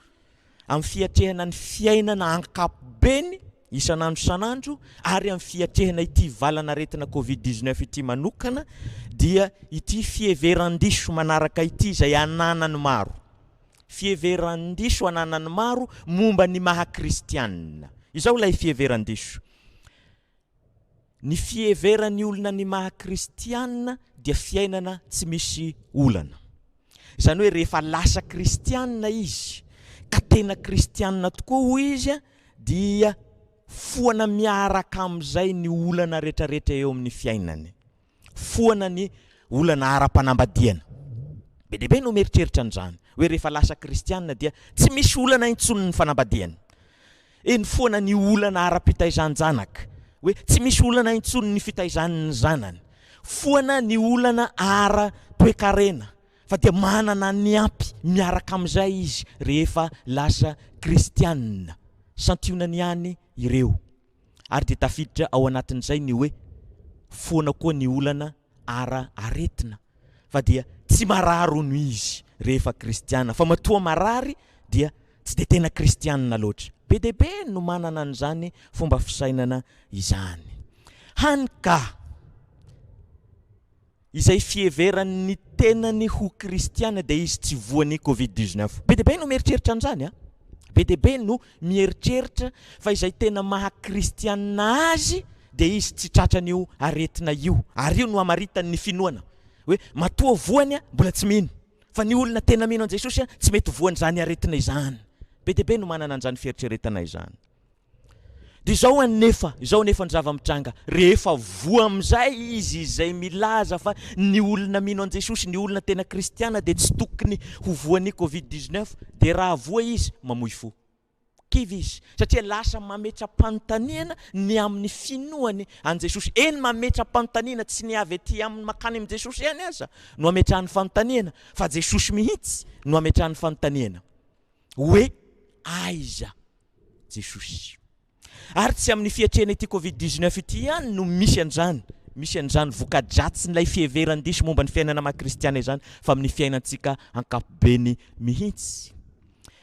amin'ny fiatrehana ny fiainana ankapobeny isan'andro isan'andro ary amin'ny fiatrehana ity valan'aretina covid 19 ity manokana dia ity fiheveran-diso manaraka ity izay ananan'ny maro. Fiheveran-diso ananan'ny maro momba ny maha kristianina. Izao ilay fiheveran-diso. Ny fiheveran'ny olona ny maha kristianina dia fiainana tsy misy olana. Izany hoe rehefa lasa kristianina izy ka tena kristianina tokoa hoy izy dia foana miaraka amin'izay ny olana rehetrarehetra eo amin'ny fiainany. Foana ny olana ara-panambadiana. Be dia be no mieritreritra an'izany, hoe rehefa lasa kristianina dia tsy misy olana intsony ny fanambadiana. Eny foana ny olana ara-pitaizan-janaka, hoe tsy misy olana intsony ny fitaizany ny zanany. Foana ny olana ara-toekarena, fa dia manana ny ampy miaraka amin'izay izy rehefa lasa kristianina. Santionany ihany ireo. Ary dia tafiditra ao anatin'izay ny hoe foana koa ny olana ara aretina fa dia tsy marary hono izy rehefa kristiana fa matoa marary dia tsy dia tena kristianina loatra. Be dia be no manana an'izany fomba fisainana izany. Hany ka izay fiheverany ny tenany ho kristiana dia izy tsy voan'ny covid 19. Be dia be no mieritreritra an'izany an! Be dia be no mieritreritra fa izay tena maha kristiana azy dia izy tsy tratran'io aretina io. Ary io no amaritany ny finoana hoe matoa voany an, mbola tsy mino. Fa ny olona tena mino an'i Jesosy an, tsy mety voan'izany aretina izany. Be dia be no manana an'izany fieritreretana izany. Dia izao anefa, izao anefa ny zava-mitranga, rehefa voa amin'izay izy izay milaza fa ny olona mino an'i Jesosy, ny olona tena kristiana dia tsy tokony ho voan'ny covid 19, dia raha voa izy, mamoy fo. Kivy izy, satria lasa mametra-panontaniana ny amin'ny finoany an'i Jesosy. Eny, mametra-panontaniana, tsy ny avy aty aminy mankany amin'i Jesosy ihany aza no ametrahany fanontaniana, fa Jesosy mihitsy no ametrahany fanontaniana hoe aiza Jesosy. Ary tsy amin'ny fiatrehana ity covid 19 ity ihany no misy an'izany, misy an'izany voka-dratsin'ilay fiheveran-diso momba ny fiainana maha kristiana izany fa amin'ny fiainantsika ankapobeny mihitsy.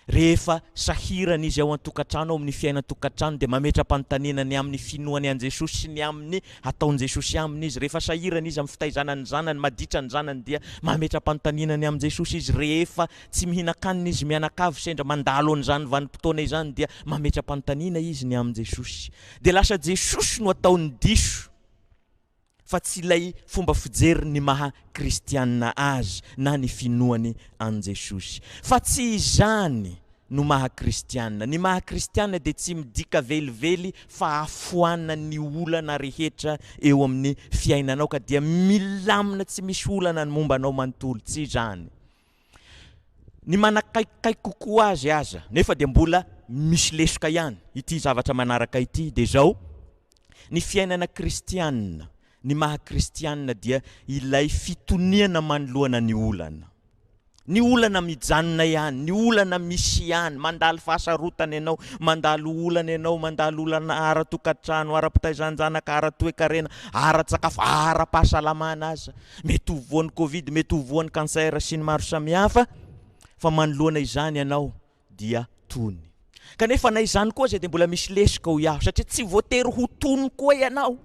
Rehefa sahirana izy ao an-tokantrano, ao amin'ny fiainan-tokantrano dia mametra-panontaniana ny amin'ny finoany an'i Jesosy sy ny amin'ny ataon'i Jesosy aminy izy. Rehefa sahirana izy amin'ny fitaizana ny zanany, maditra ny zanany dia mametra-panontaniana ny amin'i Jesosy izy. Rehefa Tsy mihinan-kanina izy mianakavy sendra mandalo an'izany vanim-potoana izany dia mametra-panontaniana izy ny amin'i Jesosy. Dia lasa Jesosy no ataony diso fa tsy ilay fomba fijeriny ny maha kristiana azy na ny finoany an'i Jesosy. Fa tsy izany no maha kristiana. Ny maha kristiana dia tsy midika velively fahafoanan'ny olana rehetra eo amin'ny fiainanao ka dia milamina tsy misy olana ny momba anao manontolo. Tsy izany. Ny manakaikikaiky kokoa azy aza nefa dia mbola misy lesoka ihany ity zavatra manaraka ity dia izao, ny fiainana kristianina, ny maha kristianina dia ilay fitoniana manoloana ny olana. Ny olana mijanona ihany, ny olana misy ihany, mandalo fahasarotana ianao, mandalo olana ianao, mandalo olana ara-tokantrano, ara-pitaizan-janaka, ara-toekarena, ara-tsakafo, ara-pahasalamana aza. Mety ho voan'ny covid, mety ho voan'ny cancer sy ny maro samihafa, fa manoloana izany ianao dia tony. Kanefa na izany koa aza dia mbola misy lesoka hoy aho, satria tsy voatery ho tony koa ianao.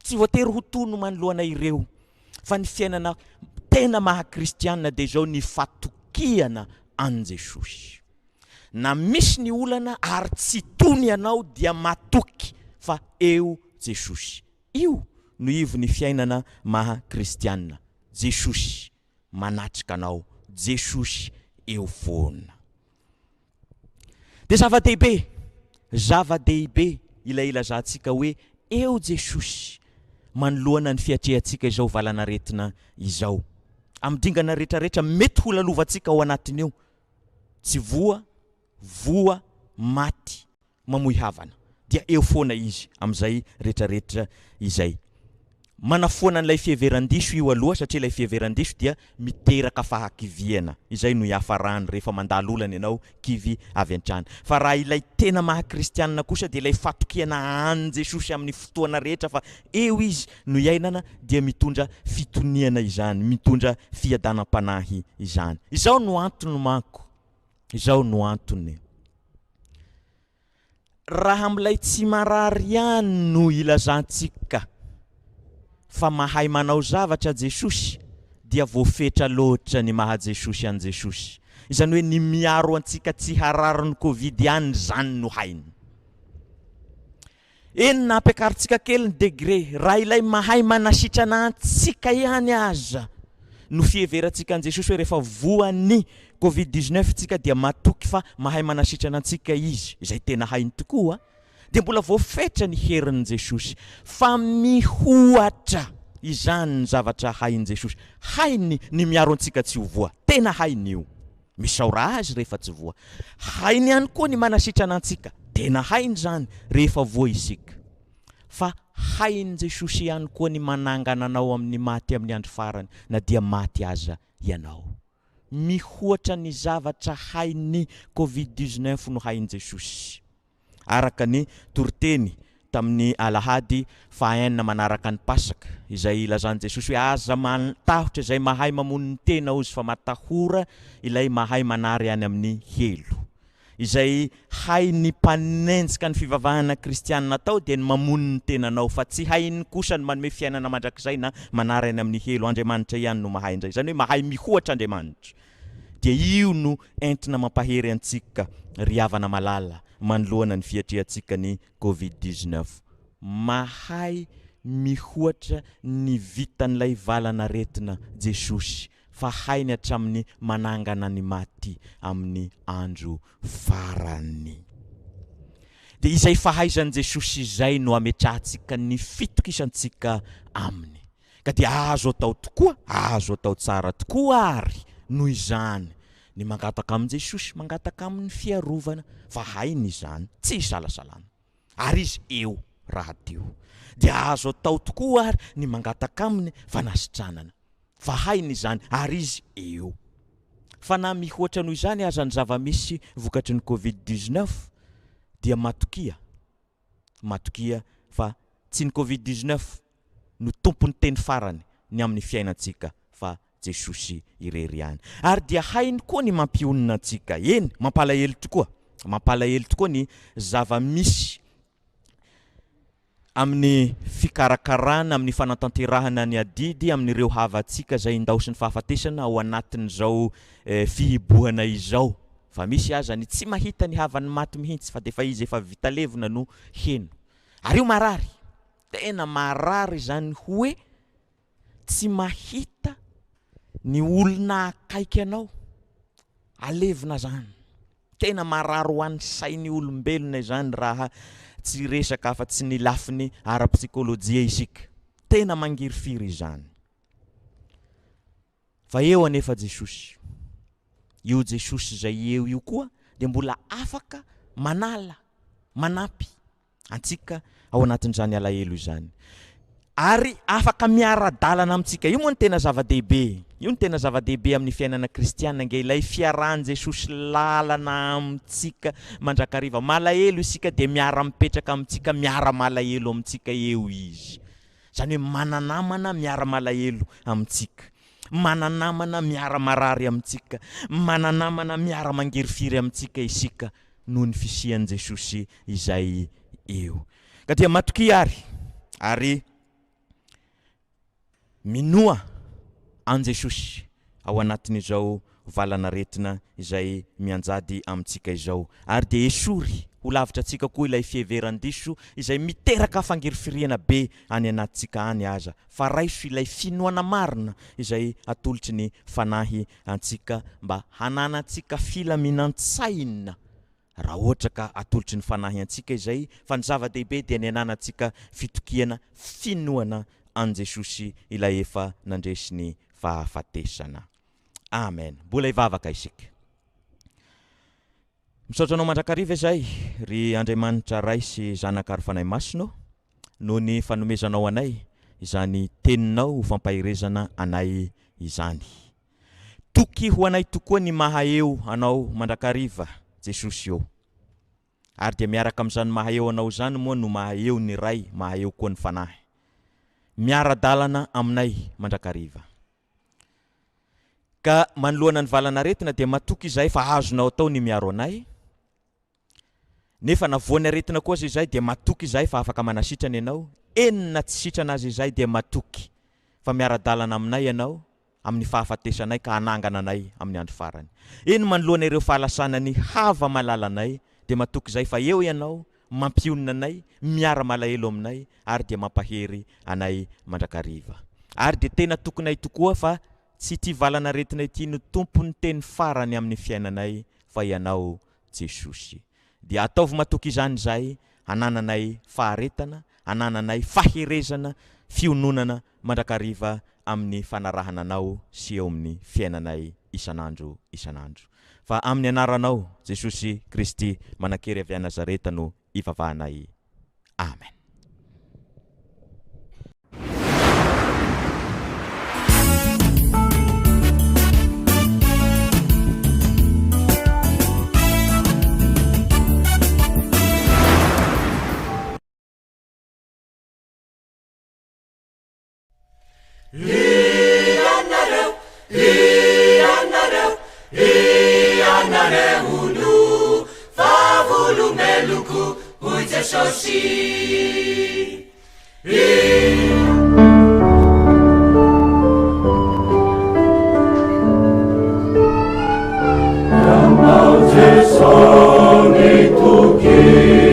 Tsy voatery ho tony manoloana ireo. Fa ny fiainana tena maha kristiana dia izao ny fatokiana an'i Jesosy. Na misy ny olana ary tsy tony ianao dia matoky fa eo Jesosy. Io no ivon'ny fiainana maha kristiana. Jesosy manatrika anao, Jesosy eo foana. Dia zava-dehibe, zava-dehibe ilay ilazantsika hoe eo Jesosy manoloana ny fiatrehantsika izao valan'aretina izao. Amin'ny dingana rehetrarehetra mety ho lalovantsika ao anatin'io, tsy voa, voa, maty, mamoy havana dia eo foana izy amin'izay retraretra izay. Manafoana an'ilay fiheveran-diso io aloha satria ilay fiheveran-diso dia miteraka fahakiviana, izay no iafarany rehefa mandalo olana ianao, kivy avy hatrany. Fa raha ilay tena maha kristianina kosa dia ilay fatokiana an'i Jesosy amin'ny fotoana rehetra fa eo izy no iainana dia mitondra fitoniana izany, mitondra fiadanam-panahy izany. Izao no antony manko, izao no antony. Raha amin'ilay tsy marary ihany no ilazantsika fa mahay manao zavatra Jesosy dia voafetra loatra ny maha Jesosy an'i Jesosy. Izany hoe ny miaro antsika tsy hararin'ny covid ihany izany no hainy. Eny na ampiakarintsika kely ny degré, raha ilay mahay manasitrana antsika ihany aza no fiheverantsika an'i Jesosy hoe rehefa voan'ny covid 19 tsika dia matoky fa mahay manasitrana antsika Izy, izay tena hainy tokoa, dia mbola voafetra ny herin'i Jesosy fa mihoatra izany ny zavatra hain'i Jesosy. Hainy ny miaro antsika tsy ho voa, tena hainy io. Misaora Azy rehefa tsy voa. Hainy ihany koa ny manasitrana antsika. Tena hainy izany rehefa voa isika. Fa hain'i Jesosy ihany koa ny manangana anao amin'ny maty amin'ny andro farany na dia maty aza ianao. Mihoatra ny zavatra hain'ny covid 19 no hain'i Jesosy. Araka ny toriteny tamin'ny alahady fahaenina manaraka ny Pasaka, izay ilazan'i Jesosy hoe aza matahotra izay mahay mamono ny tena hozy fa matahora ilay mahay manary any amin'ny helo. Izay hain'ny mpanenjika ny fivavahana kristianina atao dia ny mamono ny tenanao fa tsy hainy kosa ny manome fiainana mandrakizay na manary any amin'ny helo. Andriamanitra ihany no mahay indray. Izany hoe mahay mihoatra Andriamanitra. Dia io no entina mampahery antsika ry havana malala manoloana ny fiatrehantsika ny covid 19. Mahay mihoatra ny vitan'ilay valan'aretina Jesosy fa hainy hatramin'ny manangana ny maty amin'ny andro farany. Dia izay fahaizan'i Jesosy izay no ametrahantsika ny fitokisantsika Aminy. Ka dia azo atao tokoa, azo atao tsara tokoa àry, noho izany, ny mangataka amin'i Jesosy, mangataka Aminy fiarovana, fa hainy izany, tsy isalasalana. Ary Izy eo rahateo. Dia azo atao tokoa àry ny mangataka Aminy fanasitranana, fa hainy izany, ary Izy eo. Fa na mihoatra noho izany aza ny zava-misy vokatry ny covid 19, dia matokia, Matokia fa tsy ny covid 19 no tompon'ny teny farany ny amin'ny fiainantsika fa Jesosy irery ihany. Ary dia hainy koa ny mampionona antsika. Eny, mampalahelo tokoa, mampalahelo tokoa ny zava-misy amin'ny fikarakarana, amin'ny fanatanterahana ny adidy amin'ireo havantsika izay indaosin'ny fahafatesana ao anatin'izao fihibohana izao. Fa misy aza ny tsy mahita ny havany maty mihitsy fa defa izy efa vita levona no heno. Ary io marary, tena marary izany hoe tsy mahita ny olona akaiky anao alevina zany. Tena marary ho an'ny sain'ny olombelona izany raha tsy resaka afa-tsy ny lafiny ara-psikolojia isika. Tena mangirifiry izany. Fa eo anefa Jesosy. Io Jesosy izay eo io koa dia mbola afaka manala, manampy antsika ao anatin'izany alahelo izany. Ary afaka miara-dalana amintsika. Io moa no tena zava-dehibe. Io no tena zava-dehibe amin'ny fiainana kristiana ange, ilay fiarahan'i Jesosy lalana amintsika mandrakariva. Malahelo isika dia miara-mipetraka amintsika, miara-malahelo amintsika eo Izy. Izany hoe mana-namana miara-malahelo amintsika, mana-namana miara-marary amintsika, mana-namana miara-mangirifiry amintsika isika noho ny fisian'i Jesosy izay eo. Ka dia matokia àry, ary minoa an'i Jesosy ao anatin'izao. valanaretina izay mianjady amintsika izao. Ary dia esory ho lavitra antsika koa ilay fiheveran-diso izay miteraka fangirifiriana be any anatintsika any aza, fa raiso ilay finoana marina izay atolotry ny Fanahy antsika mba hananantsika filaminan-tsaina raha ohatra ka atolotry ny Fanahy antsika izay, fa ny zava-dehibe dia ny hananantsika fitokiana, finoana an'i Jesosy ilay efa nandresy ny fahafatesana. Amen. Mbola hivavaka isika. Misaotra Anao mandrakariva izay, ry Andriamanitra Ray sy Zanaka ary Fanahy Masina ô, noho ny fanomezanao anay izany Teninao ho fampaherezana anay izany. Toky ho anay tokoa ny maha eo Anao mandrakariva, Jesosy ô. Ary dia miaraka amin'izany maha eo Anao izany moa no maha eo ny Ray, maha eo koa ny Fanahy. Miara-dalana aminay mandrakariva. Ka manoloana ny valan'aretina dia matoky izahay fa azonao atao ny miaro anay. Nefa na voan'ny aretina koa aza izahay dia matoky izahay fa afaka manasitrana ianao. Eny na tsy sitrana aza izahay dia matoky fa miara-dalana aminay ianao amin'ny fahafatesanay ka hanangana anay amin'ny andro farany. Eny manoloana ireo fahalasanan'ny hava-malalanay dia matoky izahay fa eo ianao mampionona anay, miara-malahelo aminay ary dia mampahery anay mandrakariva. Ary dia tena tokinay tokoa fa tsy ity valan'aretina ity no tompon'ny teny farany amin'ny fiainanay fa Ianao Jesosy. Dia ataovy matoky izany izahay hanananay faharetana, hanananay faherezana, fiononana mandrakariva amin'ny fanarahana Anao sy eo amin'ny fiainanay isan'andro isan'andro. Fa amin'ny anaranao, Jesosy Kristy manan-kery avy any Nazareta no ivavahanay. Amen. Ianareo, ianareo, ianareo no vavolombeloko, hoy Jesosy. Ianao Jeso ny tokiko,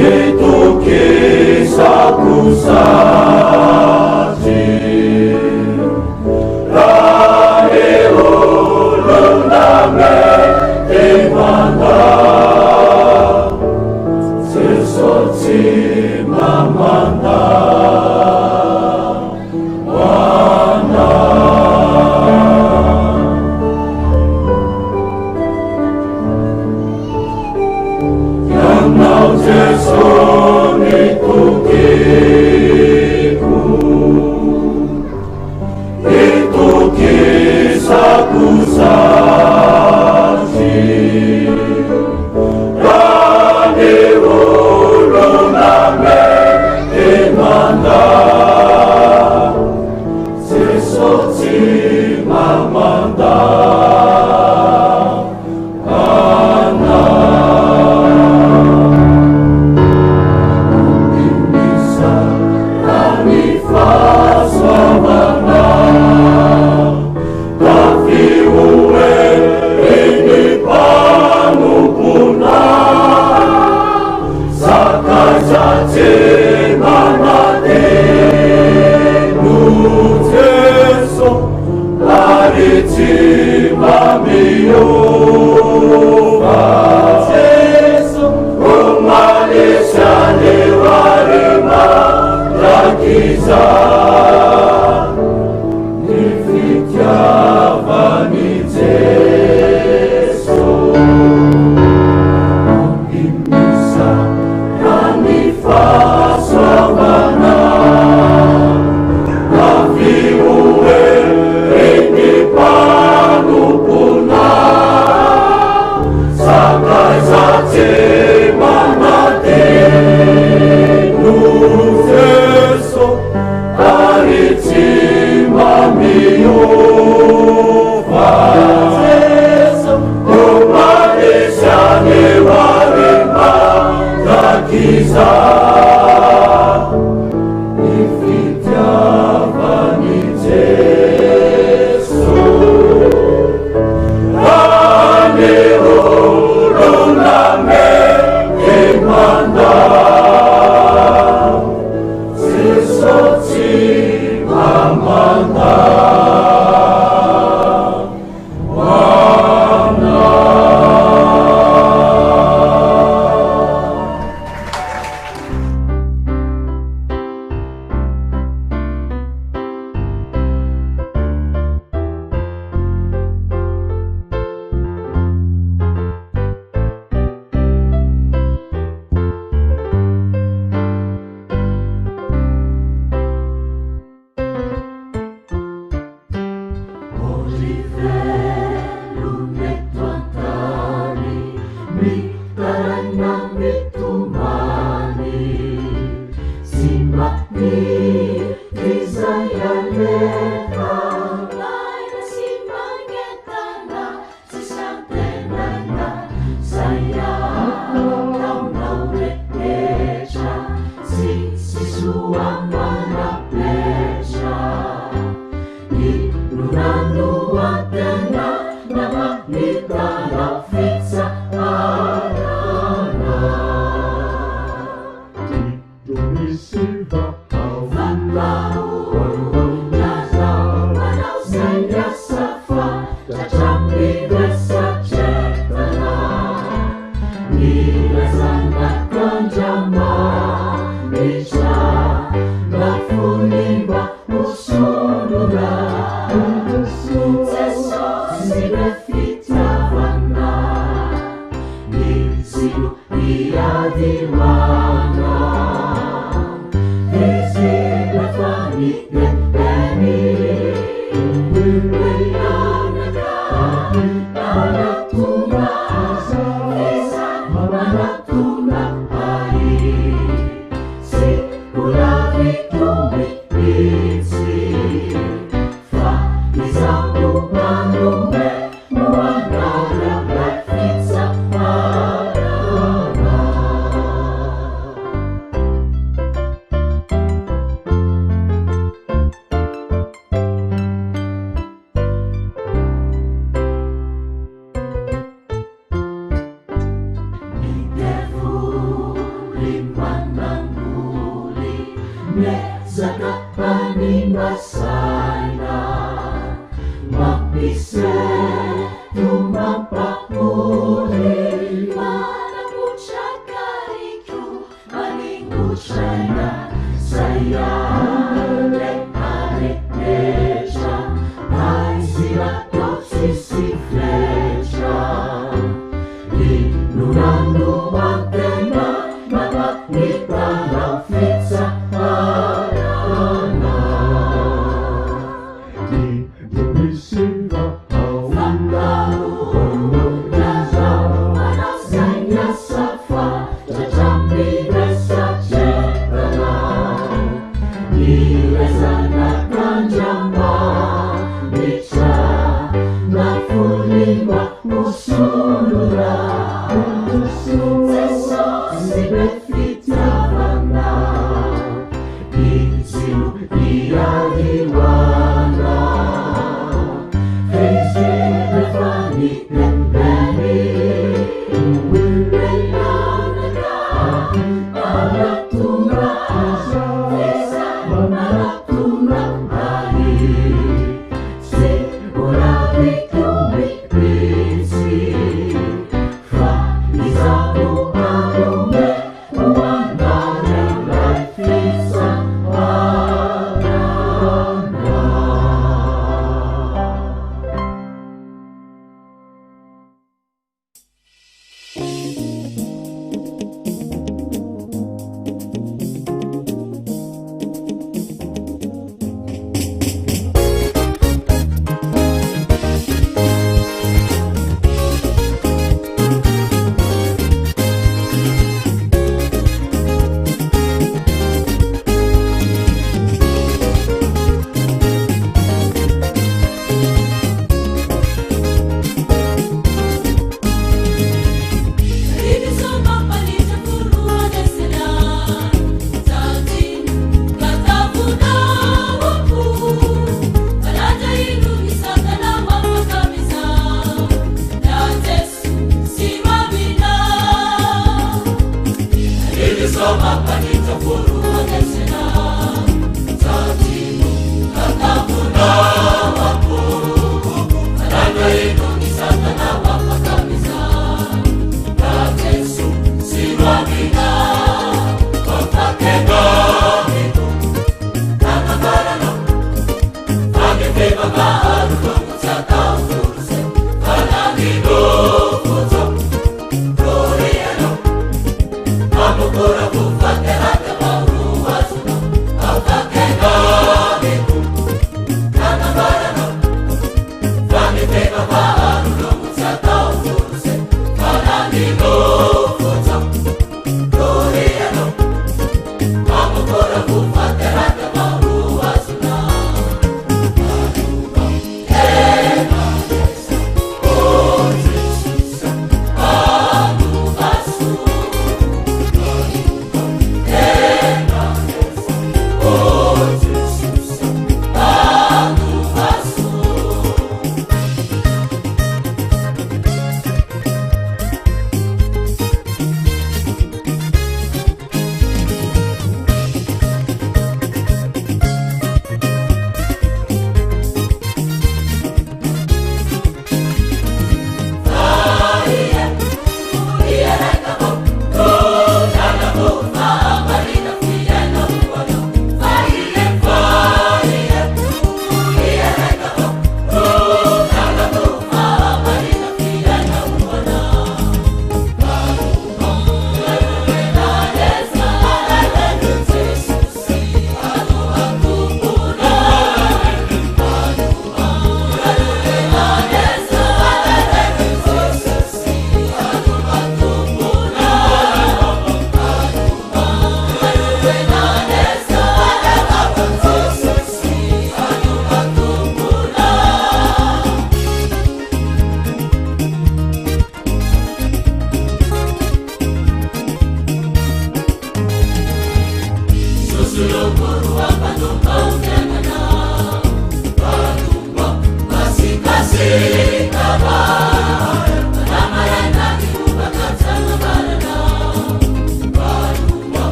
Itokisako satria raha ny olona mety mandà, Jeso tsy mba mandà. Ianao Jeso ny tokiko. Tsy mahita izay aleha. Maina sy manentana, tsisy antenaina, Zay ataonao rehetra, tsisy zo amana-petra. Inona no antenaina mahitanao fitsaharana?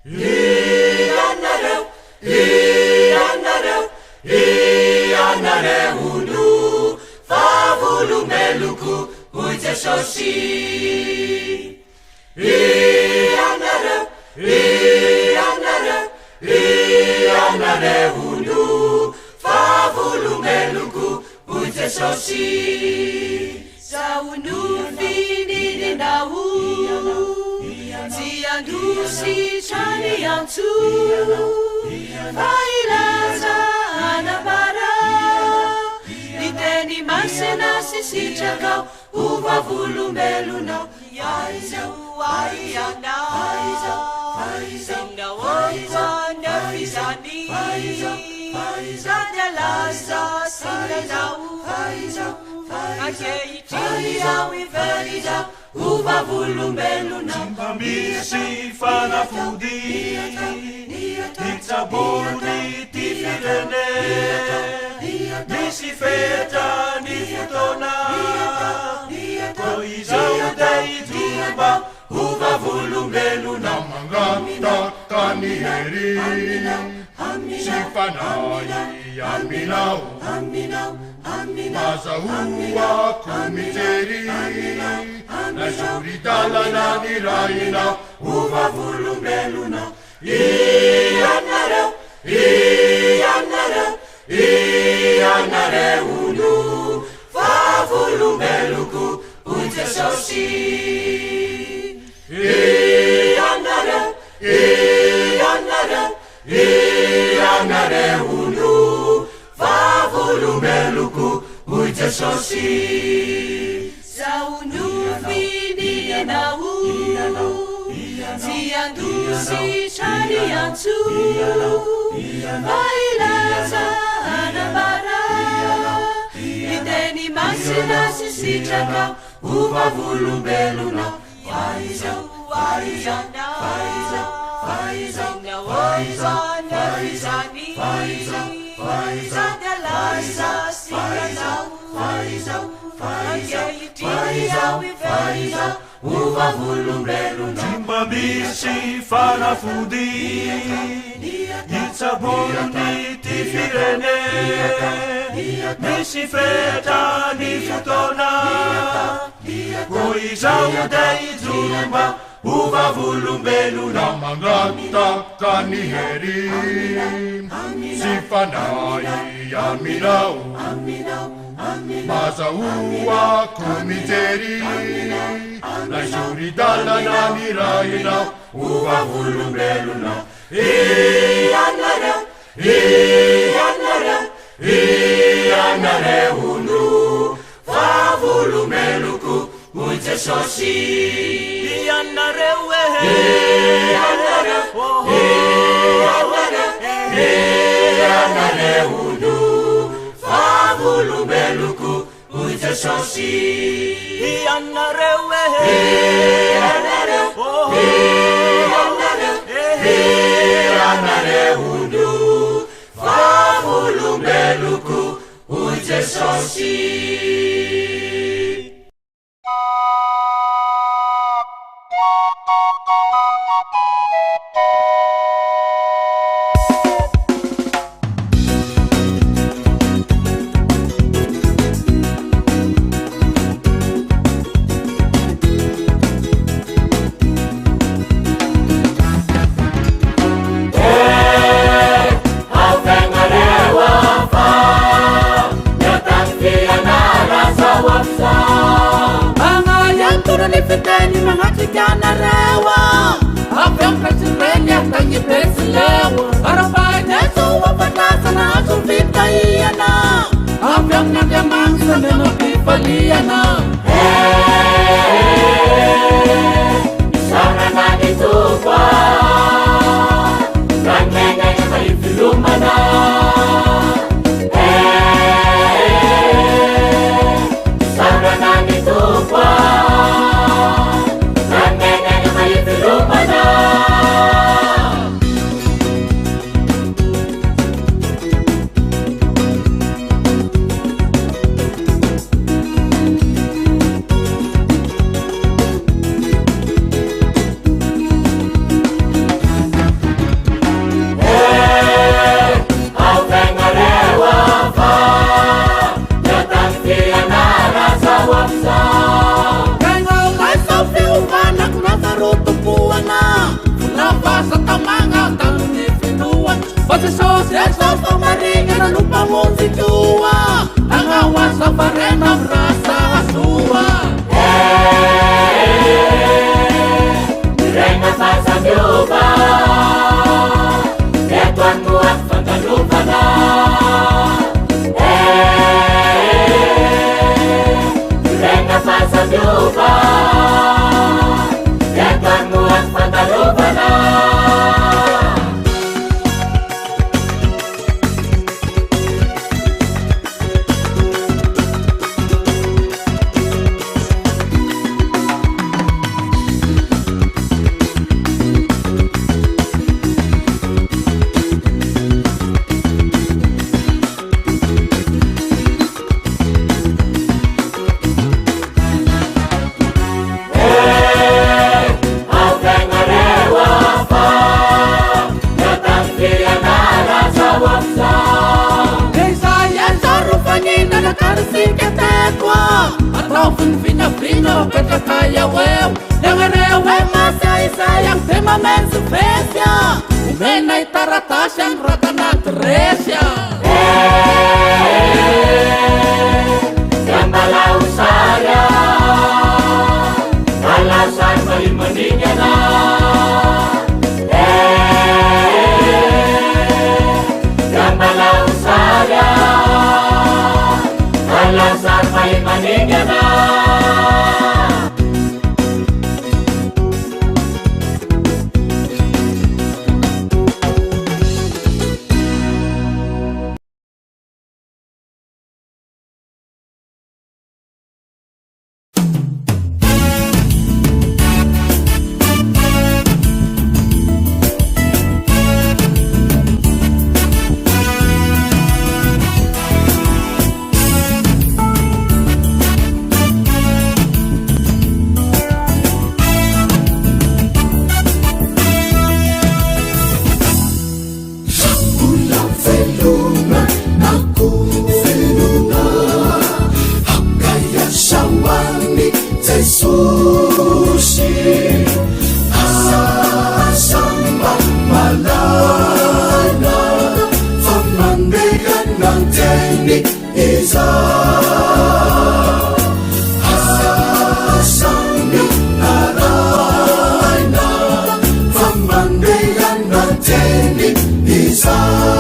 Ianareo, ianareo, ianareo no vavolombeloko, hoy Jesosy. Ianareo, ianareo, ianareo no vavolombeloko, hoy Jesosy. Zaho no finininao, tsy handositra ny antso, fa hilaza. sy sitrakao ho vavolombelonao. Aiza, aiza, aiza, aiza, aiza, izany, sady lasa siranao. Ankehitriny aho hiverina ho vavolombelonao. Mba misy fanafody hitsaboany ty firene, misy fetra ny fotoana, koa izaho dia hijoro mba ho vavolombelona. Mangataka ny hery sy fanahy aminao, Azahoako mijery ilay sori-dalana nirahinao ho vavolombelona. Ianareo, ianareo, ianareo no vavolombeloko, hoy Jesosy. Ianareo, ianareo, ianareo no vavolombeloko, hoy Jesosy. Zaho no fidinao, tsy handositra ny antso, fa hilaza hanambara ny teny masina sy sitrakao ho vavolombelonao. Fa izao, fa izao, fa izao, fa izao, fa izao, fa izao, fa izao, fa izao, fa izao, fa izao, fa izao, fa izao, fa izao, fa izao, ho vavolombelonao. Tsy mba misy fanafody hitsaboany ty firene, misy fetra ny fotoana, koa izaho dia hijoro mba ho vavolombelona. Mangataka ny hery sy fanahy aminao, Azahoako mijery ilay sori-dalana nirahinao ho vavolombelona. Ianareo, ianareo, ianareo no vavolombeloko, hoy Jesosy. Ianareo e, ianareo, ianareo, ianareo no vavolombeloko, hoy Jesosy. Ianareo e, ianareo, ianareo, ianareo no vavolombeloko, hoy Jesosy. tsika teto a! Ataovy ny vinavina ho apetraka eo eo Leoereo e masy a izay agny de mamezivezy a! Omenay taratasy anoratana adiresy a! Dia mbalao sary a! Mbalao sary mahia maningana Dia mbalao sary a! Mbalao sary mahia maningana. Mbola velona na koa velona Aoka hiasa ho an'i Jesosy Aza mba malaina Fa mandehana an-teny izaho Aza mitaraina Fa mandehana an-teny izaho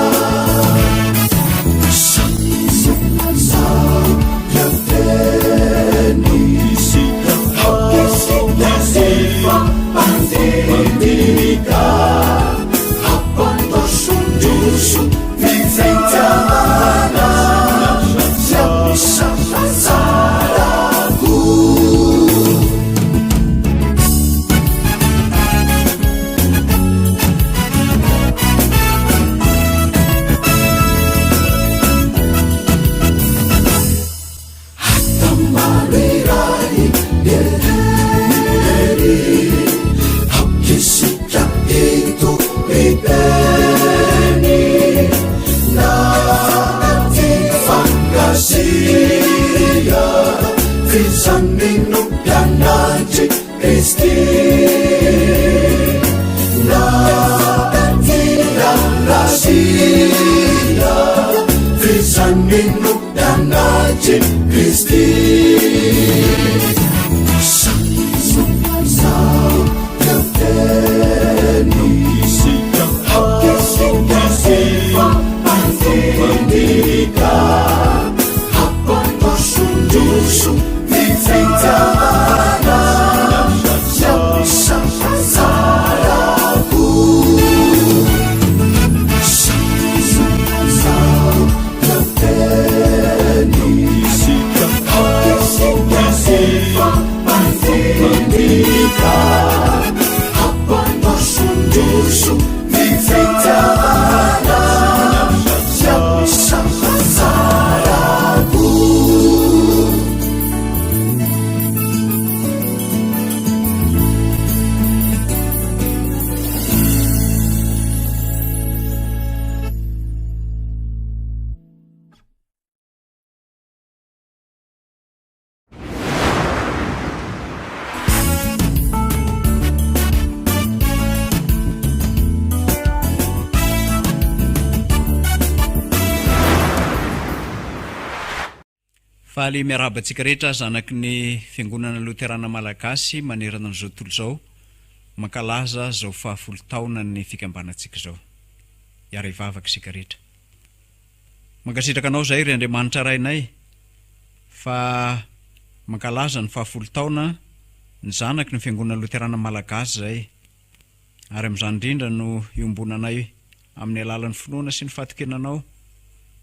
Faly miarahaba antsika rehetra zanaky ny Fiangonana Loterana Malagasy manerana an'izao tontolo izao mankalaza izao fahafolo taonan'ny fikambanantsika izao. Hiara-hivavaka isika rehetra. Mankasitraka Anao izahay ry Andriamanitra Rainay fa mankalaza ny fahafolo taona ny zanaky ny Fiangonana Loterana Malagasy izahay ary amin'izany indrindra no iombonanay amin'ny alalan'ny finoana sy ny fahatokiana Anao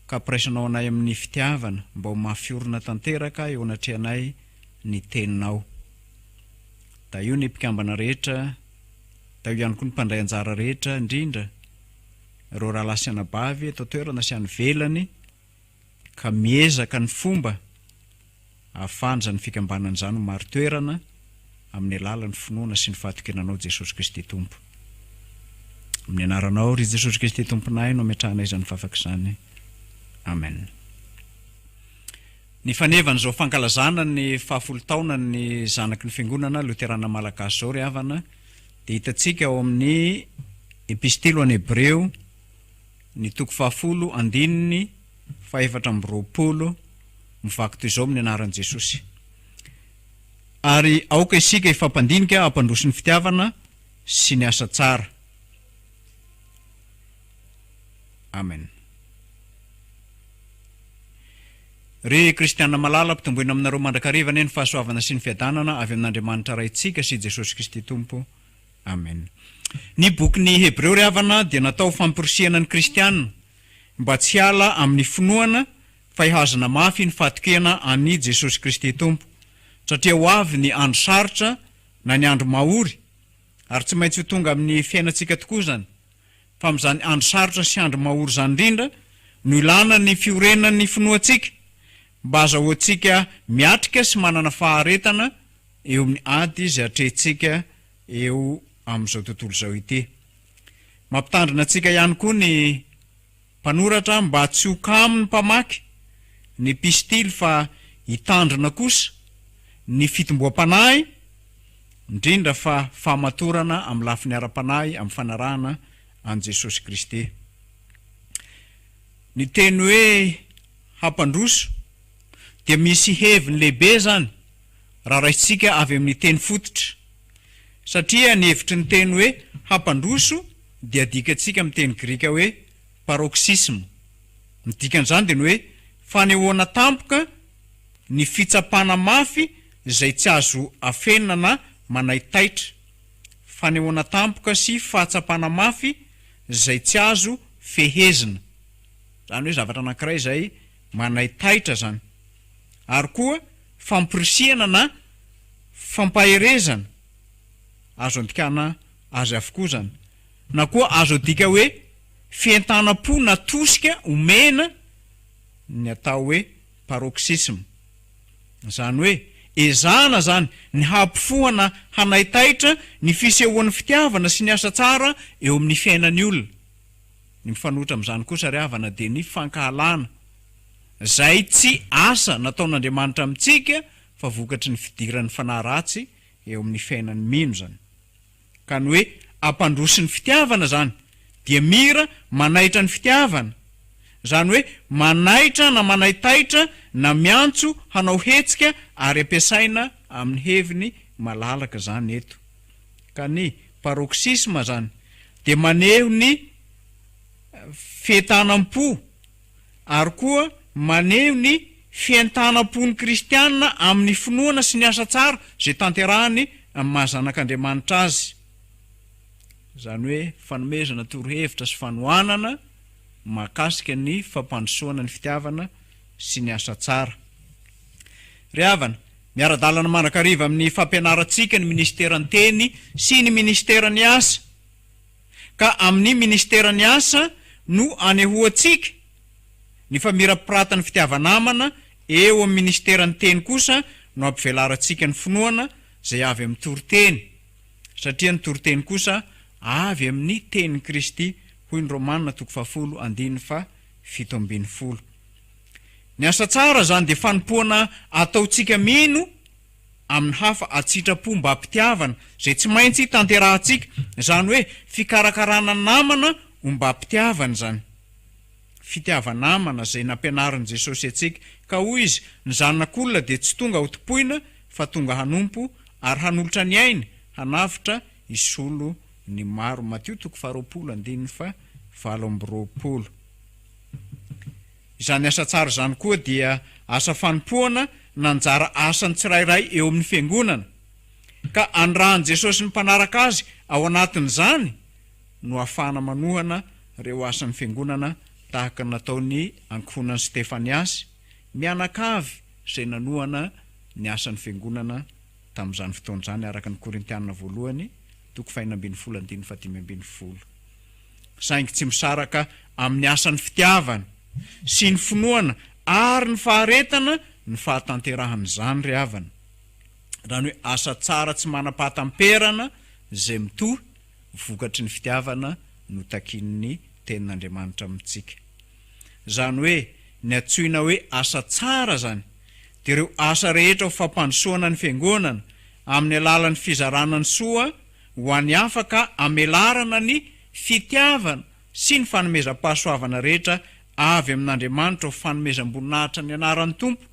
ka ampiraisanao anay amin'ny fitiavana mba ho mafy orina tanteraka eo anatrehanay ny Teninao. Tahio ny mpikambana rehetra, tahio ihany koa ny mpandray anjara rehetra indrindra ireo rahalahy sy anabavy eto an-toerana sy any ivelany ka miezaka ny fomba ahafahana izany fikambanana izany ho marin-toerana amin'ny alalan'ny finoana sy ny fahatokiana Anao Jesosy Kristy Tompo. Amin'ny anaranao ry Jesosy Kristy Tomponay no ametrahanay izany vavaka izany. Amen. Ny fanevan'izao fankalazana ny fahafolo taonan'ny zanaky ny Fiangonana Loterana Malagasy izao ry havana dia hitantsika ao amin'ny Epistily ho an'ny Hebreo ny toko fahafolo andininy fahefatra amby 20 mivaky toy izao amin'ny anaran'i Jesosy. Ary aoka isika hifampandinika hampandroso ny fitiavana sy ny asa tsara. Amen. Ry kristiana malala, ampitomboina aminareo mandrakariva anie ny fahasoavana sy ny fiadanana avy amin'Andriamanitra Raintsika sy Jesosy Kristy Tompo. Amen. Ny bokin'ny Hebreo ry havana dia natao ho famporisihana ny kristiana mba tsy hiala amin'ny finoana fa hihazona mafy ny fahatokiana an'i Jesosy Kristy Tompo satria ho avy ny andro sarotra na ny andro mahory ary tsy maintsy ho tonga amin'ny fiainantsika tokoa izany fa amin'izany andro sarotra sy andro mahory izany indrindra no ilana ny fiorenan'ny finoantsika mba hazahoantsika miatrika sy manana faharetana eo amin'ny ady izay atrehintsika eo amin'izao tontolo izao ity. Mampitandrina antsika ihany koa ny mpanoratra mba tsy ho kamo ny mpamaky ny epistily fa hitandrina kosa ny fitomboam-panahy, indrindra fa fahamatorana amin'ny lafiny ara-panahy amin'ny fanarahana an'i Jesosy Kristy. Ny teny hoe hampandroso dia misy heviny lehibe izany raha raisintsika avy amin'ny teny fototra, satria ny hevitry ny teny hoe hampandroso dia adikantsika amin'ny teny grika hoe paroxysme. Ny dikan'izany dia ny hoe fanehoana tampoka ny fitsapana mafy izay tsy azo afenina na manaitaitra. Fanehoana tampoka sy fahatsapana mafy izay tsy azo fehezina. Izany hoe zavatra anankiray izay manaitaitra izany. Ary koa famporisihana na fampaherezana, azo andikana azy avokoa izany. Na koa azo adika hoe fientanam-po na tosika omena ny atao hoe paroxysme. Izany hoe ezahana izany ny hampifohana hanaitaitra ny fisehoan'ny fitiavana sy ny asa tsara eo amin'ny fiainan'ny olona. Ny mifanohitra amin'izany kosa ry havana dia ny fankahalana, izay tsy asa nataon'Andriamanitra amintsika fa vokatry ny fidiran'ny fanahy ratsy eo amin'ny fiainan'ny mino izany. Ka ny hoe ampandroso ny fitiavana izany dia mira manaitra ny fitiavana, izany hoe manaitra na manaitaitra na miantso hanao hetsika ary ampiasaina amin'ny heviny malalaka izany eto. Ka ny paroxysme izany dia maneho ny fientanam-po ary koa maneho ny fientanam-pon'ny kristiana amin'ny finoana sy ny asa tsara izay tanterahiny amin'ny maha zanak'Andriamanitra azy. Izany hoe fanomezana torohevitra sy fanohanana mahakasika ny fampandrosoana ny fitiavana sy ny asa tsara. Ry havana, miara-dalana mandrakariva amin'ny fampianarantsika ny minisiteran'ny Teny sy ny minisiteran'ny Asa. Ka amin'ny minisiteran'ny Asa no anehoantsika ny famirapiratan'ny fitiava-namana, eo amin'ny minisiteran'ny Teny kosa no ampivelarantsika ny finoana izay avy amin'ny toriteny, satria ny toriteny kosa avy amin'ny tenin'i Kristy, hoy ny Romana toko fahafolo andininy faha 17. Ny asa tsara izany dia fanompoana ataontsika mino amin'ny hafa an-tsitrapo mba am-pitiavana, izay tsy maintsy tanterahantsika, izany hoe fikarakarana namana ombam-pitiavana izany. Fitiava-namana izay nampianarin'i Jesosy antsika, ka hoy Izy, Ny Zanak'olona dia tsy tonga hotompoina, fa tonga hanompo, ary hanolotra ny ainy hanavotra hisolo ny maro. Matio toko faharoapolo andininy faha 28. Izany asa tsara izany koa dia asa fanompoana na anjara asan'ny tsirairay eo amin'ny fiangonana, ka anirahan'i Jesosy ny mpanaraka Azy ao anatin'izany no ahafahana manohana ireo asan'ny fiangonana tahaka ny nataon'ny ankohonan'i Stefaniasy mianakavy izay nanohana ny asan'ny fiangonana tamin'izany fotoana izany araka ny Korintiana voalohany toko faha-16 andininy faha-15. Saingy tsy misaraka amin'ny asan'ny fitiavana sy ny finoana ary ny faharetana ny fahatanterahan'izany ry havana. Izany hoe asa tsara tsy manam-pahatamperana izay mitohy vokatry ny fitiavana no takian'ny Tenin'Andriamanitra amintsika. Izany hoe ny antsoina hoe asa tsara izany. dia ireo asa rehetra ho fampandrosoana ny Fiangonana amin'ny alalan'ny fizarana ny soa ho an'ny hafa ka amelarana ny fitiavana sy ny fanomezam-pahasoavana rehetra avy amin'Andriamanitra ho fanomezam-boninahitra ny anaran'ny Tompo,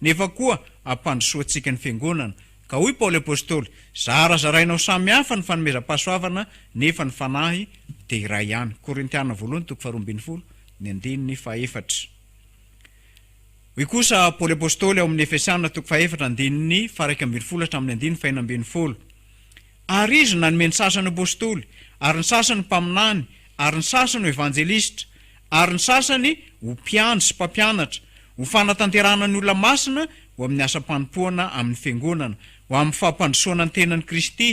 nefa koa ampandrosoantsika ny Fiangonana. Ka hoy Paoly Apostoly, Zarazaraina ho samy hafa ny fanomezam-pahasoavana, nefa ny Fanahy dia iray ihany. Korintiana voalohany toko faharoa ambin'ny folo, ny andininy fahefatra. Hoy kosa Paoly Apostoly ao amin'ny Efesiana toko fahefatra andininy faha-iraika ambin'ny folo hatramin'ny andininy fahenina ambin'ny folo, Ary Izy no nanome ny sasany ho apostoly, ary ny sasany ho mpaminany, ary ny sasany ho evanjelisitra, ary ny sasany ho mpiandry sy mpampianatra, ho fanatanterahana ny olona masina ho amin'ny asam-panompoana amin'ny fiangonana, ho amin'ny fampandrosoana ny tenan'i Kristy,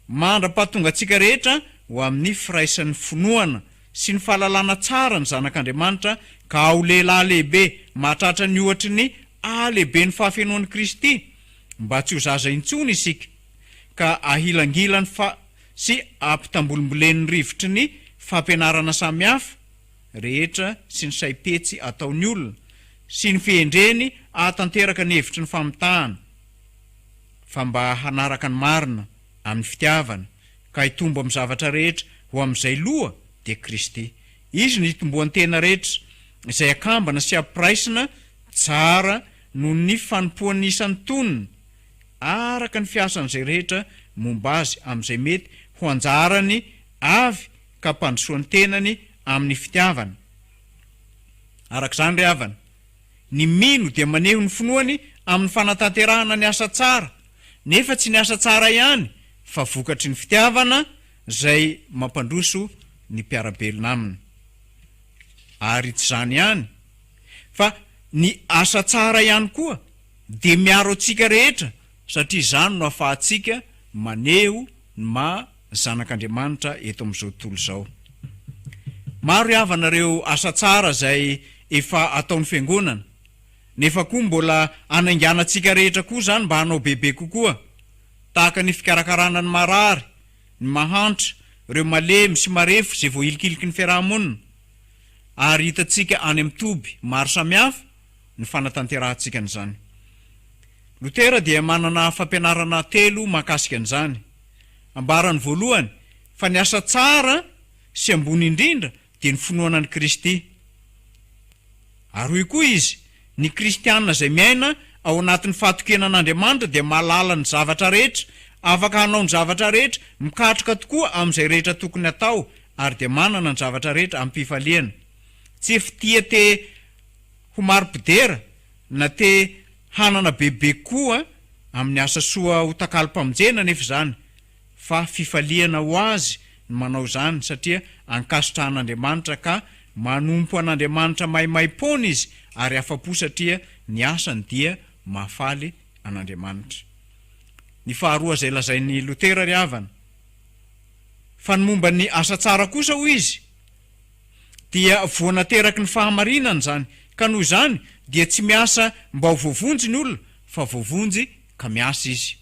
mandra-pahatonga antsika rehetra ho amin'ny firaisan'ny finoana sy ny fahalalana tsara ny Zanak'Andriamanitra, ka ho lehilahy lehibe mahatratra ny ohatry ny halehiben'ny fahafenoan'i Kristy, mba tsy ho zaza intsony isika, ka ahilangilany fa sy ampitambolimbolen'ny rivotry ny fampianarana samihafa rehetra sy ny saim-petsy ataon'ny olona, sy ny fihendreny hahatanteraka ny hevitry ny famitahana, fa mba hanaraka ny marina amin'ny fitiavana, ka hitombo amin'ny zavatra rehetra ho amin'izay loha, dia Kristy. Izy no hitomboan-tena rehetra, izay akambana sy ampiraisina tsara noho ny fanompoan'ny isan-tonony, araka ny fiasan'izay rehetra momba azy amin'izay mety ho anjarany avy ka ampandrosoan'ny tenany amin'ny fitiavana. Araka izany ry havana, ny mino dia maneho ny finoany amin'ny fanatanterahana ny asa tsara, nefa tsy ny asa tsara ihany fa vokatry ny fitiavana izay mampandroso ny mpiara-belona aminy. Ary tsy izany ihany, fa ny asa tsara ihany koa dia miaro antsika rehetra satria izany no ahafahantsika maneho ny maha zanak'Andriamanitra eto amin'izao tontolo izao. Maro ry havana ireo asa tsara izay efa ataon'ny Fiangonana, nefa koa mbola hanaingàna antsika rehetra koa izany mba hanao bebe kokoa, tahaka ny fikarakarana ny marary, ny mahantra, ireo malemy sy marefo izay voahilikiliky ny fiaraha-monina, ary hitantsika any amin'ny toby maro samihafa ny fanatanterahantsika an'izany. Lotera dia manana fampianarana telo mahakasika an'izany. Ambarany voalohany fa ny asa tsara sy ambony indrindra dia ny finoana an'i Kristy. Ary hoy koa izy, Ny kristiana izay miaina ao anatin'ny fahatokiana an'Andriamanitra dia mahalala ny zavatra rehetra, afaka hanao ny zavatra rehetra, mikatroka tokoa amin'izay rehetra tokony hatao, ary dia manana ny zavatra rehetra amim-pifaliana. Tsy fitia te ho mari-pidera na te hanana bebe kokoa amin'ny asa soa ho takalom-pamonjena anefa izany, fa fifaliana ho azy ny manao izany satria ankasitrahan'Andriamanitra ka manompo an'Andriamanitra maimaim-poana izy ary afa-po satria ny asany dia mahafaly an'Andriamanitra. Ny faharoa izay lazain'i Lotera ry havana, fa ny momba ny asa tsara kosa hoy izy, dia voa nateraky ny fahamarinana izany, ka noho izany dia tsy miasa mba ho voavonjy ny olona fa voavonjy ka miasa izy.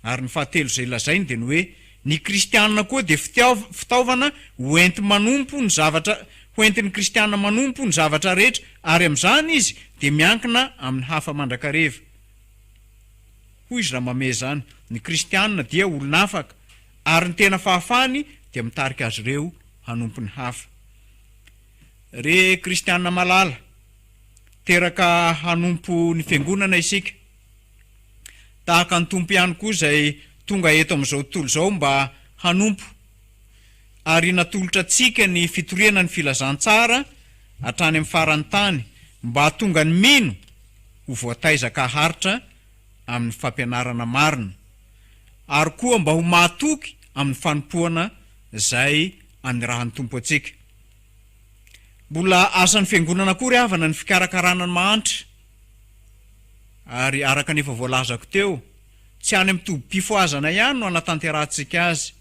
Ary ny fahatelo izay lazainy dia ny hoe ny kristiana koa dia fitaovana ho enti-manompo ny zavatra ho entin'ny kristiana manompo ny zavatra rehetra ary amin'izany izy dia miankina amin'ny hafa mandrakariva. Hoy izy raha mamehy izany, ny kristiana dia olona afaka ary ny tena fahafahany dia mitarika azy ireo hanompo ny hafa. Ry kristiana malala, teraka hanompo ny fiangonana isika. Tahaka ny Tompo ihany koa izay tonga eto amin'izao tontolo izao mba hanompo. Ary natolotra antsika ny fitoriana ny filazantsara hatrany amin'ny faran'ny tany mba hahatonga ny mino ho voataiza ka haharitra amin'ny fampianarana marina. Ary koa mba ho mahatoky amin'ny fanompoana izay anirahan'ny Tompo antsika. Mbola asan'ny Fiangonana koa ry havana ny fikarakarana ny mahantra. Ary araka ny efa voalazako teo, tsy any amin'ny tobim-pifohazana ihany no anatanterahantsika azy,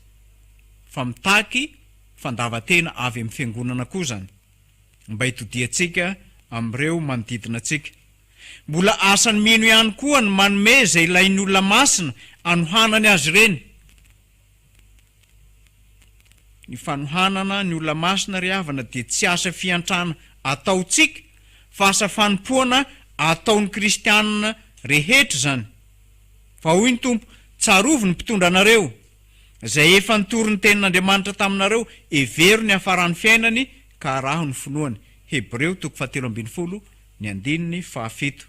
fa mitaky fandavan-tena avy amin'ny Fiangonana koa izany, mba hitodiantsika amin'ireo manodidina antsika. Mbola asan'ny mino ihany koa ny manome izay ilain'ny olona masina anohanany azy ireny. Ny fanohanana ny olona masina ry havana dia tsy asa fiantrana ataontsika fa asa fanompoana ataon'ny kristianina rehetra izany. Fa hoy ny Tompo, Tsarovy ny mpitondra anareo, izay efa nitory ny tenin'Andriamanitra taminareo, hevero ny hafaran'ny fiainany, ka araho ny finoany. Hebreo toko fahatelo ambinifolo, ny andininy fahafito.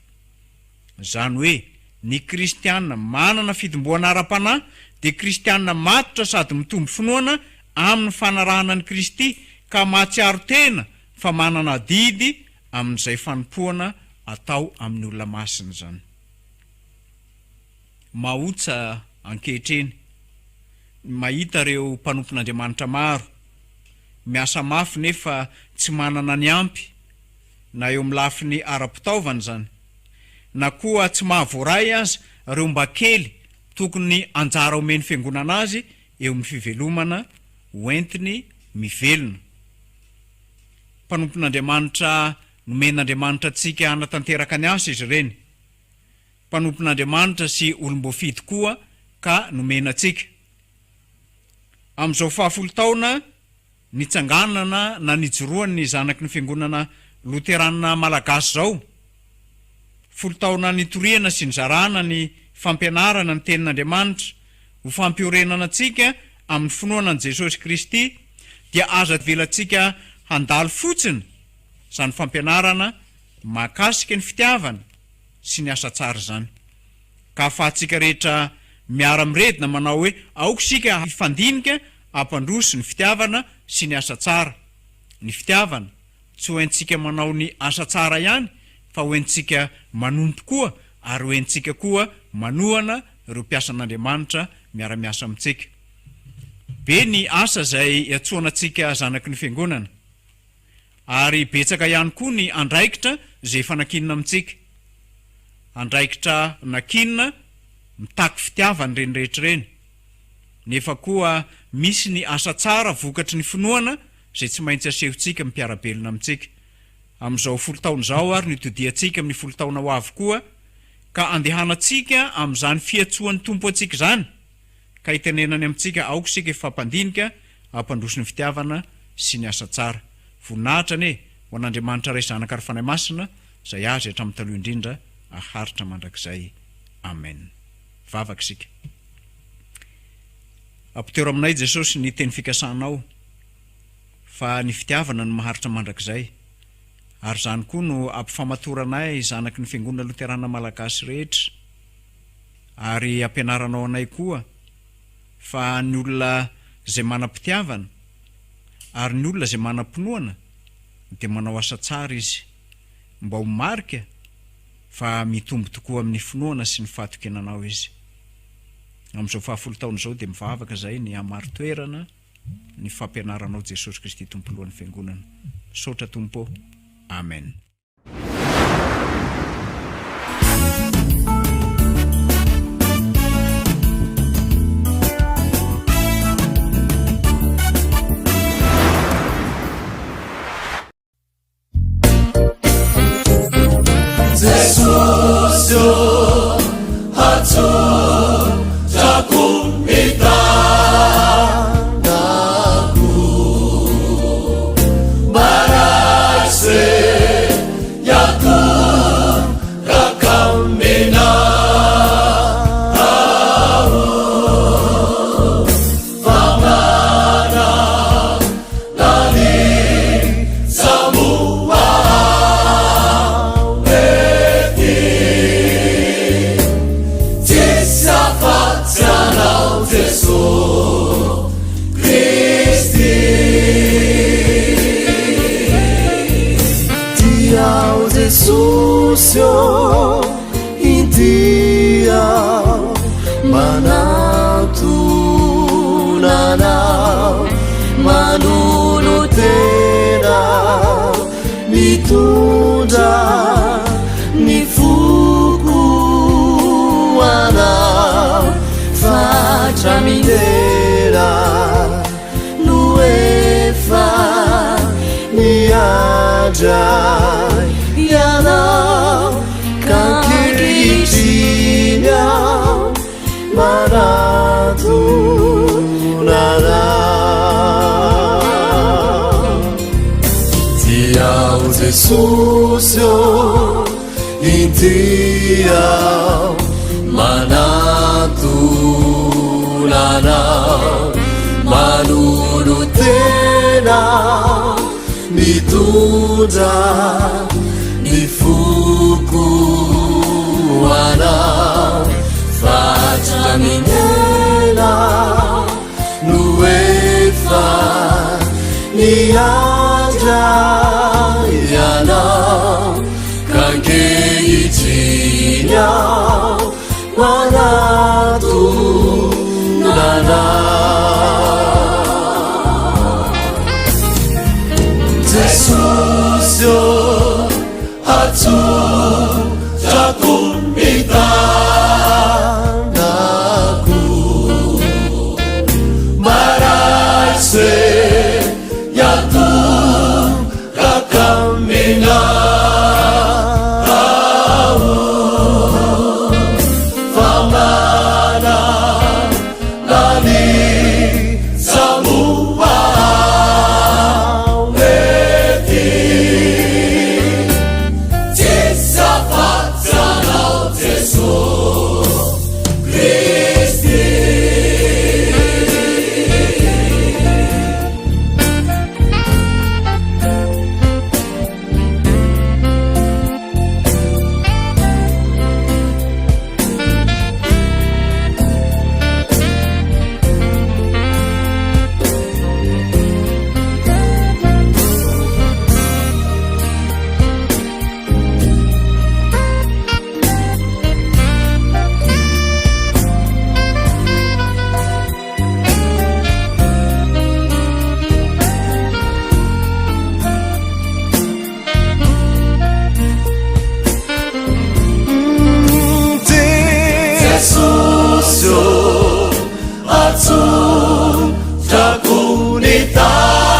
Izany hoe, ny kristiana manana fitomboana ara-panahy dia kristiana matotra sady mitombo finoana amin'ny fanarahana an'i Kristy ka mahatsiaro tena fa manana adidy amin'izay fanompoana atao amin'ny olona masina izany. Maotsa ankehitriny ny mahita ireo mpanompon'Andriamanitra maro miasa mafy nefa tsy manana ny ampy na eo amin'ny lafiny ara-pitaovana izany na koa tsy mahavoaray aza ireo mba kely tokony anjara omen'ny fiangonana azy eo amin'ny fivelomana hoentiny mivelona. Mpanompon'Andriamanitra nomen'Andriamanitra antsika hanatanteraka ny asa izy ireny. Mpanompon'Andriamanitra sy olom-boafidy koa ka nomena antsika. Amin'izao fahafolo taona nitsanganana na nijoroan'ny zanaky ny Fiangonana Loterana Malagasy izao, folo taona nitoriana sy nizarana ny fampianarana ny Tenin'Andriamanitra ho fampiorenana antsika amin'ny finoana an'i Jesosy Kristy, dia aza avelantsika handalo fotsiny izany fampianarana mahakasika ny fitiavana sy ny asa tsara izany. Ka ahafahantsika rehetra miara-miredona manao hoe aoka isika hifandinika hampandroso ny fitiavana sy ny asa tsara. Ny fitiavana, tsy ho haintsika manao ny asa tsara ihany fa ho haintsika manompo koa ary ho haintsika koa manohana ireo mpiasan'Andriamanitra miara-miasa amintsika. Be ny asa izay iantsoana antsika zanaky ny Fiangonana. Ary betsaka ihany koa ny andraikitra izay efa nankinina amintsika. Andraikitra nankinina mitaky fitiavana ireny rehetra ireny. Nefa koa misy ny asa tsara vokatry ny finoana izay tsy maintsy asehontsika amin'ny mpiara-belona amintsika. Amin'izao folo taona izao ary no itodihantsika amin'ny folo taona ho avy koa, ka andehanantsika amin'izany fiantsoan'ny Tompo antsika izany, ka itenenany amintsika, aoka isika hifampandinika hampandroso ny fitiavana sy ny asa tsara. Voninahitra anie ho an'Andriamanitra Ray Zanaka ary Fanahy Masina, izay Azy hatramin'ny taloha indrindra, haharitra mandrakizay. Amen. Vavaka isika. Ampitero aminay Jesosy ny teny fikasanao fa ny fitiavana no maharitra mandrakizay ary izany koa no ampifamatoranay zanaky ny Fiangonana Loterana Malagasy rehetra ary ampianaranao anay koa fa ny olona izay manam-pitiavana ary ny olona izay manam-pinoana dia manao asa tsara izy mba ho marika fa mitombo tokoa amin'ny finoana sy ny fahatokiana anao izy. Amin'izao fahafolo taona izao dia mivavaka izay ny hamari-toerana ny fampianaranao Jesosy Kristy Tompo Lohan'ny Fiangonana. Misaotra Tompo ô. Amen. Jesosy ô, hatsotrako ny tanako, mba raise hiantoraka aminao. Jesosy ô, inty aho manatona anao, manolo-tena mitondra ny foko anao, fatra mindera no efa niandry ahy ianao ka ankehitriny aho manatona anao. Tia aho Jesosy ô, inty. Kristy aho manatona anao manolo-tena mitondra ny foko ho anao fa hatramin'ny ela no efa niandra ianao ka ankehitriny aho manatona anao. Jesosy ô, atsotrako ny tanako, marary hiantoraka aminao, fa manana ny samoa ety. Tsisy afa-tsy Anao Jesoa Kristy. Jesosy ô, atsotrako ny tanako,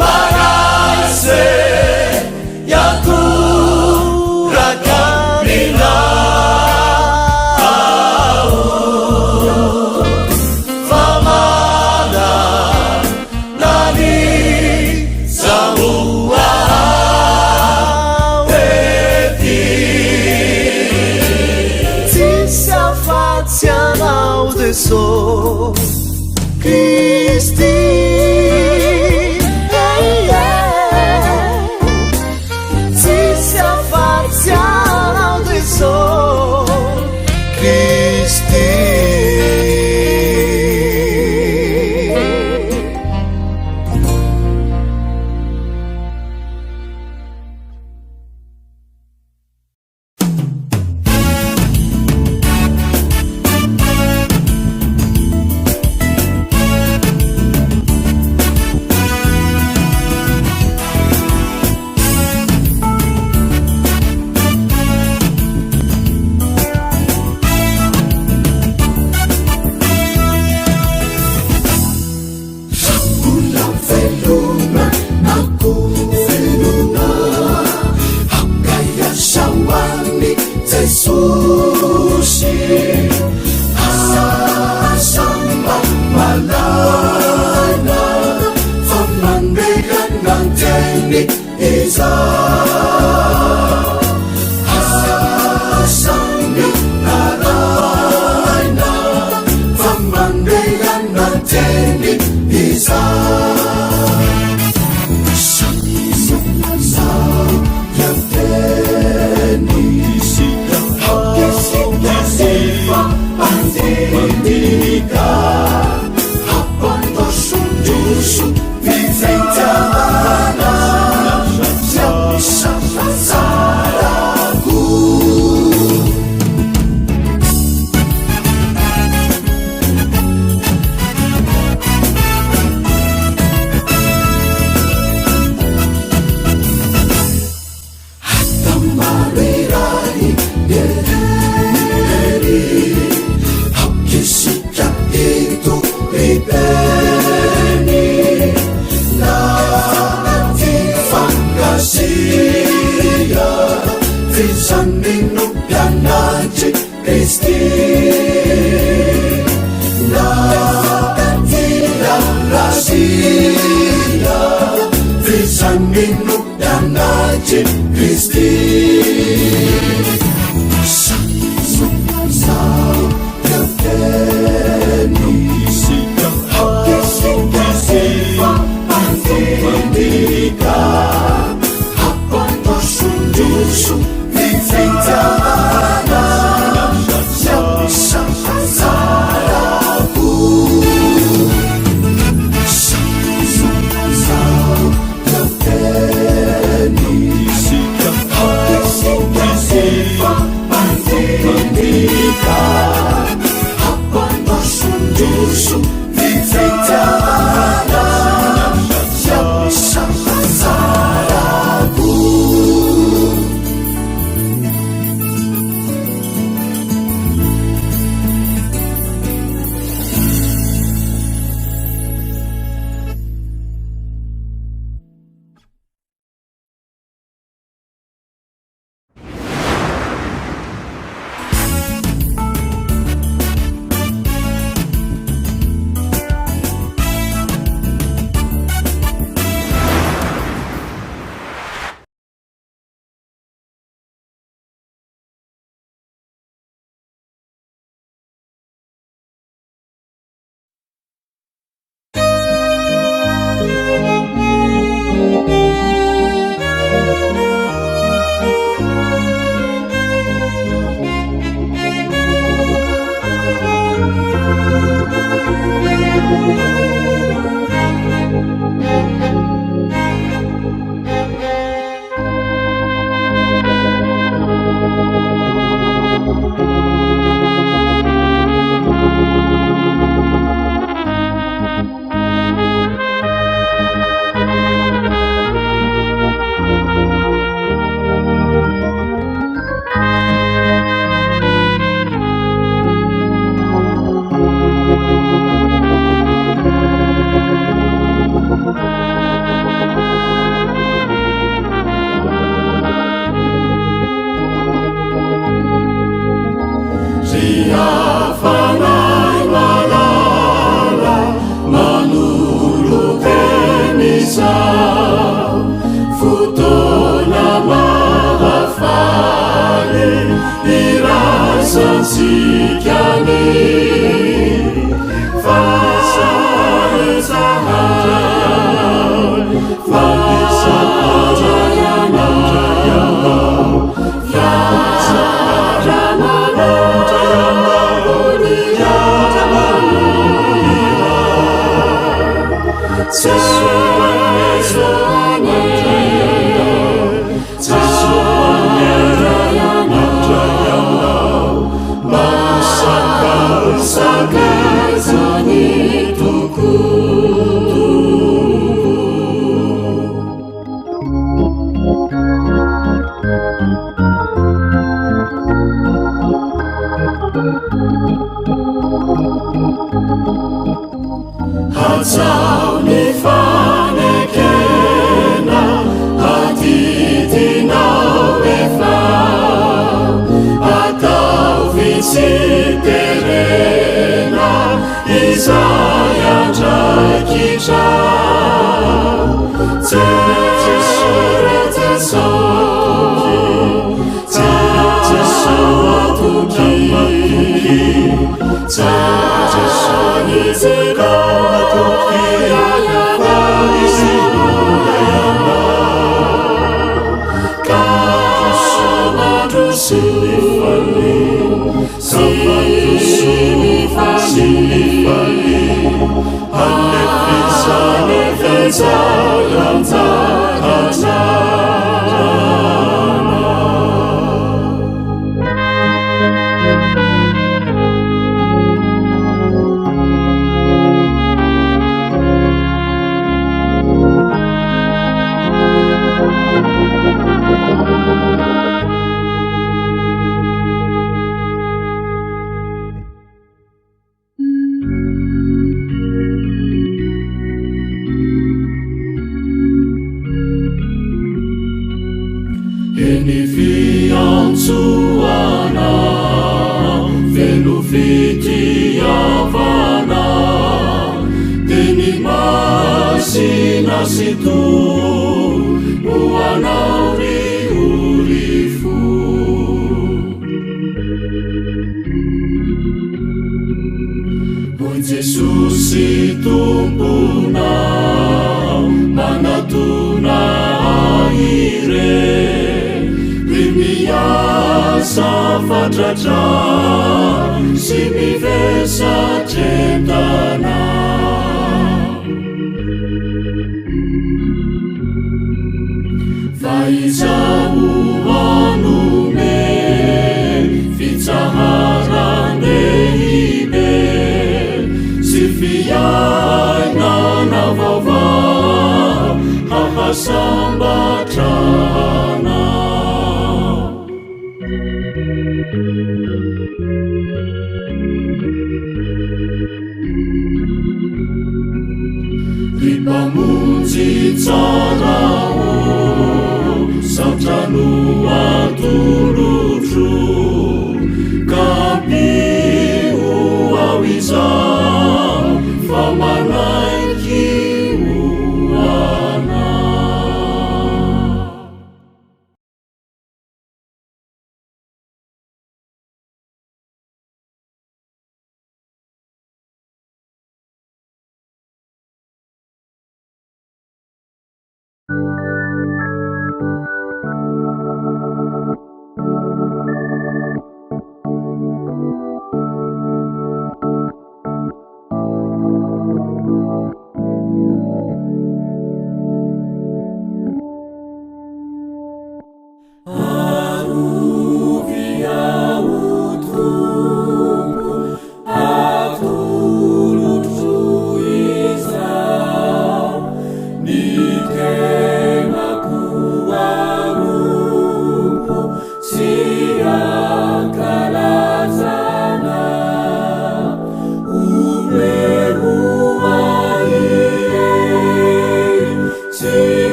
marary hiantoraka aminao, fa manana ny samoa ety. Tsisy afa-tsy Anao Jesoa Kristy. Hey, yeah. Tsisy afa-tsy Anao Jesoa Kristy. Mbola velona na koa velona, aoka hiasa ho an'i Jesosy. Asa mba malaina, fa mandeha an-teny izaho. Asa mitaraina, fa mandeha an-teny izaho. Samy miasa hianteny isika, aoka isika hifampandinika, hampandroso ny fitiavana sy amin'ny tsara koa. Atambaro iray ny hery, aoka isika hitory teny, na anaty fangasia, f'izany no mpianatr'i Kristy. Na aty Azia, f'izany no. voninahitry Kristy. Eny fiantsoana feno fitiavana, Teny masina sy to ho anao ry. Jesosy Tomponao, manatona ahy re, ry miasa fatratra sy mivesatr'entana. Fa izaho hanome fitsaharan-dehibe sy fiainana vaovao hahasambatra.